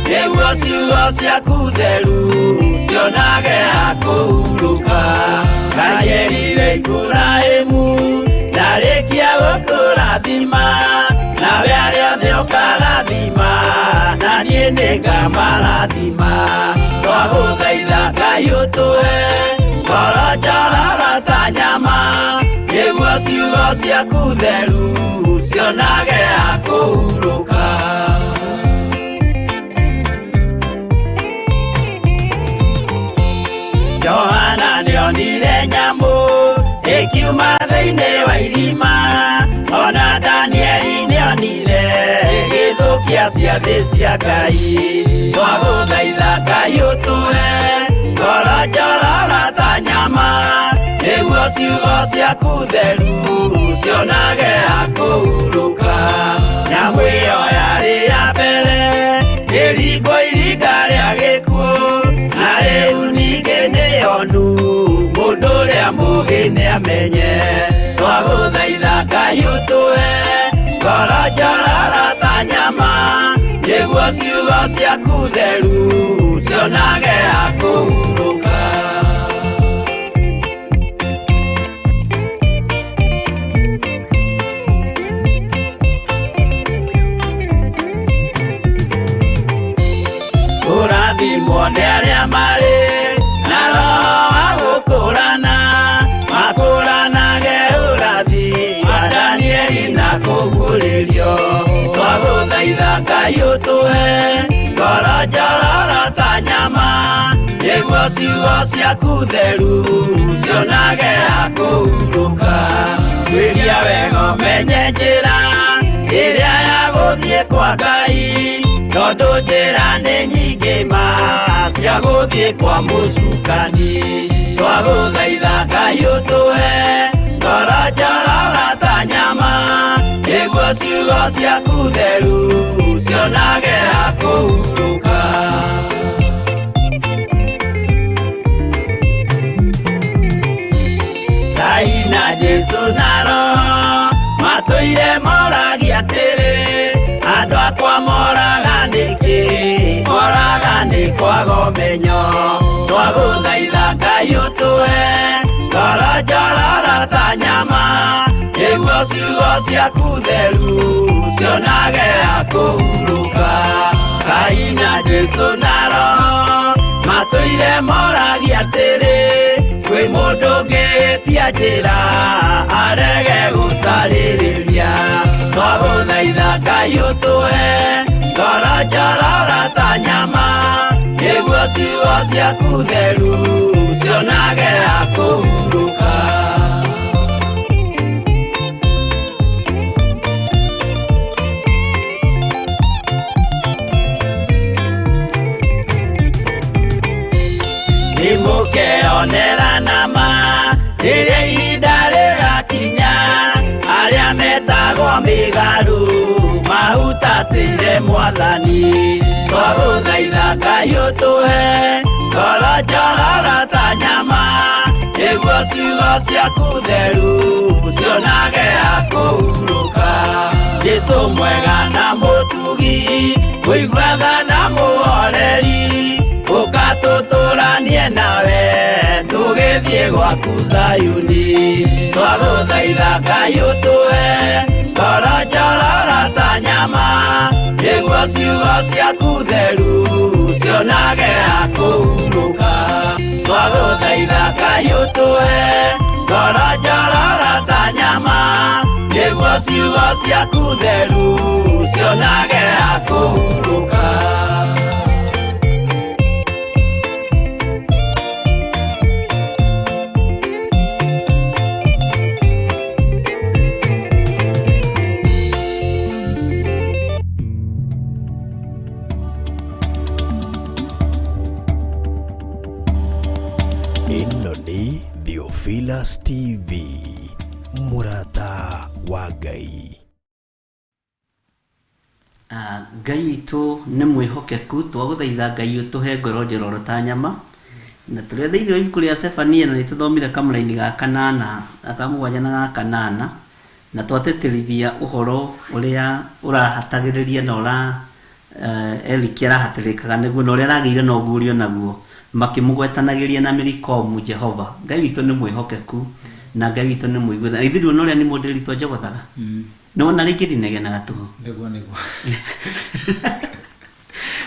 nĩguo ciugo ciaku theru cionage ha kũhurũka. Ngai erire Iburahĩmu ndarĩkia gũkũrathima, nawe arĩa othe ũkarathima, na niĩ nĩngamarathima. Twagũthaitha Ngai ũtũhe ngoro njororo ta nyama, nĩguo ciugo ciaku theru cionage ha kũhurũka. Johana nĩonire nyamũ ĩkiuma thĩinĩ wa irima, ona Danieli nĩonire ĩgĩthũkia ciathĩ cia Ngai. Twagũthaitha Ngai ũtũhe ngoro njororo ta nyama, nĩguo ciugo ciaku theru cionage ha kũhurũka. Nyamũ ĩyo yarĩ ya mbere ĩringwo iringa rĩa gĩkuũ, na rĩu ningĩ nĩyonu mũndũ ũrĩa mũũgĩ nĩamenye. Twagũthaitha Ngai ũtũhe ngoro njororo ta nyama, nĩguo ciugo ciaku theru cionage ha kũhurũka. Kũrathimwo nĩ arĩa marĩ na roho wa gũkũrana, makũranage ũrathi wa Danieli na kũguũrĩrio. Twagũthaitha Ngai ũtũhe ngoro njororo ta nyama, nĩguo ciugo ciaku theru cionage ha kũhurũka. Tuĩria wega ũmenye njĩra ĩrĩa ya gũthiĩ kwa Ngai, tondũ njĩra nĩ nyingĩ ma cia gũthiĩ kwa mũcukani. Twagũthaitha Ngai ũtũhe ngoro njororo ta nyama, nĩguo ciugo ciaku theru cionage ha kũhurũka. Ngai na Jesũ na Roho matũire moragia atĩrĩ, andũ akwa moraga nĩkĩ? Moraga nĩ kwaga ũmenyo. Twagũthaitha Ngai ũtũhe ngoro njororo ta nyama, nĩguo ciugo ciaku theru cionage ha kũhurũka. Ngai na Jesũ na Roho matũire moragia atĩrĩ, kwĩ mũndũ ũngĩtia njĩra arege gũcarĩrĩria. Twagũthaitha Ngai ũtũhe ngoro njororo ta nyama, nĩguo ciugo ciaku theru cionage ha kũhurũka. Nĩmũkeonera nama rĩrĩa ihinda rĩgakinya, arĩa metagwo mĩgarũ mahutatĩire Mwathani. Twagũthaitha Ngai ũtũhe ngoro njororo ta nyama, nĩguo ciugo ciaku theru cionage ha kũhurũka. Jesũ mwega na mũtugi, mũigua tha na mũhoreri, ũka tũtũranie nawe tũgĩthiĩ gwaku Zayuni. Twagũthaitha Ngai ũtũhe ngoro njororo ta nyama, nĩguo ciugo ciaku theru cionage ha kũhurũka. Twagũthaitha Ngai ũtũhe ngoro njororo ta nyama, nĩguo ciugo ciaku theru cionage ha kũhurũka. Ĩno nĩ Theophilus TV, mũrata wa Ngai. Ngai witũ nĩ mwĩhokeku, twagũthaitha Ngai ũtũhe ngoro njororo ta nyama, Na tũrĩ thĩinĩ wa ibuku rĩa Sefania na nĩtũthomire kamũraini ga kanana, ga mũgwanja na ga kanana, na twatĩtĩrithia ũhoro ũrĩa ũrahatagĩrĩria na ũra Eric arahatĩrĩkaga nĩguo na ũrĩa aragĩire na ũguũrio naguo, makĩmũgwetanagĩria na Milikomu Jehova. Ngai witũ nĩ mwĩhokeku na Ngai witũ nĩ mũiguithania. Ithuĩ nduona ũrĩa nĩ mũndũ ritũ njogothaga. Nĩwona rĩngĩ ndinegenaga tũhũ. Nĩguo nĩguo.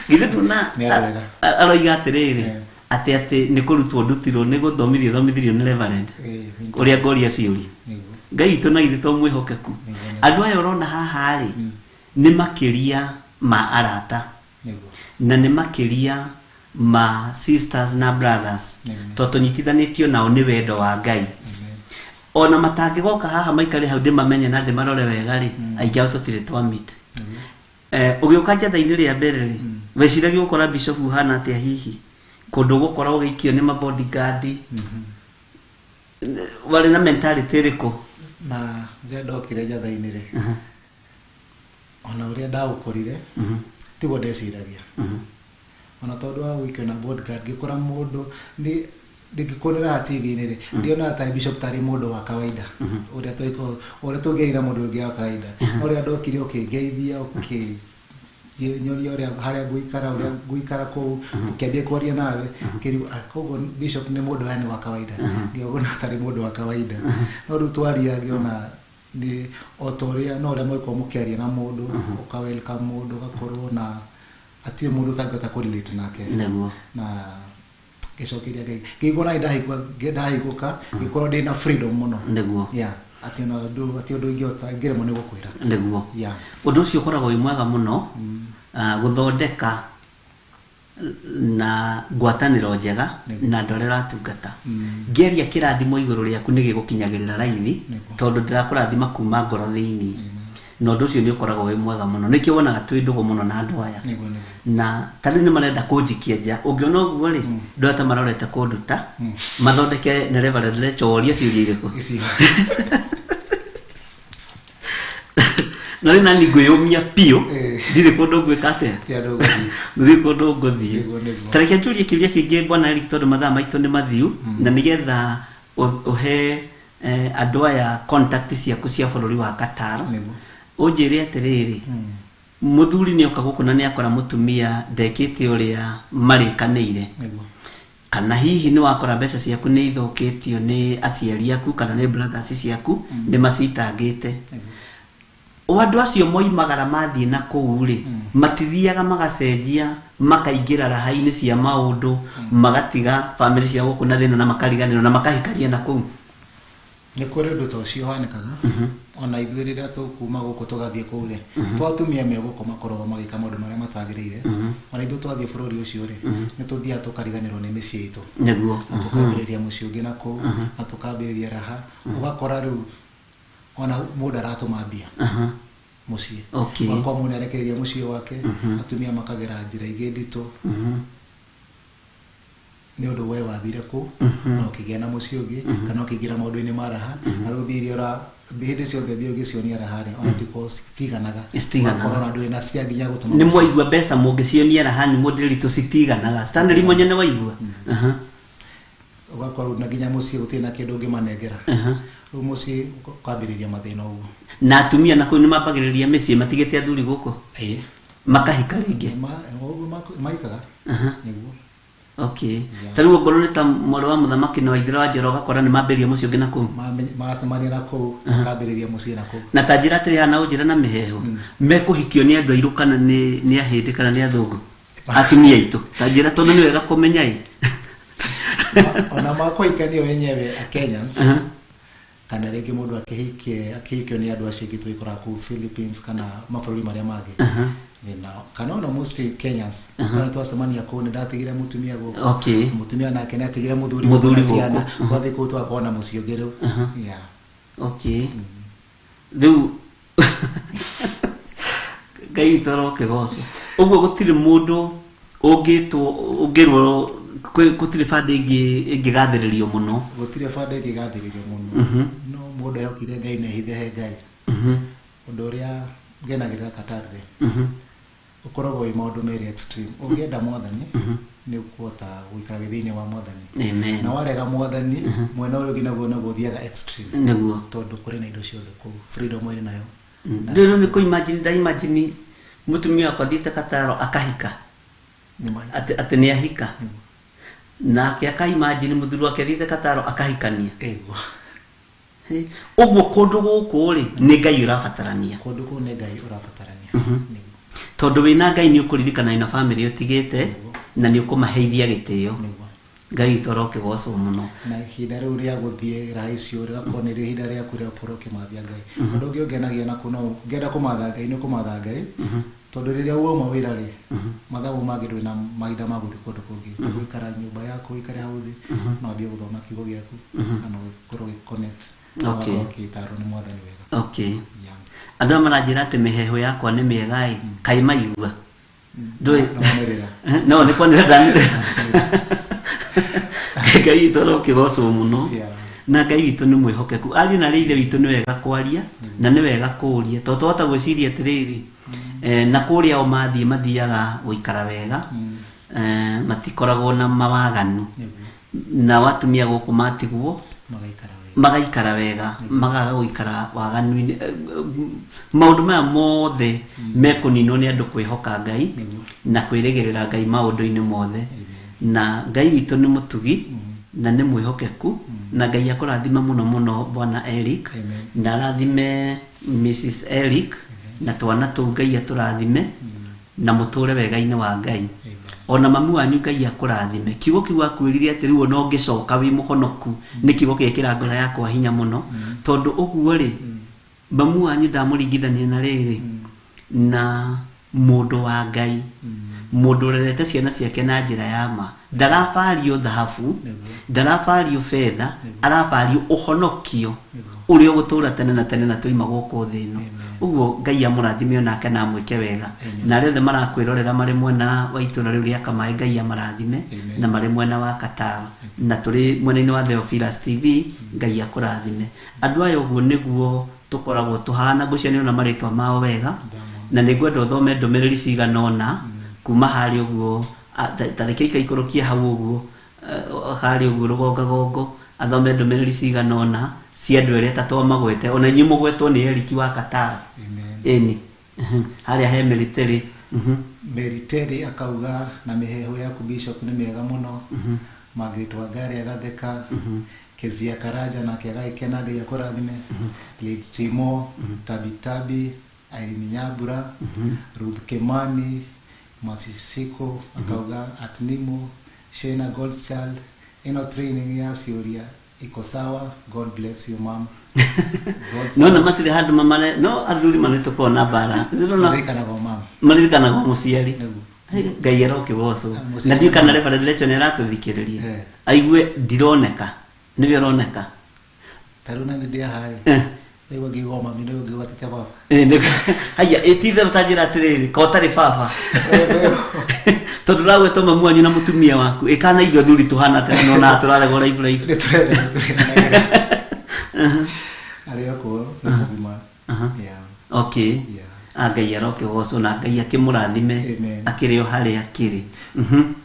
Githĩ tuona Nĩ andũ ega. Aroiga atĩrĩrĩ, atĩ atĩ nĩ kũrutwo ndutirwo, nĩ gũthomithio thomithirio nĩ reverend ũrĩa ngoria ciũria. Nĩguo. Ngai witũ na githĩ to mwĩhokeku. Nĩguo. Andũ aya ũrona haha rĩ, nĩ makĩria ma arata Nĩguo. Na nĩ makĩria ma sisters na brothers, Amen. tondũ tũnyitithanĩtio nao nĩ wendo wa Ngai. Amen. Ona matangĩgoka haha maikare hau ndĩmamenye na ndĩmarore wega rĩ, aingĩ ao tũtirĩ twa meet. Ũgĩũka njatha-inĩ rĩa mbere rĩ, weciragia gũkora bishop ũhana atĩa? Hihi kũndũ ũgũkora ũgĩikio nĩ mabodyguard, warĩ na mentality ĩrĩkũ? Na rĩrĩa ndokire njatha-inĩ rĩ, ona ũrĩa ndaũkorire tiguo ndeciragia, ona tondũ wa gũikio na bodyguard, ngĩkora mũndũ nĩ ndingĩkuonera TV-inĩ rĩ, ndionaga ta bishop tarĩ mũndũ wa kawaida, ũrĩa tũgĩkorwo ũrĩa tũngĩaria na mũndũ ũngĩ wa kawaida. No ũrĩa ndokire, ũkĩngeithia, ũkĩnyonia ũrĩa harĩa ngũikara, ũrĩa ngũikara kũu, ũkĩambia kwaria nawe, ngĩrigwo, "Ah, koguo bishop nĩ mũndũ yani wa kawaida." Ndionaga tarĩ mũndũ wa kawaida, no rĩu twaria ngĩona nĩ o ta ũrĩa no ũrĩa mũgĩkorwo mũkĩaria na mũndũ, ũka welcome mũndũ, ũgakorwo na hatirĩ mũndũ ũtangĩhota kũrelate nake. Na ngĩcokeria Ngai, ngĩigua na ndahingũka, ngĩkorwo ndĩna freedom mũno. Yeah, atĩ ona ũndũ atĩ ũndũ ingĩhota ingĩremwo nĩ gũkwĩra. Yeah. Ũndũ ũcio ũkoragwo wĩ mwega mũno, gũthondeka na ngwatanĩro njega na andũ arĩa ũratungata. Ngĩaria kĩrathimo igũrũ rĩaku nĩ gĩgũkinyagĩrĩra raithi, tondũ ndĩrakũrathima kuma ngoro thĩinĩ, na ũndũ ũcio nĩ ũkoragwo wĩ mwega mũno. Nĩkĩo wonaga twĩ ndũgũ mũno na andũ aya. nĩguo nĩguo Na ta rĩu nĩ marenda kũnjikia nja, ũngĩona ũguo rĩ, ndona ta marorete kũnduta mathondeke na Reverend Lecho worie ciũria irĩkũ. Ici. Na rĩu nani ngwĩyũmia biũ. Ndirĩ kũndũ ngwĩka atĩa. Ti andũ ũgũthiĩ. Ndirĩ kũndũ ngũthiĩ. Nĩguo nĩguo. Ta reke njũrie kĩũria kĩngĩ, bwana Eric, tondũ mathaa maitũ nĩ mathiu, na nĩgetha ũhe andũ aya contact ciaku cia bũrũri wa Qatar. Ũnjĩre atĩrĩrĩ, mũthuri nĩ oka gũkũ na nĩ akora mũtumia ndekĩte ũrĩa marĩkanĩire, kana hihi nĩ wakora mbeca ciaku nĩ ithũkĩtio nĩ aciari aku kana nĩ brothers ciaku, nĩ macitangĩte, o andũ acio moimagara mathiĩ na kũu rĩ, matithiaga magacenjia, makaingĩra raha-inĩ cia maũndũ, magatiga bamĩrĩ cia gũkũ na thĩna na makariganĩrwo na makahikania na kũu? Nĩ kũrĩ ũndũ ta ũcio ũhanĩkaga. Ona ithuĩ rĩrĩa tũkuma gũkũ tũgathiĩ kũu rĩ, to atumia me gũkũ makoragwo magĩka maũndũ marĩa matagĩrĩire, ona ithuĩ twathiĩ bũrũri ũcio rĩ, nĩ tũthiaga tũkariganĩrwo nĩ mĩciĩ itũ, na tũkambĩrĩria mũciĩ ũngĩ na kũu, na tũkambĩrĩria raha, ũgakora rĩu ona mũndũ aratũma mbia mũciĩ. Ũgakora mũndũ nĩarekereria mũciĩ wake, atumia makagera njĩra ingĩ nditũ nĩ ũndũ we wathire kũu na ũkĩgĩa na mũciĩ ũngĩ, kana ũkĩingĩra maũndũ-inĩ ma raha, na rĩu mbia iria ũra hĩndĩ ciothe mbia ũngĩcionia raha rĩ, ona tiko citiganaga. Citiganaga. Ũgakora ona ndũrĩ na cia nginya gũtũma Nĩ mũciĩ. mwaigua, mbeca mũngĩcionia raha nĩ mũndĩritũ citiganaga. Stanley mwenye nĩ waigua. Ũgakorwo na nginya mũciĩ gũtirĩ na kĩndũ ũngĩmanengera. Rĩu mũciĩ ũkambĩrĩria mathĩna ũguo. Na atumia na kũu nĩ mambagĩrĩria mĩciĩ matigĩte athuri gũkũ, makahika rĩngĩ? Ũguo maikaga nĩguo. Okay, ta rĩu okorwo nĩ ta mwarĩ wa mũthamaki na waithĩra wa njora, ũgakora nĩ mambĩrĩria mũciĩ ũngĩ na kũu. Macemania na kũu, makambĩrĩria mũciĩ na kũu. Na ta njĩra atĩrĩ, hana ũnjĩra na mĩheho, mekũhikio nĩ andũ airũ kana nĩ ahĩndĩ kana nĩ athũngũ, atumia aitũ? Ta njĩra, tondũ nĩ wega kũmenya ĩ. Ona makũhikanio wenyewe a Kenyans, kana rĩngĩ mũndũ akĩhikie akĩhikio nĩ andũ acio angĩ tũgĩkoraga kũu Philippines kana mabũrũri marĩa mangĩ. Thĩna kana ona mostly Kenyans, ona twacemania kũu, nĩ ndatigire mũtumia gũkũ, mũtumia nake nĩ atigire mũthuri Mũthuri gũkũ na ciana. gũkũ. Twathiĩ kũu tũgakorwo na mũciĩ ũngĩ rĩu. Yeah. Okay, rĩu Ngai witũ arokĩgocwo. Ũguo gũtirĩ mũndũ ũngĩtwo ũngĩrwo gũtirĩ bandĩ ĩngĩ ĩngĩgathĩrĩrio mũno. Gũtirĩ banda ĩngĩgathĩrĩrio mũno, no mũndũ ehokire Ngai na ehithe he Ngai. Ũndũ ũrĩa ngenagĩrĩra Qatar rĩ, Ũkoragwo wĩ maũndũ merĩ extreme. Ũngĩenda mwathani nĩ ũkũhota gũikara wĩ thĩinĩ wa mwathani. Amen. Na warega mwathani mwena ũrĩa ũngĩ naguo ũthiaga extreme. Nĩguo. Tondũ kũrĩ na indo ciothe kũu. Freedom ĩrĩ nayo. Rĩu nĩ kũ imagine nda imagine mũtumia wakwa athiĩte Kataro akahika. Atĩ nĩ ahika. Nake aka imagine mũthuri wake athiĩte Kataro akahikania. Ĩguo. Ũguo kũndũ gũkũ rĩ nĩ Ngai ũrabatarania. Kũndũ kũu nĩ Ngai ũrabatarania. Tondũ wĩna Ngai nĩ ũkũririkana na family ũtigĩte na nĩ ũkũmaheithia gĩtĩo. Ngai witũ arokĩgocwo mũno. Na ihinda rĩu rĩa gũthiĩ raha icio rĩgakorwo nĩrĩo ihinda rĩaku rĩa gũkorwo ũkĩmathia Ngai. Ũndũ ũngĩ ũngenagia nakuo no ũngĩenda kũmatha Ngai nĩ ũkũmatha Ngai. Tondũ rĩrĩa wauma wĩra rĩ, mathaa mau mangĩ ndũrĩ na mahinda ma gũthiĩ kũndũ kũngĩ. Ũgũikara nyũmba yaku, ũikare hau thĩ, no wambie gũthoma kiugo gĩaku, kana ũkorwo ũgĩ-connect. Okay. Ũgakorwo ũgĩtarwo nĩ mwathani wega. Okay. Yeah. Andũ aya maranjĩra atĩ mĩheehũ yakwa nĩ mĩega ĩ, kaĩ maigua. Ndũĩ. No wanĩrĩra. No nĩ kwanĩrĩra ndanĩrĩra. Ngai witũ arokĩgocwo mũno. Yeah. Na Ngai witũ nĩ mwĩhokeku. Ariũ na arĩ ithe witũ nĩ wega kwaria na nĩ wega kũũria. Tondũ twahota gwĩciria atĩrĩrĩ, na kũrĩa o mathiĩ mathiaga gũikara wega, matikoragwo na mawaganu. Nao atumia gũkũ matigwo magaikara wega, magaga gũikara waganu-inĩ. Maũndũ maya mothe mekũninwo nĩ andũ kwĩhoka Ngai na kwĩrĩgĩrĩra Ngai maũndũ-inĩ mothe. Na Ngai witũ nĩ mũtugi na nĩ mwĩhokeku, na Ngai akũrathime mũno mũno Bwana Eric. Amen. Na arathime Mrs. Eric na twana tũu Ngai atũrathime na mũtũre wega-inĩ wa Ngai. Ona mamu wanyu Ngai akũrathime. Kiugo kĩu akwĩrire atĩ rĩu ona ũngĩcoka wĩ mũhonoku nĩ kiugo gĩekĩra ngoro yakwa hinya mũno. Tondũ ũguo rĩ, mamu wanyu ndamũringithania na rĩrĩ na mũndũ wa Ngai, mũndũ ũrerete ciana ciake na njĩra ya ma. Ndarabario thahabu, ndarabario betha, arabario ũhonokio ũrĩa ũgũtũra tene na tene na tũima gũkũ thĩ ĩno. Ũguo Ngai amũrathime onake na amwĩke wega. Na arĩa othe marakwĩrorera marĩ mwena wa itũũra rĩu rĩa Kamaĩ, Ngai amarathime, na marĩ mwena wa Kataro, na tũrĩ mwena-inĩ wa Theophilus TV, Ngai akũrathime. Andũ aya ũguo nĩguo tũkoragwo tũhana, ngwĩciria nĩ ũrona marĩtwa mao wega, na nĩ ngwenda ũthome ndũmĩrĩri cigana ũna kuma harĩa ũguo, ta reke ikaikũrũkie hau ũguo, harĩa ũguo rũgongagongo, athome ndũmĩrĩri cigana ũna cia andũ erĩ atatũ amagwete, ona inyuĩ mũgwetwo nĩ Eric wa Kataro. Ĩni. Harĩa he Mary Terry. Mary Terry akauga na mĩheehũ yaku Bishop nĩ mĩega mũno. Margaret Wangari agatheka. Kezia Karanja nake agagĩkena, Ngai akũrathime. Lady Timo, Tabi Tabi, Irene Nyambura, Ruth Kimani, Masisiko akauga at Nimo, Shena Goldchild, ĩno training ya ciũria iko sawa, God bless you mom. No na matirĩ handũ mamare, no athuri manĩ tũkoragwo na mbara. Maririkanagwo mama. Maririkanagwo mũciari. Ngai arokĩgocwo. Na ndiũĩ kana Reverend Rachel nĩ aratũthikĩrĩria. Aigue ndironeka. Nĩwe ũroneka. Ta rĩu na nĩ ndĩ haha rĩ. Rĩu ngĩigua mami, rĩu ngĩigua tete baba. Haya, ti itherũ ta njĩra atĩrĩrĩ, ko ũtarĩ baba. Tondũ ũragwetwo mamu wanyu na mũtumia waku, ĩ kana ithuĩ athuri tũhana atĩa no na tũraregwo raibu raibu. Nĩ tũrethana. Arĩ o kuo, nĩ mũgima. Yeah. Okay. Yeah. Ngai arokĩgocwo na Ngai akĩmũrathime akĩrĩ o harĩa akĩrĩ.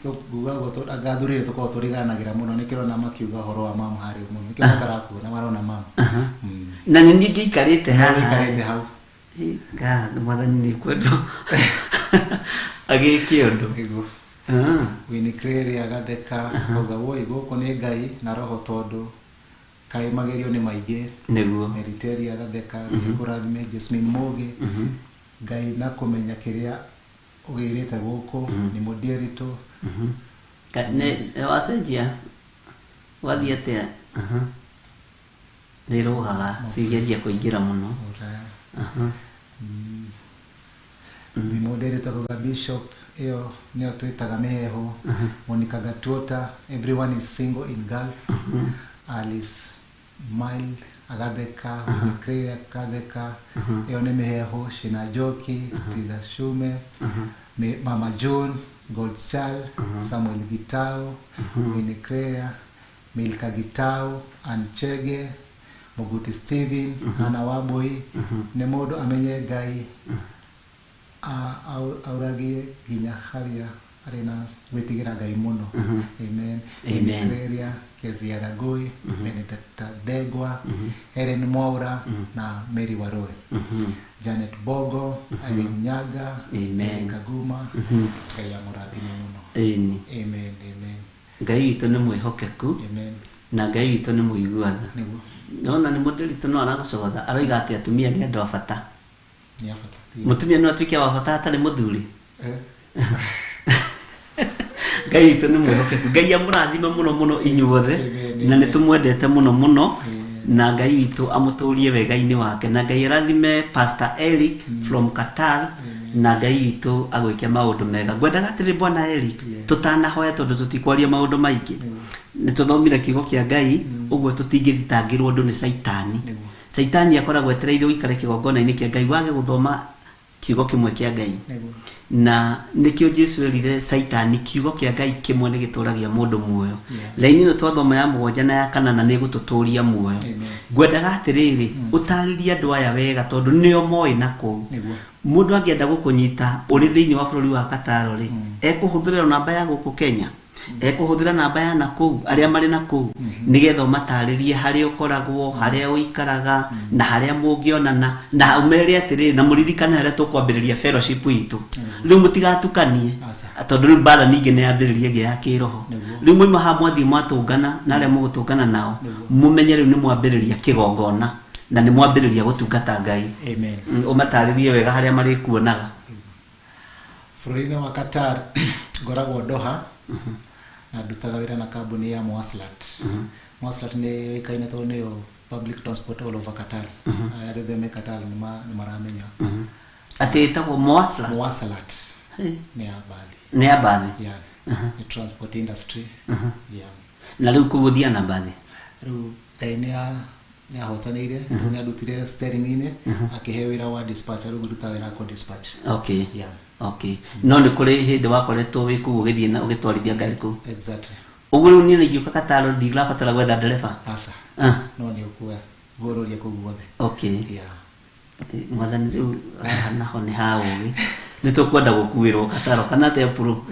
Tũkuga ũguo anga athuri rĩ tũkoragwo tũriganagĩra mũno, nĩkĩo ũrona makiuga ũhoro wa mamu harĩa mũno, nĩkĩo matarakuona marona mamu. Na nĩ niĩ ngĩikarĩte haha. Ngĩikarĩte hau. Mwathani nĩ kwendwo. Agĩke ũndũ. Nĩguo. Winnie Clary agatheka, akauga woi gũkũ nĩ Ngai na roho tondũ kaĩ magerio nĩ maingĩ. Nĩguo. Mary Terry agatheka, Ngai akũrathime. Jasmine Mũgĩ, Ngai na kũmenya kĩrĩa ũgĩrĩte gũkũ, nĩ mũndieritũ. Nĩ wacenjia wathiĩ atĩa? Nĩ ĩrũgaga cigeria kũingĩra mũno. Nĩ mũndieritũ akauga Bishop ĩyo nĩyo twĩtaga mĩheehũ. Monica Gatuota, everyone is single in Gulf. Alice Mild agatheka, Winnie Clary agatheka, ĩyo nĩ mĩheehũ. Shina Njoki, Titha Shume, Mama June, Goldchild, Samuel Gitau, Winnie Clary, Milka Gitau, Ann Chege, Muguti Steven, Hannah Wambui, nĩ mũndũ amenye Ngai Auragie nginya harĩa arĩ na gwĩtigĩra Ngai mũno. Amen. Amen. Reria Kezia Ragoi, Benedetta Ndegwa, Helen Mwaura na Mary Waroe. Janet Bogo, Irene Nyaga, Amen. Mary Kaguma. Ngai amũrathime mũno. Ĩni. Amen. Amen. Ngai witũ nĩ mwĩhokeku Amen. na Ngai witũ nĩ mũigua tha. Nĩguo. Nona nĩ mũndũ no aragũcogotha aroiga atĩ atumia nĩ andũ a bata. Nĩ a bata. Mũtumia no atuĩke wa bata atarĩ mũthuri. Eh. Ngai witũ nĩ mwĩhokeku. Ngai amũrathime mũno mũno inyuothe Amen, na nĩ amen. tũmwendete mũno mũno Amen. na Ngai witũ amũtũrie wega-inĩ wake na Ngai arathime Pastor Eric from Qatar na Ngai witũ agwĩke maũndũ mega. Ngwendaga atĩrĩ bwana Eric Yeah. tũtanahoya tondũ tũtikwaria maũndũ maingĩ nĩ tũthomire kiugo kĩa Ngai ũguo tũtingĩthitangĩrwo ũndũ nĩ Caitani. Nĩguo. Caitani akoragwo etereire ũikare kĩgongona-inĩ kĩa Ngai wage gũthoma kiugo kĩmwe kĩa Ngai. Nĩguo. Na nĩkĩo Jesu erire Caitani kiugo kĩa Ngai kĩmwe nĩ gĩtũragia mũndũ muoyo. Yeah. Raini ĩno twathoma ya 7 na ya 8 nĩ ĩgũtũtũria muoyo. Amen. Ngwendaga atĩrĩrĩ ũtarĩrie andũ aya wega tondũ nĩo moĩ na kũu. Nĩguo. Mũndũ angĩenda gũkũnyita ũrĩ thĩinĩ wa bũrũri wa Qatar rĩ, ekũhũthĩra namba ya gũkũ Kenya, ekũhũthĩra namba ya na kũu arĩa marĩ na kũu nĩgetha ũmatarĩrie harĩa ũkoragwo, harĩa ũikaraga na harĩa mũngĩonana na ũmere atĩrĩrĩ na mũririkane harĩa tũkwambĩrĩria fellowship itũ. Rĩu mũtigatukanie Aca. tondũ rĩu mbara ningĩ nĩ yambĩrĩria ĩngĩ ya kĩroho. Nĩguo. Rĩu mwauma haha mwathiĩ mwatũngana na arĩa mũgũtũngana nao mũmenye rĩu nĩ mwambĩrĩria kĩgongona na nĩ mwambĩrĩria gũtungata Ngai. Amen. Ũmatarĩrie wega harĩa marĩkuonaga. Bũrũri-inĩ wa Qatar ngoragwo Doha na ndutaga wĩra na kambuni ya Mwasalat. Mwasalat nĩ yũĩkaine tondũ nĩyo public transport all over Qatar. Arĩa othe me Qatar nĩ maramenya. Atĩ ĩtagwo Mwasalat. Mwasalat Hey. nĩ ya mbathi. Nĩ ya mbathi. Yeah. Nĩ transport industry. Yeah. Na rĩu kũu ũthiaga na mbathi. Rĩu Ngai nĩ nĩahotanĩire rĩu nĩandutire steering-inĩ akĩhe wĩra wa dispatch rĩu ngĩruta wĩra kwa dispatch. Okay. Yeah. Okay. No nĩ kũrĩ hĩndĩ wakoretwo wĩ kũu ũgĩthiĩ na ũgĩtwarithia ngari kũu. Exactly. Ũguo rĩu niĩ ingĩũka Qatar ndirabatara gwetha ndereba. Aca. Ah. No nĩ ũkua ngũrũria kũu guothe. Okay. Yeah. Mwathani rĩu haha naho nĩ ha ũgĩ nĩ tũkwenda gũkuĩrwo Qatar kana atĩa bro.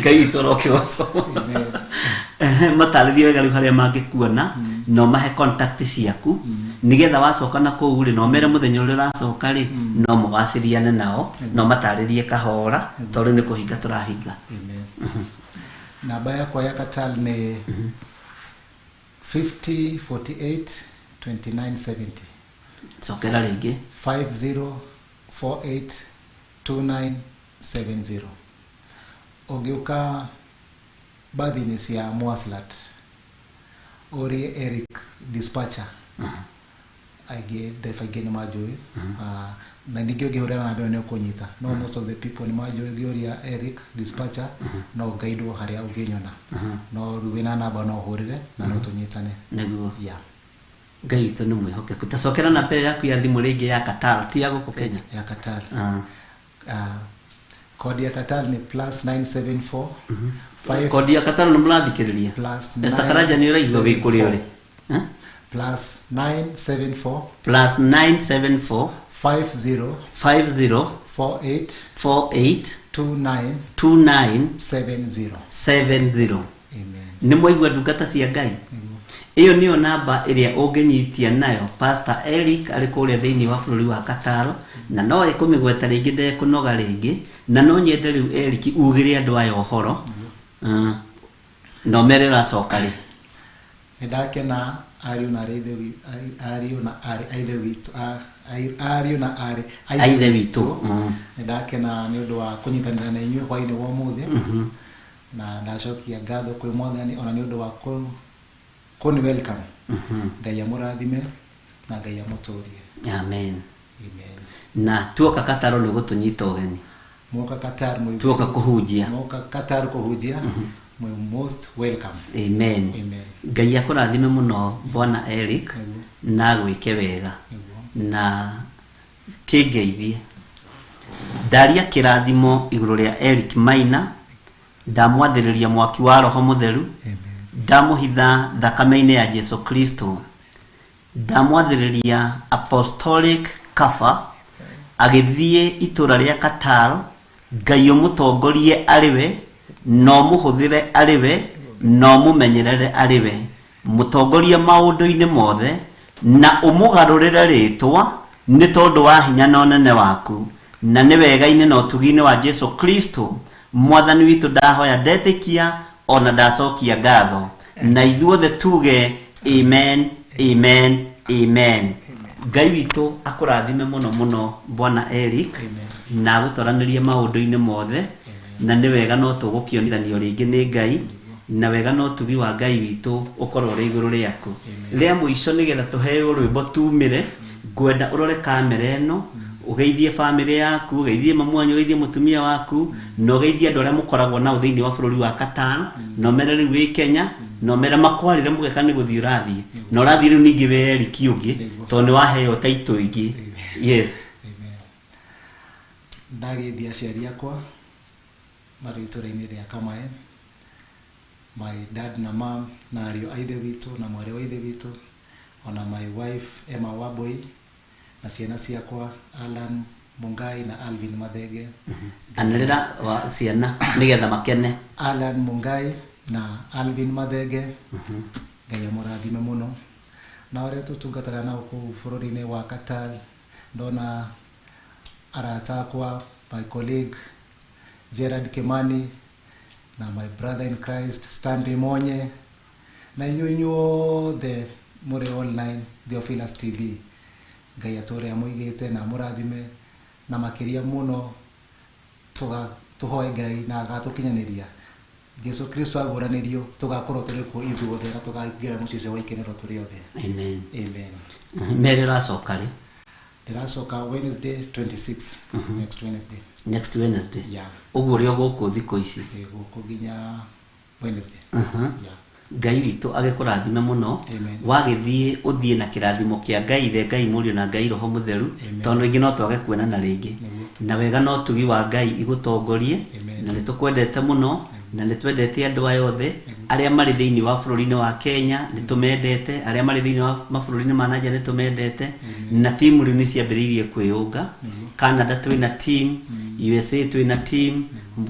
Ngai witũ arokĩgocwo. Amen. Matarĩrie wega rĩu harĩa mangĩkuona na ũmahe contact ciaku nĩgetha wacoka na kũu rĩ na ũmere mũthenya ũrĩa ũracoka rĩ no mũgacĩriane nao na ũmatarĩrie kahora tondũ nĩ kũhinga tũrahinga. Amen. Namba yakwa ya Qatar nĩ 50 48 29 70. Cokera rĩngĩ. 50 48 29 70. Ũngĩũka bathi-inĩ cia Mwasalat ũrie Eric dispatcher aingĩ ndereba aingĩ nĩ manjũĩ. Na ningĩ ũngĩhũrĩra namba ĩyo nĩ ũkũnyita no most of the people nĩ manjũĩ ũngĩũria Eric dispatcher no ngaidwo harĩa ũngĩnyona no rĩu wĩna namba no ũhũrĩre na no tũnyitane. Nĩguo. Yeah. Ngai witũ nĩ mwĩhokeku. Ta cokera namba ĩyo yaku ya thimũ rĩngĩ ya Qatar ti ya gũkũ Kenya. Ya Qatar. Ah. Kodi ya Qatar ni plus 974 5 Kodi ya Qatar nĩ mũrathikĩrĩria. Plus Esther Karanja nĩ ũraigua wĩ kũrĩa ũrĩ. Eh? Plus 974 Plus 974 50 50 48 48 29 29 70. 70. Amen. Nĩ mwaigua ndungata cia Ngai. Ĩyo nĩyo namba ĩrĩa ũngĩnyitia nayo Pastor Eric arĩ kũrĩa thĩinĩ wa bũrũri wa Qatar na no ĩkũmĩgweta rĩngĩ ndekũnoga rĩngĩ na no nyende rĩu Eric ugĩre andũ aya ũhoro. No mere ũracoka rĩ. Nĩ ndakena ariũ na arĩ ariũ na arĩ aithe witũ ariũ na arĩ Aithe witũ. Nĩ ndakena nĩ ũndũ wa kũnyitanĩra na inyuĩ hwaĩ-inĩ wa ũmũthĩ na ndacokia ngatho kwĩ Mwathani ona nĩ ũndũ wa kũni welcome. Ngai amũrathime na Ngai amũtũrie. Amen. Amen. Na tuoka Qatar nĩ ũgũtũnyita ũgeni. Mwoka Qatar mwĩ Tuoka kũhunjia. Mwoka Qatar kũhunjia mwĩ most welcome. Amen. Amen. Ngai akũrathime mũno Bwana Eric na agwĩke wega Nĩguo. na kĩngeithie. Ndaria kĩrathimo igũrũ rĩa Eric Maina ndamwathĩrĩria mwaki wa Roho Mũtheru Amen. ndamũhitha thakame-inĩ ya Jesu Kristo ndamwathĩrĩria apostolic cover Agĩthiĩ itũra rĩa Qatar, Ngai ũmũtongorie arĩ we, na ũmũhũthĩre arĩ we, na ũmũmenyerere arĩ we. Mũtongorie maũndũ-inĩ mothe, na ũmũgarũrĩre rĩtwa nĩ tondũ wa hinya na ũnene waku. Na nĩ wega-inĩ na ũtugi-inĩ wa Jesu Kristo mwathani witũ ndahoya ndetĩkia ona ndacokia ngatho. Na ithuothe tuge amen, amen, amen. Ngai witũ akũrathime mũno mũno Bwana Eric, na agũtwaranĩrie maũndũ-inĩ mothe. Na nĩ wega no tũgũkĩonithanio rĩngĩ nĩ Ngai, na wega no ũtugi wa Ngai witũ ũkorwo ũrĩ igũrũ rĩaku. Rĩa mũico nĩgetha tũheo rwĩmbo tumĩre, ngwenda ũrore kamera ĩno, ũgeithie bamĩrĩ yaku, ũgeithie mamu wanyu, ũgeithie mũtumia waku, na ũgeithie andũ arĩa mũkoragwo nao thĩinĩ wa bũrũri wa Qatar, na ũmere rĩu wĩ Kenya, na ũmere makwarĩre mũgeka nĩ gũthiĩ ũrathiĩ, na ũrathiĩ rĩu ningĩ wĩ Eric ũngĩ, tondũ nĩ waheo taitũ ingĩ. Yes. Amen. Ndageithia aciari akwa marĩ itũra-inĩ rĩa Kamae, my dad na mom na ariũ a ithe witũ na mwarĩ wa ithe witũ, ona my wife Emma Wambui na ciana ciakwa Alan Mungai na Alvin Mathenge. Anĩrĩra wa ciana nĩgetha makene. Alan Mungai na Alvin Mathenge, Ngai amũrathime mũno. Na ũrĩa tũtungataga nao kũu bũrũri-inĩ wa Qatar, ndona arata akwa, my colleague Gerard Kimani na my brother in Christ Stanley Monye, na inyuĩ inyuothe mũrĩ online Theophilus TV. Ngai atũre amũigĩte na amũrathime, na makĩria mũno tũhoe Ngai na agatũkinyanĩria Jesu Kristo aguũranĩrio, tũgakorwo tũrĩ kuo ithuothe na tũkaingĩra mũciĩ ũcio wa ikenero tũrĩ othe. Amen. Amen. Mere ũracoka rĩ? Ndĩracoka Wednesday 26, next Wednesday. Next Wednesday. Yeah. Ũguo ũrĩ o gũkũ thikũ ici? Ĩ gũkũ nginya Wednesday. Yeah. Ngai witũ agĩkũrathime mũno. Amen. Wagĩthiĩ ũthiĩ na kĩrathimo kĩa Ngai Ithe, Ngai Mũriũ na Ngai Roho Mũtheru, tondũ rĩngĩ no twage kuonana rĩngĩ. Na wega no ũtugi wa Ngai igũtongorie, na nĩ tũkwendete mũno, na nĩ twendete andũ aya othe arĩa marĩ thĩinĩ wa bũrũri-inĩ wa Kenya, nĩ tũmendete, arĩa marĩ thĩinĩ wa mabũrũri-inĩ ma nanja nĩ tũmendete, na timu rĩu nĩ ciambĩrĩirie kwĩyũnga. Canada twĩna team, USA twĩna team,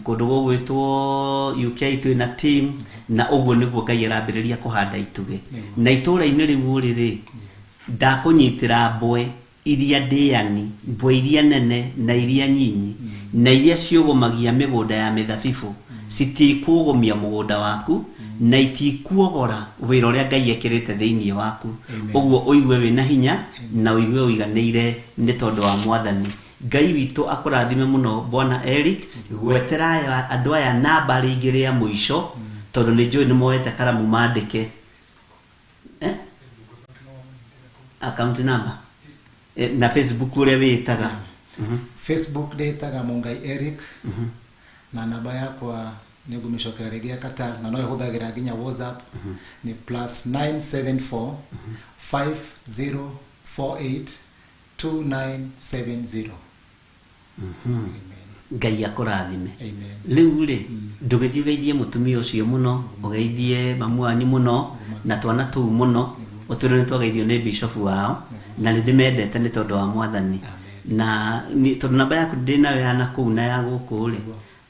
kũndũ gũgwĩtwo UK twĩna team, na ũguo nĩguo Ngai arambĩrĩria kũhanda itugĩ. Na itũũra-inĩ rĩu rĩrĩ, ndakũnyitĩra mbwe iria ndĩani, mbwe iria nene na iria nyinyi, na iria ciũgũmagia mĩgũnda ya mĩthabibũ, citikũgũmia mũgũnda waku, na itikuogora wĩra ũrĩa Ngai ekĩrĩte thĩinĩ waku. Ũguo ũigue wĩna hinya na ũigue ũiganĩire nĩ tondũ wa Mwathani. Ngai witũ akũrathime mũno Bwana Eric. Gwetera andũ aya namba rĩngĩ rĩa mũico, tondũ nĩ njũĩ nĩ moete karamu mandĩke. Account number na Facebook ũrĩa wĩtaga. Facebook ndĩtaga Mungai Eric, na namba yakwa nĩ ngũmĩcokera rĩngĩ ya Qatar, na no ĩhũthagĩra nginya WhatsApp, nĩ +974 5048 2970. Ngai akũrathime. Rĩu rĩ, ndũgĩthiĩ ũgeithie mũtumia ũcio mũno, ũgeithie mamu wanyu mũno, na twana tũu mũno, ũtwĩre nĩ twageithio nĩ bishop wao, na nĩ ndĩmendete nĩ tondũ wa Mwathani. Na tondũ namba yaku ndĩ nayo ya nakũu na ya gũkũ rĩ,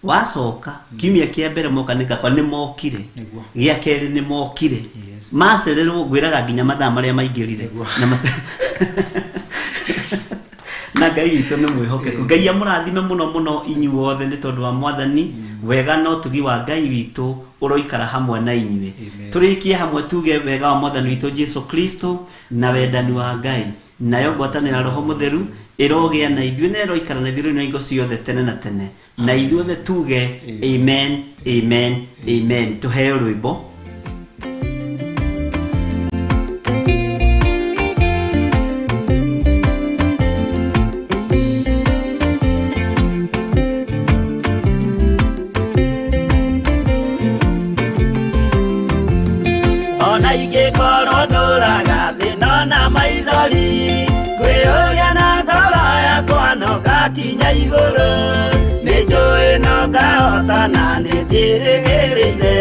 wacoka kiumia kĩa mbere moka nĩ ngakwa nĩ mokire, gĩa kerĩ nĩ mokire, macererwo ngwĩraga nginya mathaa marĩa maingĩrire. Na Ngai witũ nĩ mwĩhokeku. Ngai amũrathime mũno mũno inyuothe nĩ tondũ wa Mwathani. Wega na ũtugi wa Ngai witũ ũroikara hamwe na inyuĩ. Tũrĩkie hamwe tuge wega wa Mwathani witũ Jesu Kristo na wendani wa Ngai, nayo ngwatanĩro ya Roho Mũtheru ĩrogĩa na ithuĩ na ĩroikara na ithuĩ na hingo ciothe tene na tene. Na ithuothe tuge amen, amen, amen. Tũheo rwĩmbo. Ona ingĩkorwo ndũraga thĩna na maithori, kwĩyũria na ngoro yakwa no ngakinya igũrũ, nĩ njũĩ no ngahota na nĩ njĩrĩgĩrĩire,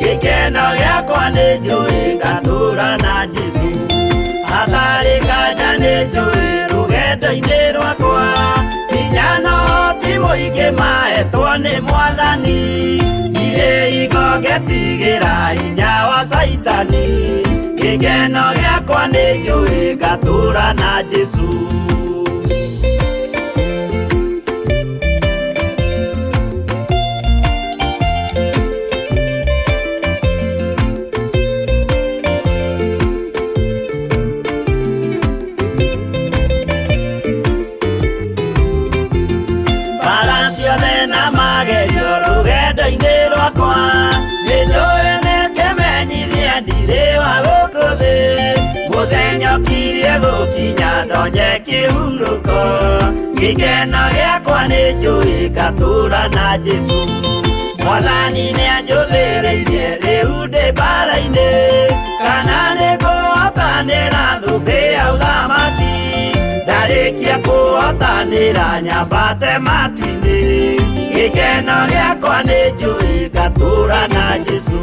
gĩkeno gĩakwa nĩ njũĩ ngatũũra na Jesũ. Hatarĩ nganja nĩ njũĩ rũgendo-inĩ rwakwa, Hinya no ti mũingĩ mahetwo nĩ mwathani Irĩ igo ngetigĩra hinya wa Saitani Gĩkeno gĩakwa nĩ njũĩ ngatũra na Jesũ. Mũthenya ũkirie gũkinya ndonye kĩhurũko Gĩkeno gĩakwa nĩ njũĩ ngatũra na Jesũ. Mwathani nĩanjũthĩrĩirie rĩu ndĩ mbara-inĩ Kana nĩngũhotanĩra thũmbĩ ya ũthamaki Ndarĩkia kũhotanĩra nyambate matu-inĩ Gĩkeno gĩakwa nĩ njũĩ ngatũra na Jesũ.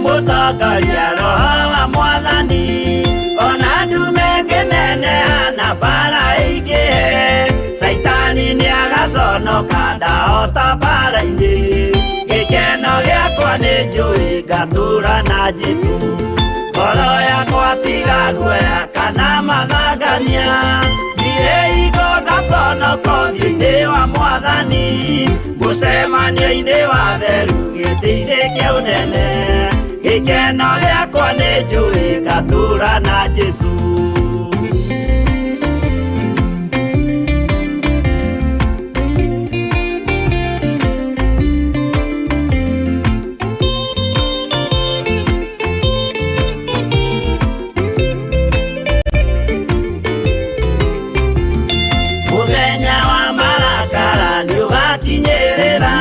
Mũtongoria roho wa mwathani Ona ndume ngĩneneha na mbara ĩingĩhe Saitani nĩagaconoka ndahota mbara-inĩ Gĩkeno gĩakwa nĩ njũĩ ngatũra na Jesũ. Ngoro yakwa tiga guoya kana mathangania Ndirĩ hingo ngaconoka ũthiũ-inĩ wa mwathani Mũcemanio-inĩ wa theru gĩtĩ-inĩ kĩa ũnene Gĩkeno gĩakwa nĩ njũĩ ngatũra na Jesũ. Mũthenya wa marakara nĩũgakinyĩrĩra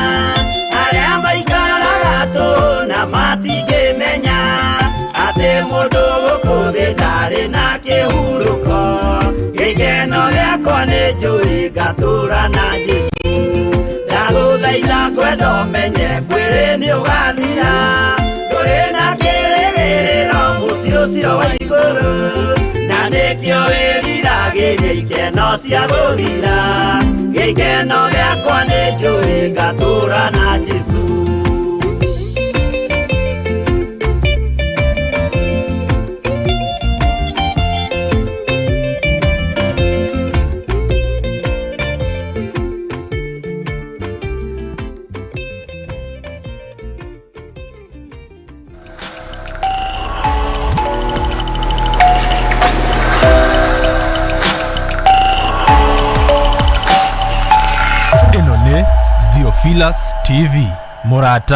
Arĩa maikaraga tũhũ na matingĩmenya Atĩ mũndũ gũkũ thĩ ndarĩ na kĩhurũko Gĩkeno gĩakwa nĩ njũĩ ngatũra na Jesũ. Ndagũthaitha ngwenda ũmenye mwĩrĩ nĩũgathira Ndũrĩ na kĩrĩgĩrĩro mũciĩ ũcio wa igũrũ Na nĩkĩo wĩriragĩria ikeno cia gũthira Gĩkeno gĩakwa nĩ njũĩ ngatũra na Jesũ. Ĩno nĩ Theophilus TV mũrata.